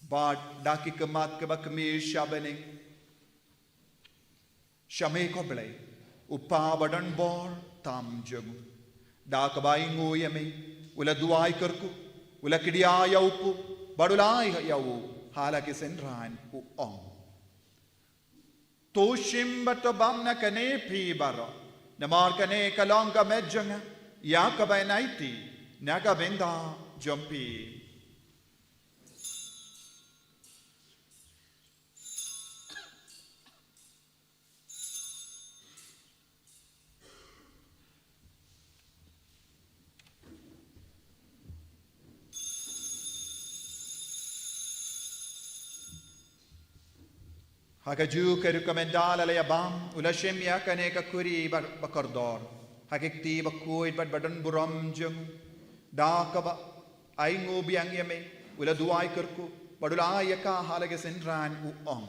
bad da ki khmat kiba khmih sha bneng, sha me ko Blei, u Kpa ba don bor tam jong u, da kaba ainguh ïa me, u la duwai kyrkhu, u la kdiah ïa u kpu bad u la ai ïa u ha la ki synran, u ong: To shim bad to bam na kane phi baroh, namar kane ka long ka met jong nga ïa kaba yn aiti na ka bynta jong phi. Ha kajuh ka rukom ynda la ïa bam, u la shim ïa kane ka khuri ba, ba kordor ha ki kti bakhuid bad ba don burom jong u, da kaba ainguh biang ïa me, u la duwai kyrkhu bad u la ai ïa ka ha la ki synran, u ong: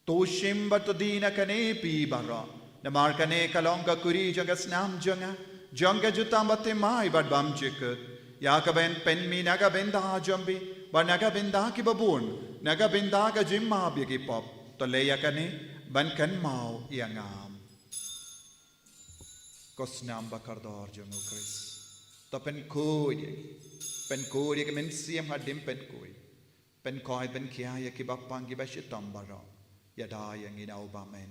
To shim bad to die na kane phi baroh, namar kane ka long ka khuri jong ka snam jong nga, jong ka jutang baptisma bad bymjukut, ïa kaba yn pynmih na ka bynta jong phi bad na ka bynta kiba bun, na ka bynta ka jingmap ïa ki pop. To leh ïa kane ban kynmaw ïa nga. Ko snam ba kordor jong u Khrist, to pynkhuid ïa ngi, pynkhuid ïa ki mynsiem hadien pynkhuid. Pynkhuid, pynkhia ïa kiba pang kiba shitom baroh. Ïada ïa ngi na u bam. Amen.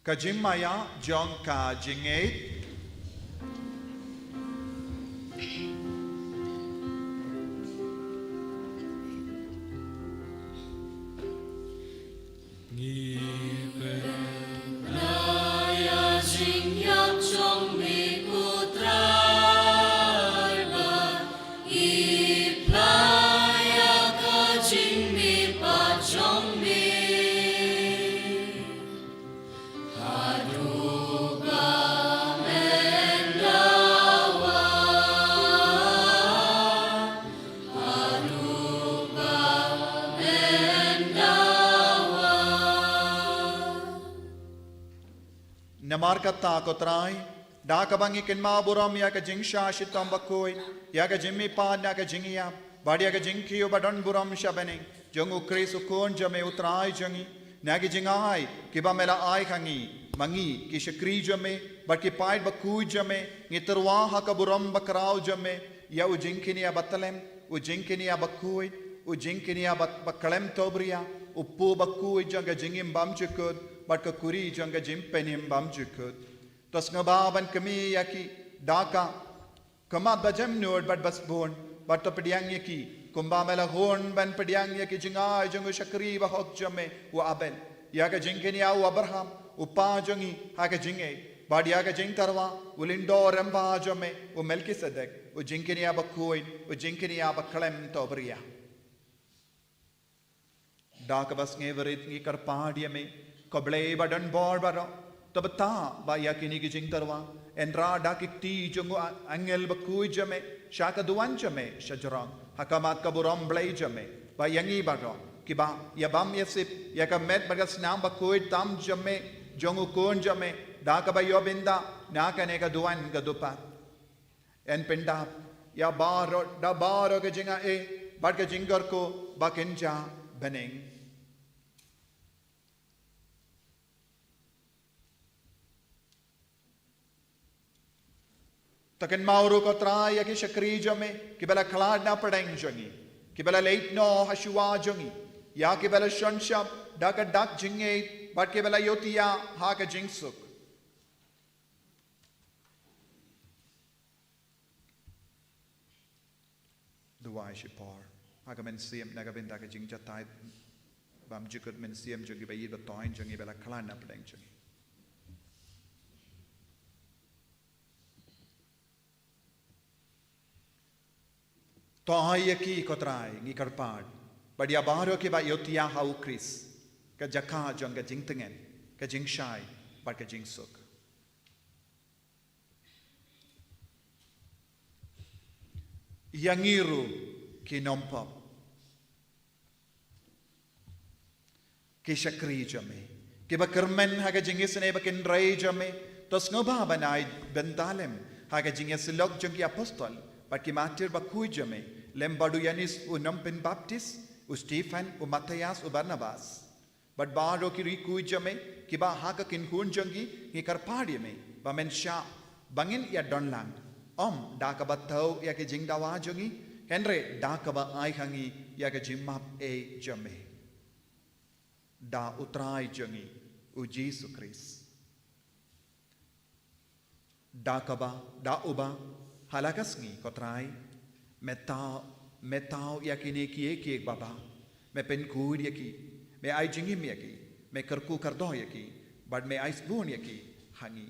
Ka jingmaïa jong ka jingngeit. Ngi pynlait ïa jingïap jong me ko Trai, bad ngi pynlait ïa ka jingmihpat jong me. Haduh ba men dawa, haduh ba men dawa. Namar kata ko Trai, da kaba ngi kynmaw burom ïa ka jingshah shitom bakhuid, ïa ka jingmihpat na ka jingïap, bad ïa ka jingkiew ba don burom sha bneng, jong U Khrist U Khun jong me U Trai jong ngi, na ki jingai kiba me la ai ha ngi. Ma ngi ki shakri jong me bad ki paid bakhuid jong me, ngi tyrwa ha ka burom bakhraw jong me ïa u jingkñia batlem, u jingkñia bakhuid, u jingkñia ba, bakhlem tobria, u pud bakhuid jong ka jingim bymjukut bad ka khuri jong ka jingpynim bymjukut. To sngewbha ban kmie ïa ki da ka khmat ba jemnud bad ba sbun, bad to pdiang ïa ki kumba me la hun ban pdiang ïa ki jingai jong u shakri bahok jong me u Abel, ïa ka jingkñia u Abraham u pa jong ngi ha ka jingngeit, bad ïa ka jingtyrwa u lyngdoh rangbah jong me u Melkisedek, u jingkñia bakhuid, u jingkñia bakhlem tobria. Da kaba sngewrit ngi kyrpad ïa me, ko Blei ba don bor baroh. To btah ba ïa kine ki jingtyrwa yn rah da ki kti jong u a-, angel bakhuid jong me sha ka duwan jong me sha jrong, ha khmat ka burom Blei jong me, ba ïa ngi baroh kiba ïabam ïasip ïa ka met bad ka snam bakhuid tam jong me, jong U Khun jong me, da kaba ïoh bynta na kane ka duwan ka dupat, yn pyndap ïa baroh da baroh ka jingai bad ka jingkyrkhu ba kynja bneng. To kynmaw ruh ko Trai ïa ki shakri jong me kiba la khlad na pdeng jong ngi, kiba la leit noh ha shuwa jong ngi, ïa kiba la shon shap da ka dak jingngeit bad kiba la ïohthiah ha ka jingsuk. Duwai shipor ha ka mynsiem na ka bynta ka jingjatai bymjukut mynsiem jong ki ba ïeit ba thoiñ jong ngi ba la khlad na pdeng jong ngi. To ai ïa ki ko Trai ngi kyrpad, bad ïa baroh kiba ïohthiah ha U Khrist, ka jaka jong ka jingtngen, ka jingshai bad ka jingsuk. Ïa ngi ruh ki nongpop, ki shakri jong me kiba kyrmen ha ka jingisynei bad kynrei jong me, to sngewbha ban ai bynta lem ha ka jingïasyllok jong ki apostol bad ki martir bakhuid jong me, lem bad u Ïanis u nongpynbaptis, u Stephan, u Matthias, u Barnabas, bad baroh ki riewkhuid jong me kiba ha ka kynhun jong ngi, ngi kyrpad ïa me ba men shah ba ngin ïadon lang, ym da kaba thew ïa ka jingdawa jong ngi, hynrei da kaba ai ha ngi ïa ka jingmap ei jong me da U Trai jong ngi U Jisu Khrist. Da kaba, da uba ha la ka sngi ko Trai me thaw, me thaw ïa kine kiei kiei ba bha, me pynkhuid ïa ki, me ai jingim ïa ki, me kyrkhu kyrdoh ïa ki, bad me ai sbun ïa ki ha ngi.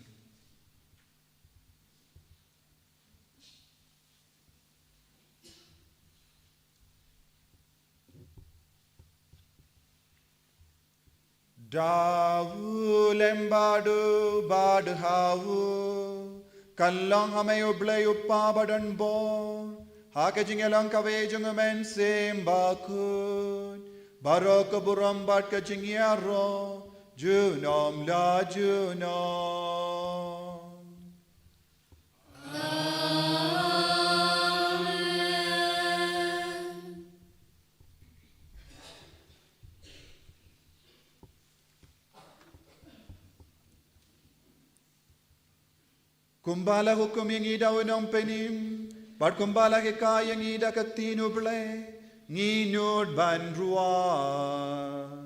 Da u lem bad u, bad ha u, kan long ha me U Blei U Kpa ba don bor, ha ka jingïalong kawei jong U Mynsiem Bakhuid, baroh ka burom bad ka jingïaroh junom la junom. Kumba la hukum ïa ngi da u Nongpynim, bad kumba la hikai ïa ngi da ka ktien U Blei, ngi nud ban rwai.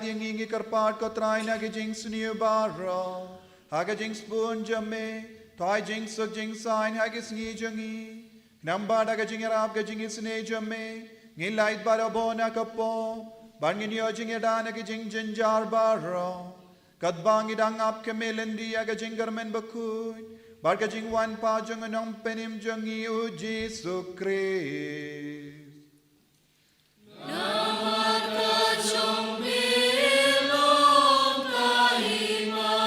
ïa ngi, ngi kyrpad ko Trai na ki jingsniew baroh ha ka jingsbun jong me, to ai jingsuk jingsaiñ ha ki sngi jong ngi. Namar da ka jingïarap ka jingisynei jong me, ngin lait barabor na ka pop, bad ngin ïoh jingïada na ki jingjynjar baroh. Katba ngi dang ap kum ka lynti ïa ka jingkyrmen bakhuid bad ka jingwan pat jong u Nongpynim jong ngi u Jisu Khrist. Namar ka jong me long ka hima,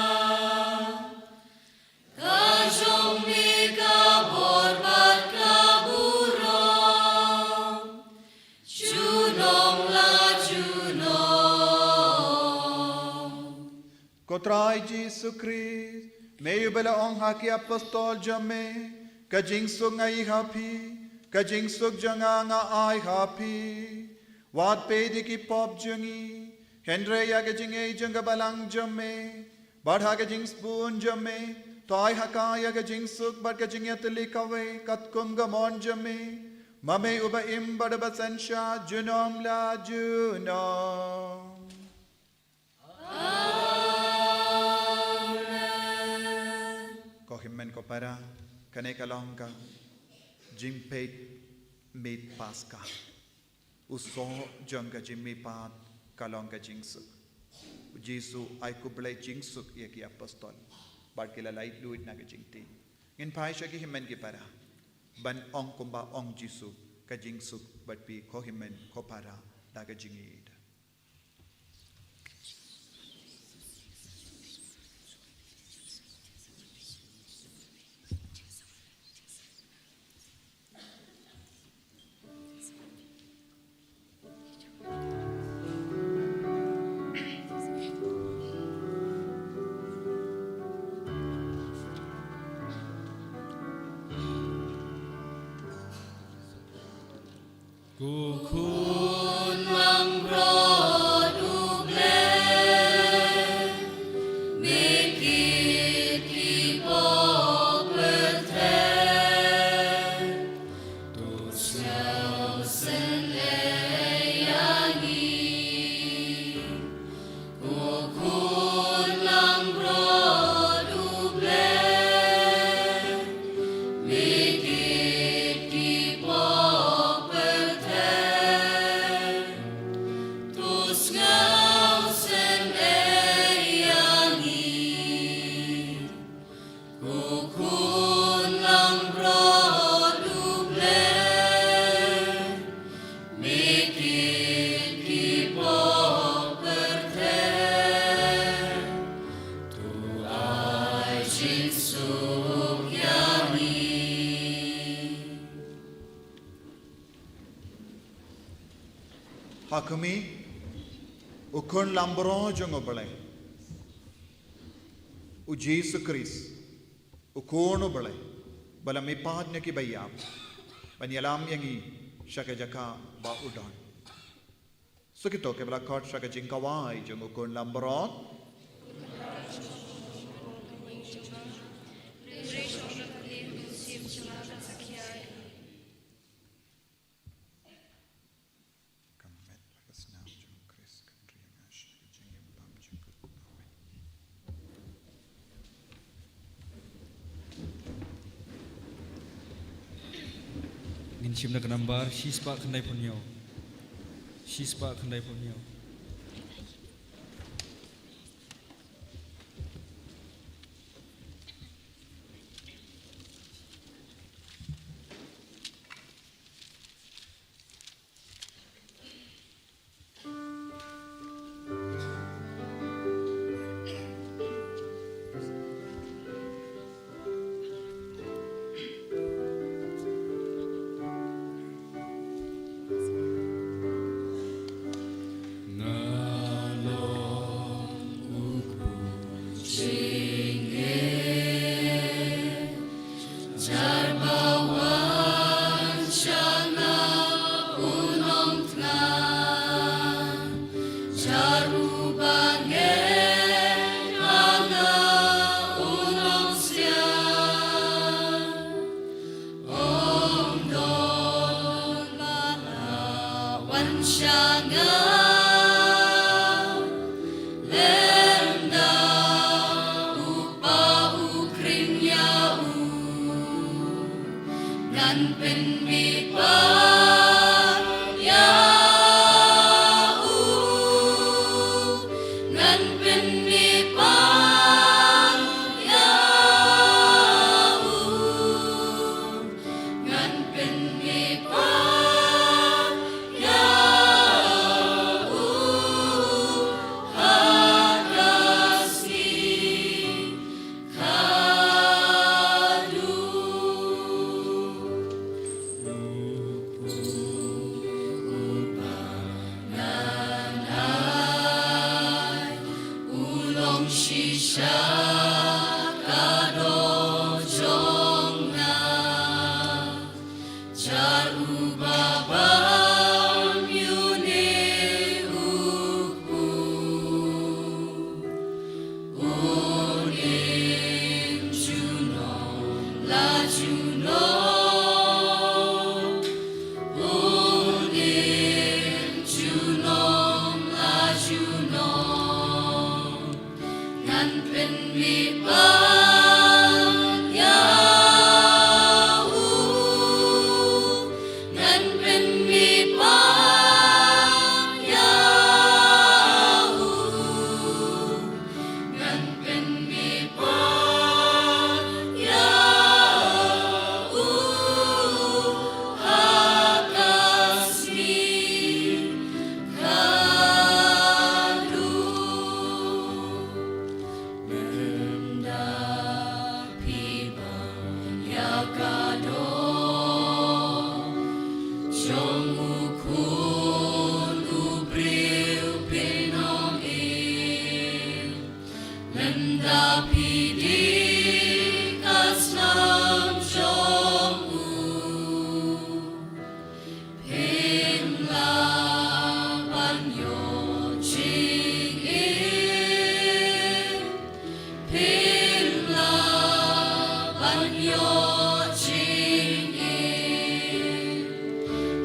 ka jong me ka bor bad ka burom, junom la junom. Ko Trai Jisu Khrist, me uba la ong ha ki apostol jong me, ka jingsuk nga ai ha phi, ka jingsuk jong nga nga ai ha phi. Wat peit ïa ki pop jong ngi, hynrei ïa ka jingaiei jong ka balang jong me, bad ha ka jingsbun jong me, to ai ha ka ïa ka jingsuk bad ka jingïatylli kawei katkum ka mon jong me. Ma me uba im bad uba synshar junom la junom. Amen. Ko hynmen ko para, kane ka long ka jingpeit miet Paska. U soh jong ka jingmihpat ka long ka jingsuk. U Jisu ai khublei jingsuk ïa ki apostol bad ki la lait luid na ka jingtieng. Ngin phai sha ki hynmen ki para ban ong kumba ong Jisu, ka jingsuk bad phi ko hynmen ko para da ka jingïeit. Ko khun langbrot U Blei, me kit ki pop pyrthei, to sngewsynei ïa ngi. Ko khun langbrot U Blei, me kit ki pop pyrthei, to sngewsynei ïa ngi. Ko khun langbrot U Blei, me kit ki pop pyrthei, to ai jingsuk ïa ngi. Ha khmih, u khun langbrot jong U Blei, u Jisu Khrist, u Khun U Blei, ba la mihpat na ki baïap, ban ïalam ïa ngi sha ka jaka ba u don. Sa kito kiba la khot sha ka jingkhawai jong u khun langbrot. Ka met bad ka snam jong U Khrist kan ri ïa nga sha ka jingim bymjukut. Amen. Ngin shim na ka nambar shispah khyndaiphew hynñiew. Shispah khyndaiphew hynñiew. Nga long u kpu jingeh, jar ba wan sha nga u nongtnga, jar uba ngeit ha nga u nongsiar. Ym don ba la wan sha nga,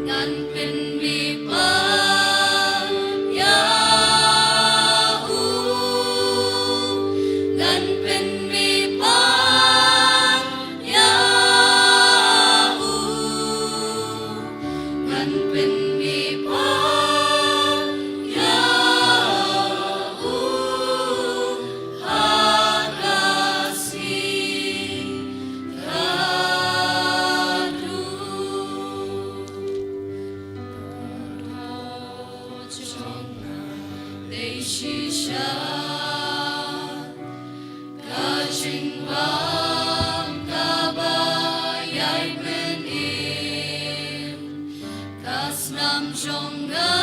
Ngan pynmih pat ïa u, ngan pynmih pat ïa u, ngan pynmih pat ïa u ha ka sngi kaba doh. Ka doh jong nga dei shisha ka jingbam kaba ïai pynim. Ka snam jong nga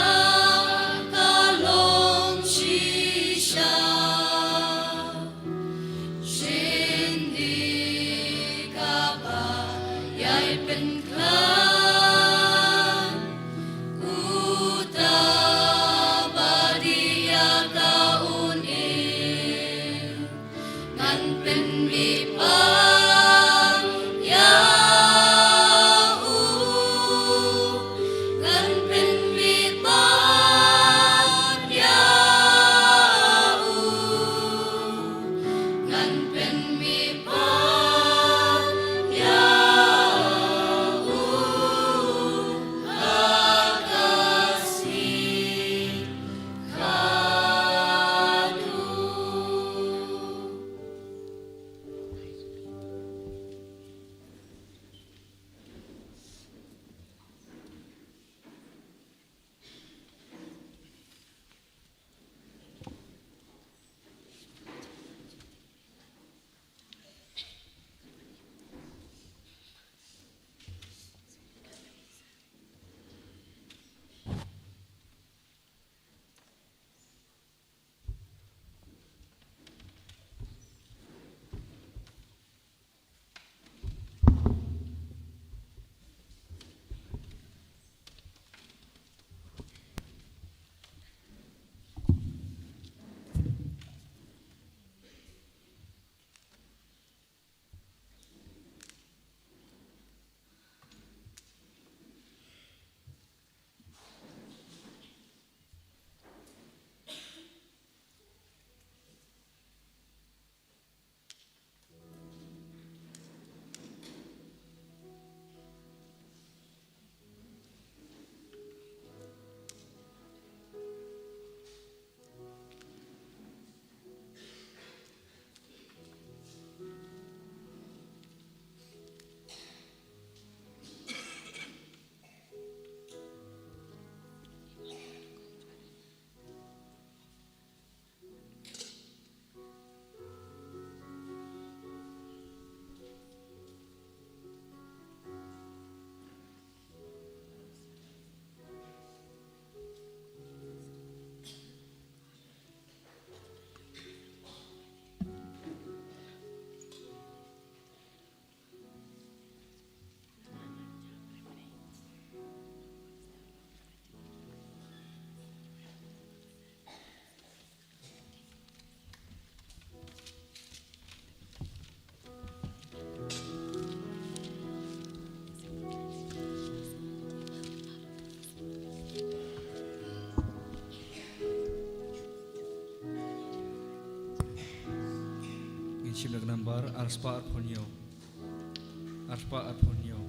ka long shisha. Shynrang kaba ïai pynkhlaiñ, uta ba dei ïa ka un im. Ngan pynmih pat ïa u, ngan pynmih pat ïa u. Ngan pynmih pat ïa u ha ka sngi kaba doh. Ngin shim da ka nambar arspah arphew hynñiew. Arspah arphew hynñiew.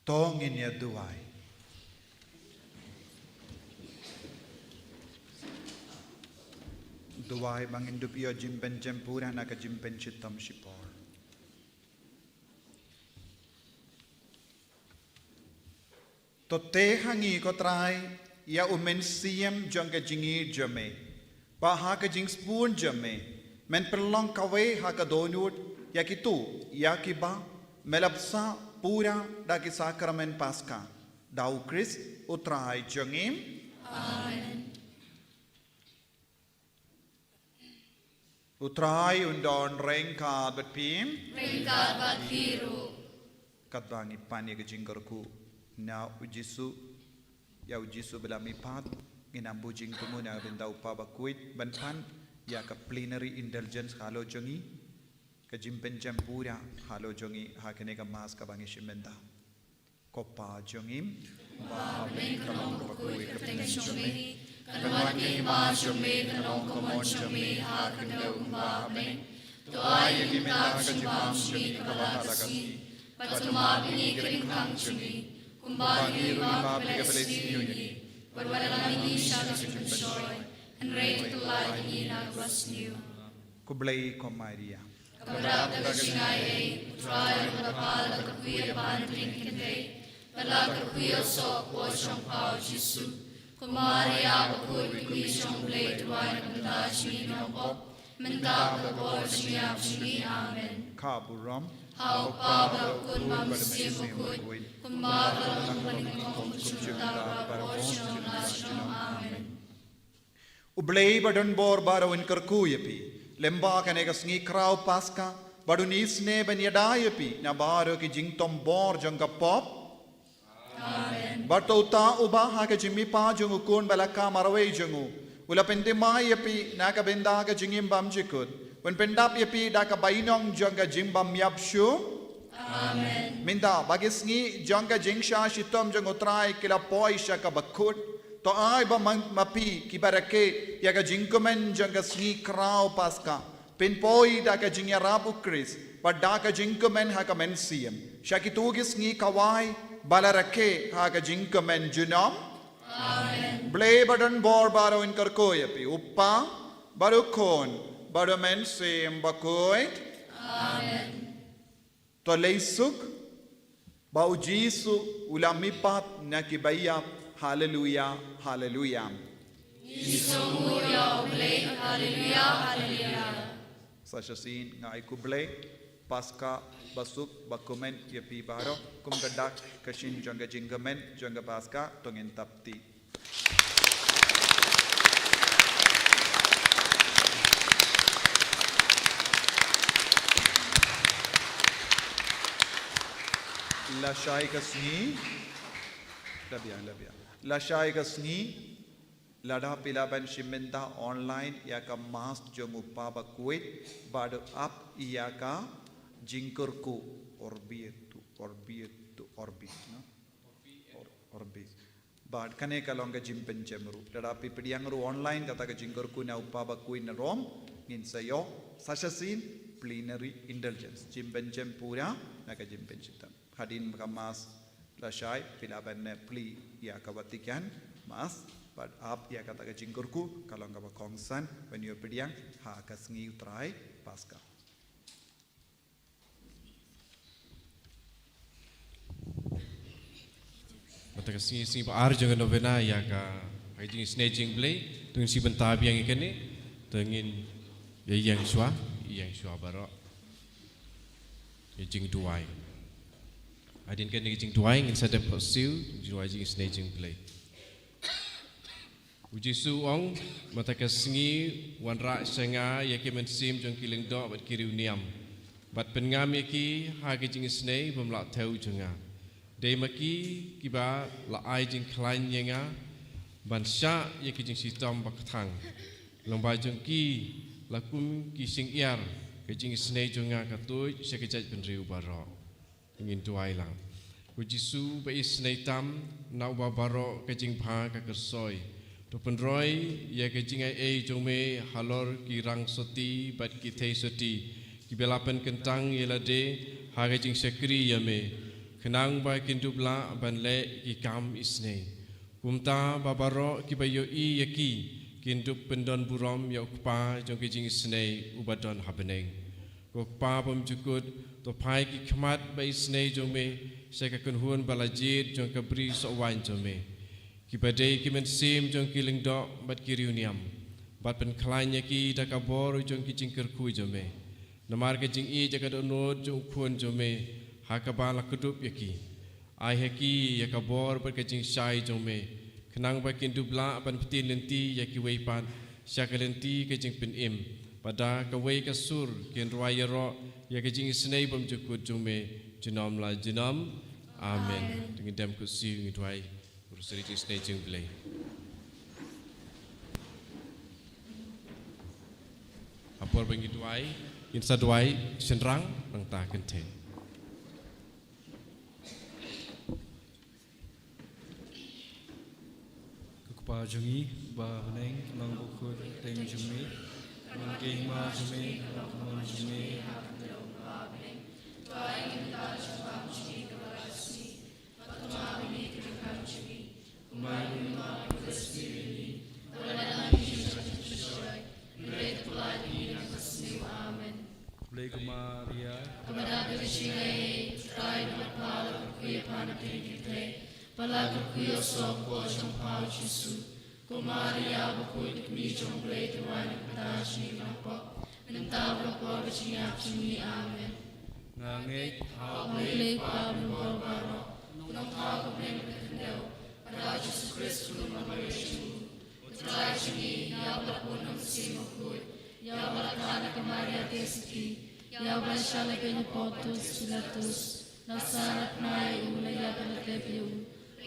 To ngin ïa duwai. Duwai ba ngin dup ïa u jingpynjem pura na ka jingpynshitom shipor. To teh ha ngi ko Trai, ïa u mynsiem jong ka jingïeit jong me. Ba ha ka jingsbun jong me, men pynlong kawei ha ka dohnud ïa kito ïa kiba me la bsa pura da ki sakramen Paska. Da u Khrist u Trai jong ngi. Amen. U Trai un don ryngkat bad phi. Ryngkat bad phi ruh. Katba ngi pan ïa ka jingkyrkhu na u Jisu, ïa u Jisu ba la mihpat, ngin ym buh jingthmu na ka bynta u Kpa Bakhuid ban pan ïa ka plenary indulgence halor jong ngi, ka jingpynjem pura halor jong ngi ha kane ka Mass kaba ngi shim mynta. Ko Pa jong ngi, ba ha bneng, ka long kaba khuid ka kyrteng jong me, kan wan ka hima jong me, kan long ka mon jong me ha kane ka bneng. To ai ïa ngi mynta ka jingbam jong ngi kaba ha la ka sngi. Bad to map ïa ngi ki ryngkang jong ngi, kumba ngi ruh ngi map ïa ki ba la ïasyllok ïa ngi. Bad wat lam ïa ngi sha ka jingpynshoi, hynrei to kylla ïa ngi na kaba sniew. Khublei ko Maria. Kaba dap da ka jingaiei, u Trai u la pha la ka kyrkhu ïa pha na pdeng kynthei, bad la ka kyrkhu ïa u soh por jong pha u Jisu. Ko Maria bakhuid, ko Kmie jong U Blei, duwai na ka bynta jong ngi ki nongpop, mynta bad ha ka por jingïap jong ngi. Amen. Ka burom ha u Kpa bad ha u Khun bad ha u Mynsiem Bakhuid, kumba ka la long ha kaba nyngkong, kumjuh, mynta bad ha ka por jong la ka por. Amen. U Blei ba don bor baroh un kyrkhu ïa phi lyngba kane ka sngi khraw Paska, bad un isynei ban ïada ïa phi na baroh ki jingtom bor jong ka pop. Amen. Bad to uta uba ha ka jingmihpat jong u Khun ba la ka marwei jong u, u la pynthymmai ïa phi na ka bynta ka jingim bymjukut, un pyndap ïa phi da ka bainong jong ka jingbymïap shuh. Amen. Mynta ba ki sngi jong ka jingshah shitom jong u Trai ki la poi sha kaba kut, to ai ba ma, ma phi kiba rakhe ïa ka jingkmen jong ka sngi khraw Paska, phin poi da ka jingïarap u Khrist bad da ka jingkmen ha ka mynsiem sha kito ki sngi khawai ba la rakhe ha ka jingkmen junom. Amen. U Blei ba don bor baroh un kyrkhu ïa phi, u Kpa bad u Khun bad u Mynsiem Bakhuid. Amen. To leit suk, ba u Jisu u la mihpat na kiba ïap. Haleluia, haleluia. Jisu u mut ïa U Blei, haleluia, haleluia. Sa shisien nga ai khublei Paska basuk bakmen ïa phi baroh, kum ka dak ka shin jong ka jingkmen jong ka Paska, to ngin tap kti. Lashai ka sngi, la biang, la biang. Lashai ka sngi, lada phi lah ban shim bynta online ïa ka Mass jong u Kpa Bakhuid, bad ap ïa ka jingkyrkhu Urbi et, Urbi et, Urbi, no? Or-, Urbi. Bad kane ka long ka jingpynjem ruh. Lada phi pdiang ruh online kata ka jingkyrkhu na u Kpa Bakhuid na Rom, ngin sa ïoh sa shisien plenary indulgence, jingpynjem pura na ka jingpynshitom. Hadien ka Mass lashai phi lah ban plie ïa ka Vatican Mass, bad ap ïa kata ka jingkyrkhu, ka long kaba kongsan ban ïoh pdiang ha ka sngi u Trai Paska. Mynta ka sngi, sngi ba ar jong ka novena ïa ka, ka jingisynei jong U Blei, to ngin sa bynta biang ïa kane, to ngin ïa ïeng shuwa, ïeng shuwa baroh. Ïa jingduwai. Hadien kane ka jingduwai ngin sa dep khohsiew, jingduwai jingisynei jong U Blei. U Jisu u ong, mynta ka sngi wanrah sha nga ïa ki mynsiem jong ki lyngdoh bad ki riewniam, bad pynngam ïa ki ha ka jingisynei bym lah thew jong nga. Dei ma ki kiba la ai jingkhlaiñ ïa nga ban shah ïa ka jingshitom bakthang. Lyngba jong ki la kum ki shyngiar ka jingisynei jong nga ka tuid sha ka jaitbynriew baroh. Ngin duwai lang. Ko Jisu ba isynei tam na uba baroh ka jingbha ka kyrsoi, to pynroi ïa ka jingaiei jong me halor ki rang sotti bad ki thei sotti kiba la pynkyntang ïa lade ha ka jingshakri ïa me. khnang ba kin dup lah ban leh ki kam isynei. Kumta ba baroh kiba ïohi ïa ki kin dup pyndon burom ïa u Kpa jong ki jingisynei uba don ha bneng. Ko Kpa bymjukut, to phai ki khmat ba isynei jong me sha ka kynhun ba la jied jong ka bri sohwaiñ jong me, kiba dei ki mynsiem jong ki lyngdoh bad ki riewniam, bad pynkhlaiñ ïa ki da ka bor jong ki jingkyrkhu jong me. Namar ka jingïeit ïa ka dohnud jong u Khun jong me, ha kaba la kdup ïa ki, ai ha ki ïa ka bor bad ka jingshai jong me, khnang ba kin dup lah ban btin lynti ïa kiwei pat sha ka lynti ka jingpynim, bad da kawei ka sur kin rwai ïaroh ïa ka jingisynei bymjukut jong me junom la junom. Amen. Amen. Te ngin dem kut siew, ngin duwai. Rosary Jingïaseng Blei. Ha por ba ngi duwai, ngin sa duwai shynrang, nangta kynthei. Ko Kpa jong ngi ba ha bneng, kyrkhu ïa ka kyrteng jong me, kumno ka hima jong me, kumno ka mon jong me. Amen. Khublei ko Maria. Kaba dap da ka jingaiei, U Trai u don bad pha, la kyrkhu ïa pha na pdeng ki kmie, bad la kyrkhu ïa u sawkpoh jong pha u Jisu. Ko Maria bakhuid, ka kmie jong U Blei, to wan ïa ka bynta jong ngi ki nongpop, mynta bad ha ka por ka jingïap jong ngi. Amen. Nga ngeit ha U Blei Kpa Mynsiem Bakhuid, Nongthaw ha ka bneng bad ka khyndew, bad ha U Jisu Khrist U Khun jong ka Mari jong U Trai jong ngi, ïa uba la pun ha u Mynsiem Bakhuid, ïa uba la kha na ka Maria Theisotti, ïa uba la shah lehbeiñ ha Pontius Pilatus, la sah na bnai, u la ïap bad la tep ïa u,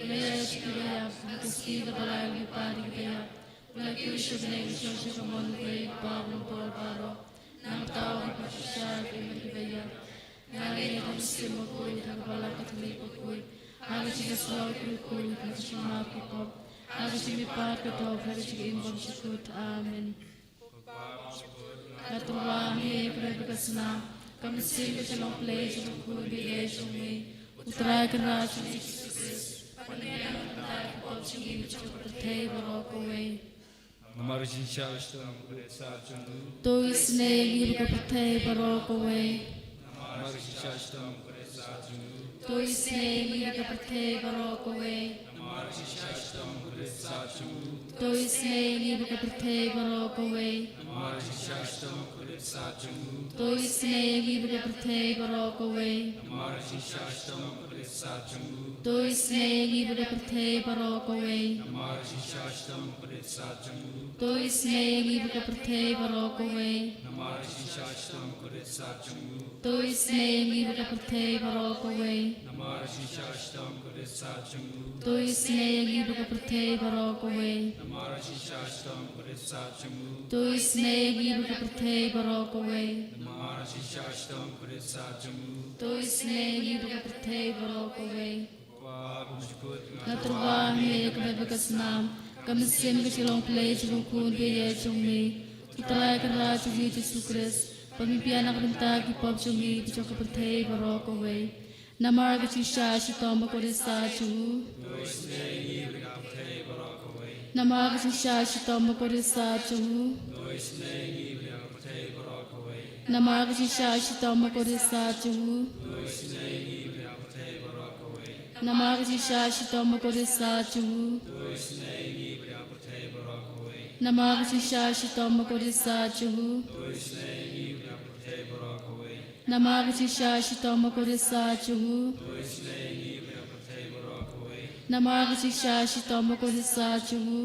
u la ïaishah ïa kiba ïap, ha ka sngi kaba lai u la mihpat ïa kiba ïap, u la kiew sha bneng, u shong sha ka mon U Blei Kpa Mynsiem Bakhuid baroh. Nangta u la ïashisha ïa ki mat kiba ïap. Nga ngeit ha u Mynsiem Bakhuid, ha ka balang Katholik bakhuid, ha ka jingïasyllok ki riewkhuid, ha ka jingmap ki pop, ha ka jingmihpat ka doh, ha ka jingim bymjukut. Amen. Nga tyrwa ha me, ka met bad ka snam, ka mynsiem ka jinglong Blei jong U Khun baieit jong me, U Trai Kynrad jong ngi Jisu Khrist, ban pynbiang na ka bynta ki pop jong ngi bad jong ka pyrthei baroh kawei. Namar ka jingshah shitom bakhuid sah jong u, to isynei ïa ngi bad ka pyrthei baroh kawei. Namar ka jingshah shitom bakhuid sah jong u, to isynei ïa ngi bad ka pyrthei baroh kawei. Namar ka jingshah shitom bakhuid sah jong u, to isynei ïa ngi bad ka pyrthei baroh kawei. Namar ka jingshah shitom bakhuid sah jong u, to isynei ïa ngi bad ka pyrthei baroh kawei. Namar ka jingshah shitom bakhuid sah jong u, to isynei ïa ngi bad ka pyrthei baroh kawei. Namar ka jingshah shitom bakhuid sah jong u, to isynei ïa ngi bad ka pyrthei baroh kawei. Namar ka jingshah shitom bakhuid sah jong u, to isynei ïa ngi bad ka pyrthei baroh kawei. Namar ka jingshah shitom bakhuid sah jong u, to isynei ïa ngi bad ka pyrthei baroh kawei. Namar ka jingshah shitom bakhuid sah jong u, to isynei ïa ngi bad ka pyrthei baroh kawei. Namar ka jingshah shitom bakhuid sah jong u, to isynei ïa ngi bad ka pyrthei baroh kawei. Nga tyrwa ha me, ka met bad ka snam, ka mynsiem ka jinglong Blei jong U Khun baieit jong me, U Trai Kynrad jong ngi Jisu Khrist, ban pynbiang na ka bynta ki pop jong ngi bad jong ka pyrthei baroh kawei. Namar ka jingshah shitom bakhuid sah jong u, namar ka jingshah shitom bakhuid sah jong u, namar ka jingshah shitom bakhuid sah jong u, namar ka jingshah shitom bakhuid sah jong u, namar ka jingshah shitom bakhuid sah jong u, namar ka jingshah shitom bakhuid sah jong u, namar ka jingshah shitom bakhuid sah jong u,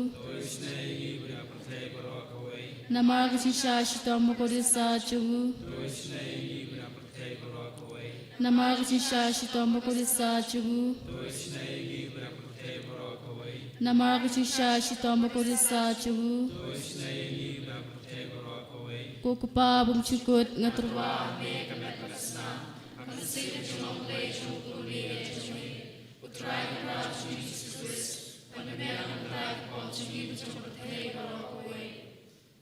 namar ka jingshah shitom bakhuid sah jong u, namar ka jingshah shitom bakhuid sah jong u, namar ka jingshah shitom bakhuid sah jong u. Ko Kpa bymjukut, nga tyrwa ha me, ka met bad ka snam, ka mynsiem ka jinglong Blei jong U Khun baieit jong me, U Trai Kynrad jong ngi Jisu Khrist, ban pynbiang na ka bynta ki pop jong ngi bad jong ka pyrthei baroh kawei.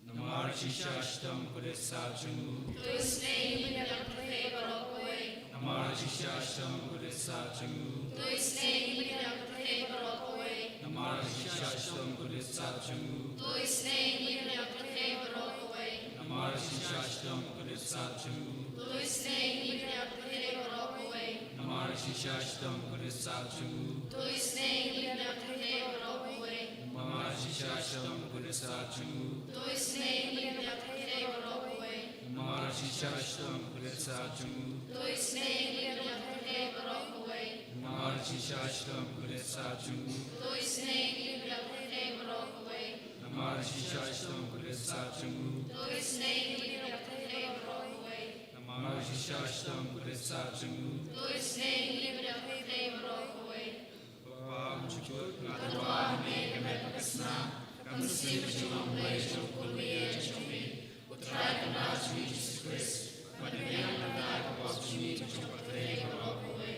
Namar ka jingshah shitom bakhuid sah jong u, to isynei ïa ngi bad ka pyrthei baroh kawei. Namar ka jingshah shitom bakhuid Khublei sah jong u. To isynei ïa ngi bad ïa ka pyrthei baroh kawei. Namar ka jingshisha shitom khublei sah jong u. To isynei ïa ngi bad ïa ka pyrthei baroh kawei. Namar ka jingshisha shitom khublei sah jong u. To isynei ïa ngi bad ïa ka pyrthei baroh kawei. Namar ka jingshisha shitom khublei sah jong u. To isynei ïa ngi bad ïa ka pyrthei baroh kawei. Namar ka jingshisha shitom khublei sah jong u. To isynei ïa ngi bad ïa ka pyrthei baroh kawei. Namar ka jingshisha shitom khublei sah jong u. To isynei ïa ngi bad ïa ka pyrthei baroh kawei. Namar ka jingshisha shitom khublei sah jong u. To isynei ïa ngi bad ïa ka pyrthei baroh kawei. Namar ka jingshisha shitom khublei sah jong u. To isynei ïa ngi bad ïa ka pyrthei baroh kawei. Namar ka jingshisha shitom khublei sah jong u. To isynei ïa ngi bad ïa ka pyrthei baroh kawei. Papa, ym jukut, nga tyrwa ha me ka met bad ka snam, ka mynsiem ka jinglong Blei jong u Khun baieit jong me, U Trai Kynrad jong ngi Jisu Khrist, ban pynbiang ban kyrkhu ïa ka pop jong ngi bad jong ka pyrthei baroh kawei.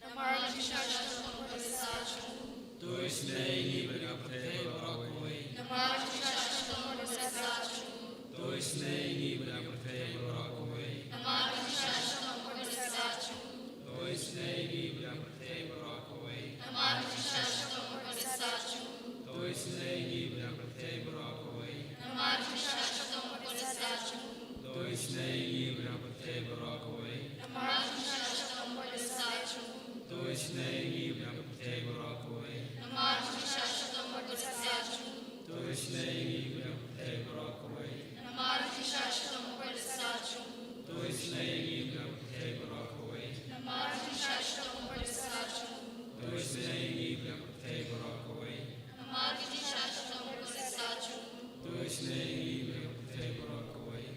Namar ka jingshisha shitom khublei sah jong u. To isynei ïa ngi bad ïa ka pyrthei baroh kawei. Namar ka jingshisha shitom khublei sah jong u. To isynei ïa ngi bad ïa ka pyrthei baroh kawei. Namar ka jingshisha shitom khublei sah jong u. To isynei ïa ngi bad ïa ka pyrthei baroh kawei. Namar ka jingshisha shitom khublei sah jong u. To isynei ïa ngi bad ïa ka pyrthei baroh kawei. Namar ka jingshisha shitom khublei sah jong u. To isynei ïa ngi bad ïa ka pyrthei baroh kawei. Namar ka jingshisha shitom khublei sah jong u. To isynei ïa ngi bad ïa ka pyrthei baroh kawei. Namar ka jingshisha shitom khublei sah jong u. To isynei ïa ngi bad ïa ka pyrthei baroh kawei. Namar ka jingshisha shitom khublei sah jong u. To isynei ïa ngi bad ïa ka pyrthei baroh kawei. Namar ka jingshisha shitom khublei sah jong u. To isynei ïa ngi bad ïa ka pyrthei baroh kawei. Namar ka jingshisha shitom khublei sah jong u. To isynei ïa ngi bad ïa ka pyrthei baroh kawei.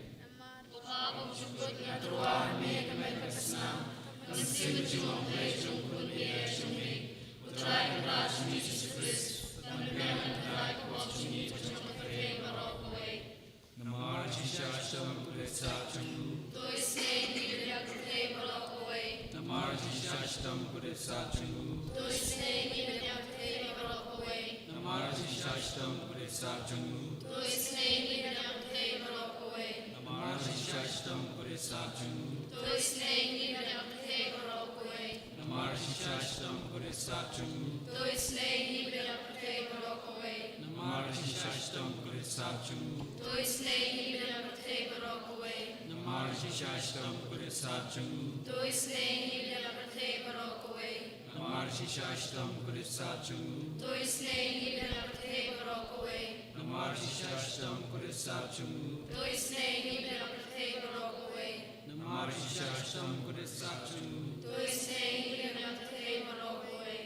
Papa, ym jukut, nga tyrwa ha me ka met bad ka snam, ka mynsiem ka jinglong Blei jong u Khun baieit jong me, U Trai Kynrad jong ngi Jisu Khrist, ban pynbiang ban kyrkhu ïa ka pop jong ngi bad jong ka pyrthei baroh kawei. Namar ka jingshisha shitom khublei sah jong u. To isynei ïa ngi bad ïa ka pyrthei baroh kawei. Namar ka jingshisha shitom khublei sah jong u. To isynei ïa ngi bad ïa ka pyrthei baroh kawei. Namar ka jingshisha shitom khublei sah jong u. To isynei ïa ngi bad ïa ka pyrthei baroh kawei. Namar ka jingshisha shitom khublei sah jong u. To isynei ïa ngi bad ïa ka pyrthei baroh kawei. Namar ka jingshisha shitom khublei sah jong u. To isynei ïa ngi bad ïa ka pyrthei baroh kawei. Namar ka jingshisha shitom khublei sah jong u. To isynei ïa ngi bad ïa ka pyrthei baroh kawei. Namar ka jingshisha shitom khublei sah jong u. To isynei ïa ngi bad ïa ka pyrthei baroh kawei. Namar ka jingshisha shitom khublei sah jong u. To isynei ïa ngi bad ïa ka pyrthei baroh kawei. Namar ka jingshisha shitom khublei sah jong u. To isynei ïa ngi bad ïa ka pyrthei baroh kawei. Namar ka jingshisha shitom khublei sah jong u. To isynei ïa ngi bad ïa ka pyrthei baroh kawei.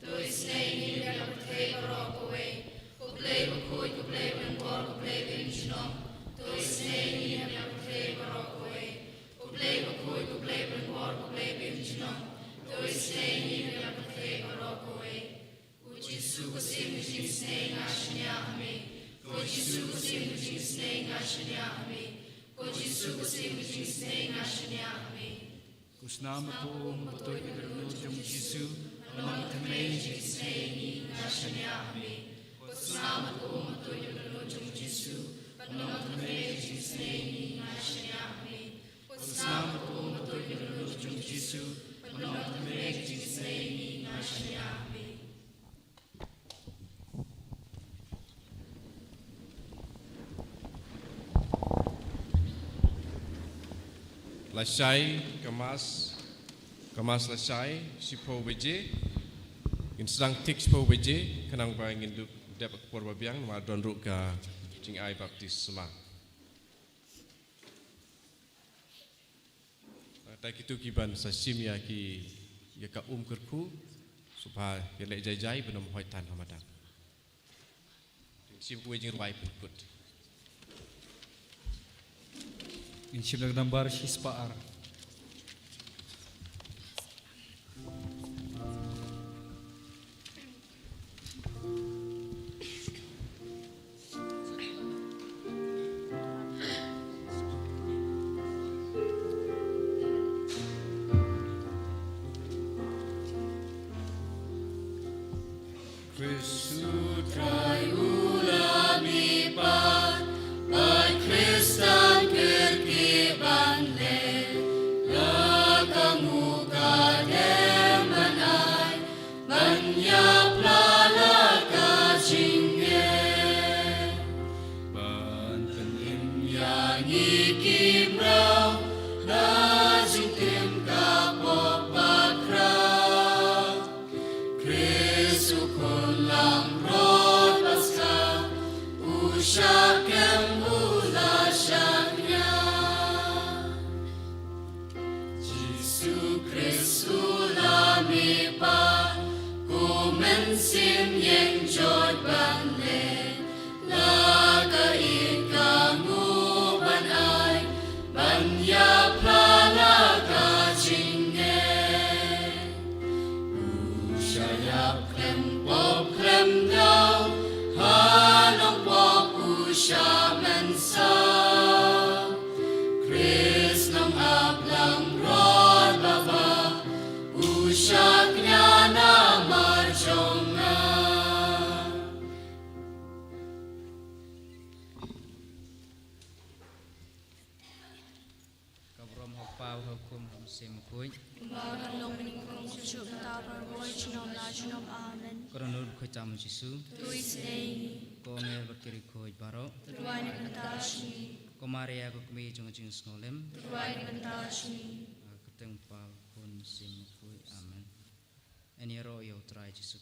To isynei ïa ngi bad ïa ka pyrthei baroh kawei. Ko Blei bakhuid, ko Blei balyngkor, ko Blei bymjnong. To isynei ïa ngi bad ïa ka pyrthei baroh kawei. Ko Blei bakhuid, ko Blei balyngkor, ko Blei bymjnong. To isynei ïa ngi bad ïa ka pyrthei baroh kawei. Ko Jisu, ko Syiem ka jingisynei, nga shaniah ha me. Ko Jisu, ko Syiem ka jingisynei, nga shaniah ha me. Ko Jisu, ko Syiem ka jingisynei, nga shaniah ha me. Ko snam bad ko um batuid na ka dohnud jong u Jisu, ban long ka thymmei jingisynei ïa ngi, nga shaniah ha me. Ko snam bad ko um batuid na ka dohnud jong u Jisu, ban long ka thymmei jingisynei ïa ngi, nga shaniah ha me. Ko snam bad ko um batuid na ka dohnud jong u Jisu, ban long ka thymmei jingisynei ïa ngi, nga shaniah ha me. Lashai, ka mass, ka mass lashai, shiphew baje. Ngin sdang thik shiphew baje, khnang ba ngin dup dep ka por ba biang, namar don ruh ka jingai baptisma. Te kito kiban sa shim ïa ki, ïa ka um kyrkhu, sngewbha ïaleh jai jai ban ym hoi than ha madan. Shim kawei jingrwai pynkut. Ngin shim da ka nambar shispah ar. Khrist u Trai u la mih pat, bad Khrist dang kyrkieh ban Mynsiem Bakhuid. Ba kan long mynnyngkong, shuh shuh, mynta, baroh, junom la junom. Amen. Ko Nongpynim Bakhuid tam Jisu. To isynei ïa ngi. Ko Nger bad ki riewkhuid baroh. To duwai na ka bynta jong ngi. Ko Maria, ko Kmie jong ka jingsngewlem. To duwai na ka bynta jong ngi. Ha ka kyrteng u Kpa, u Khun, Mynsiem Bakhuid. Amen. Ngin ïaroh ïa U Trai Jisu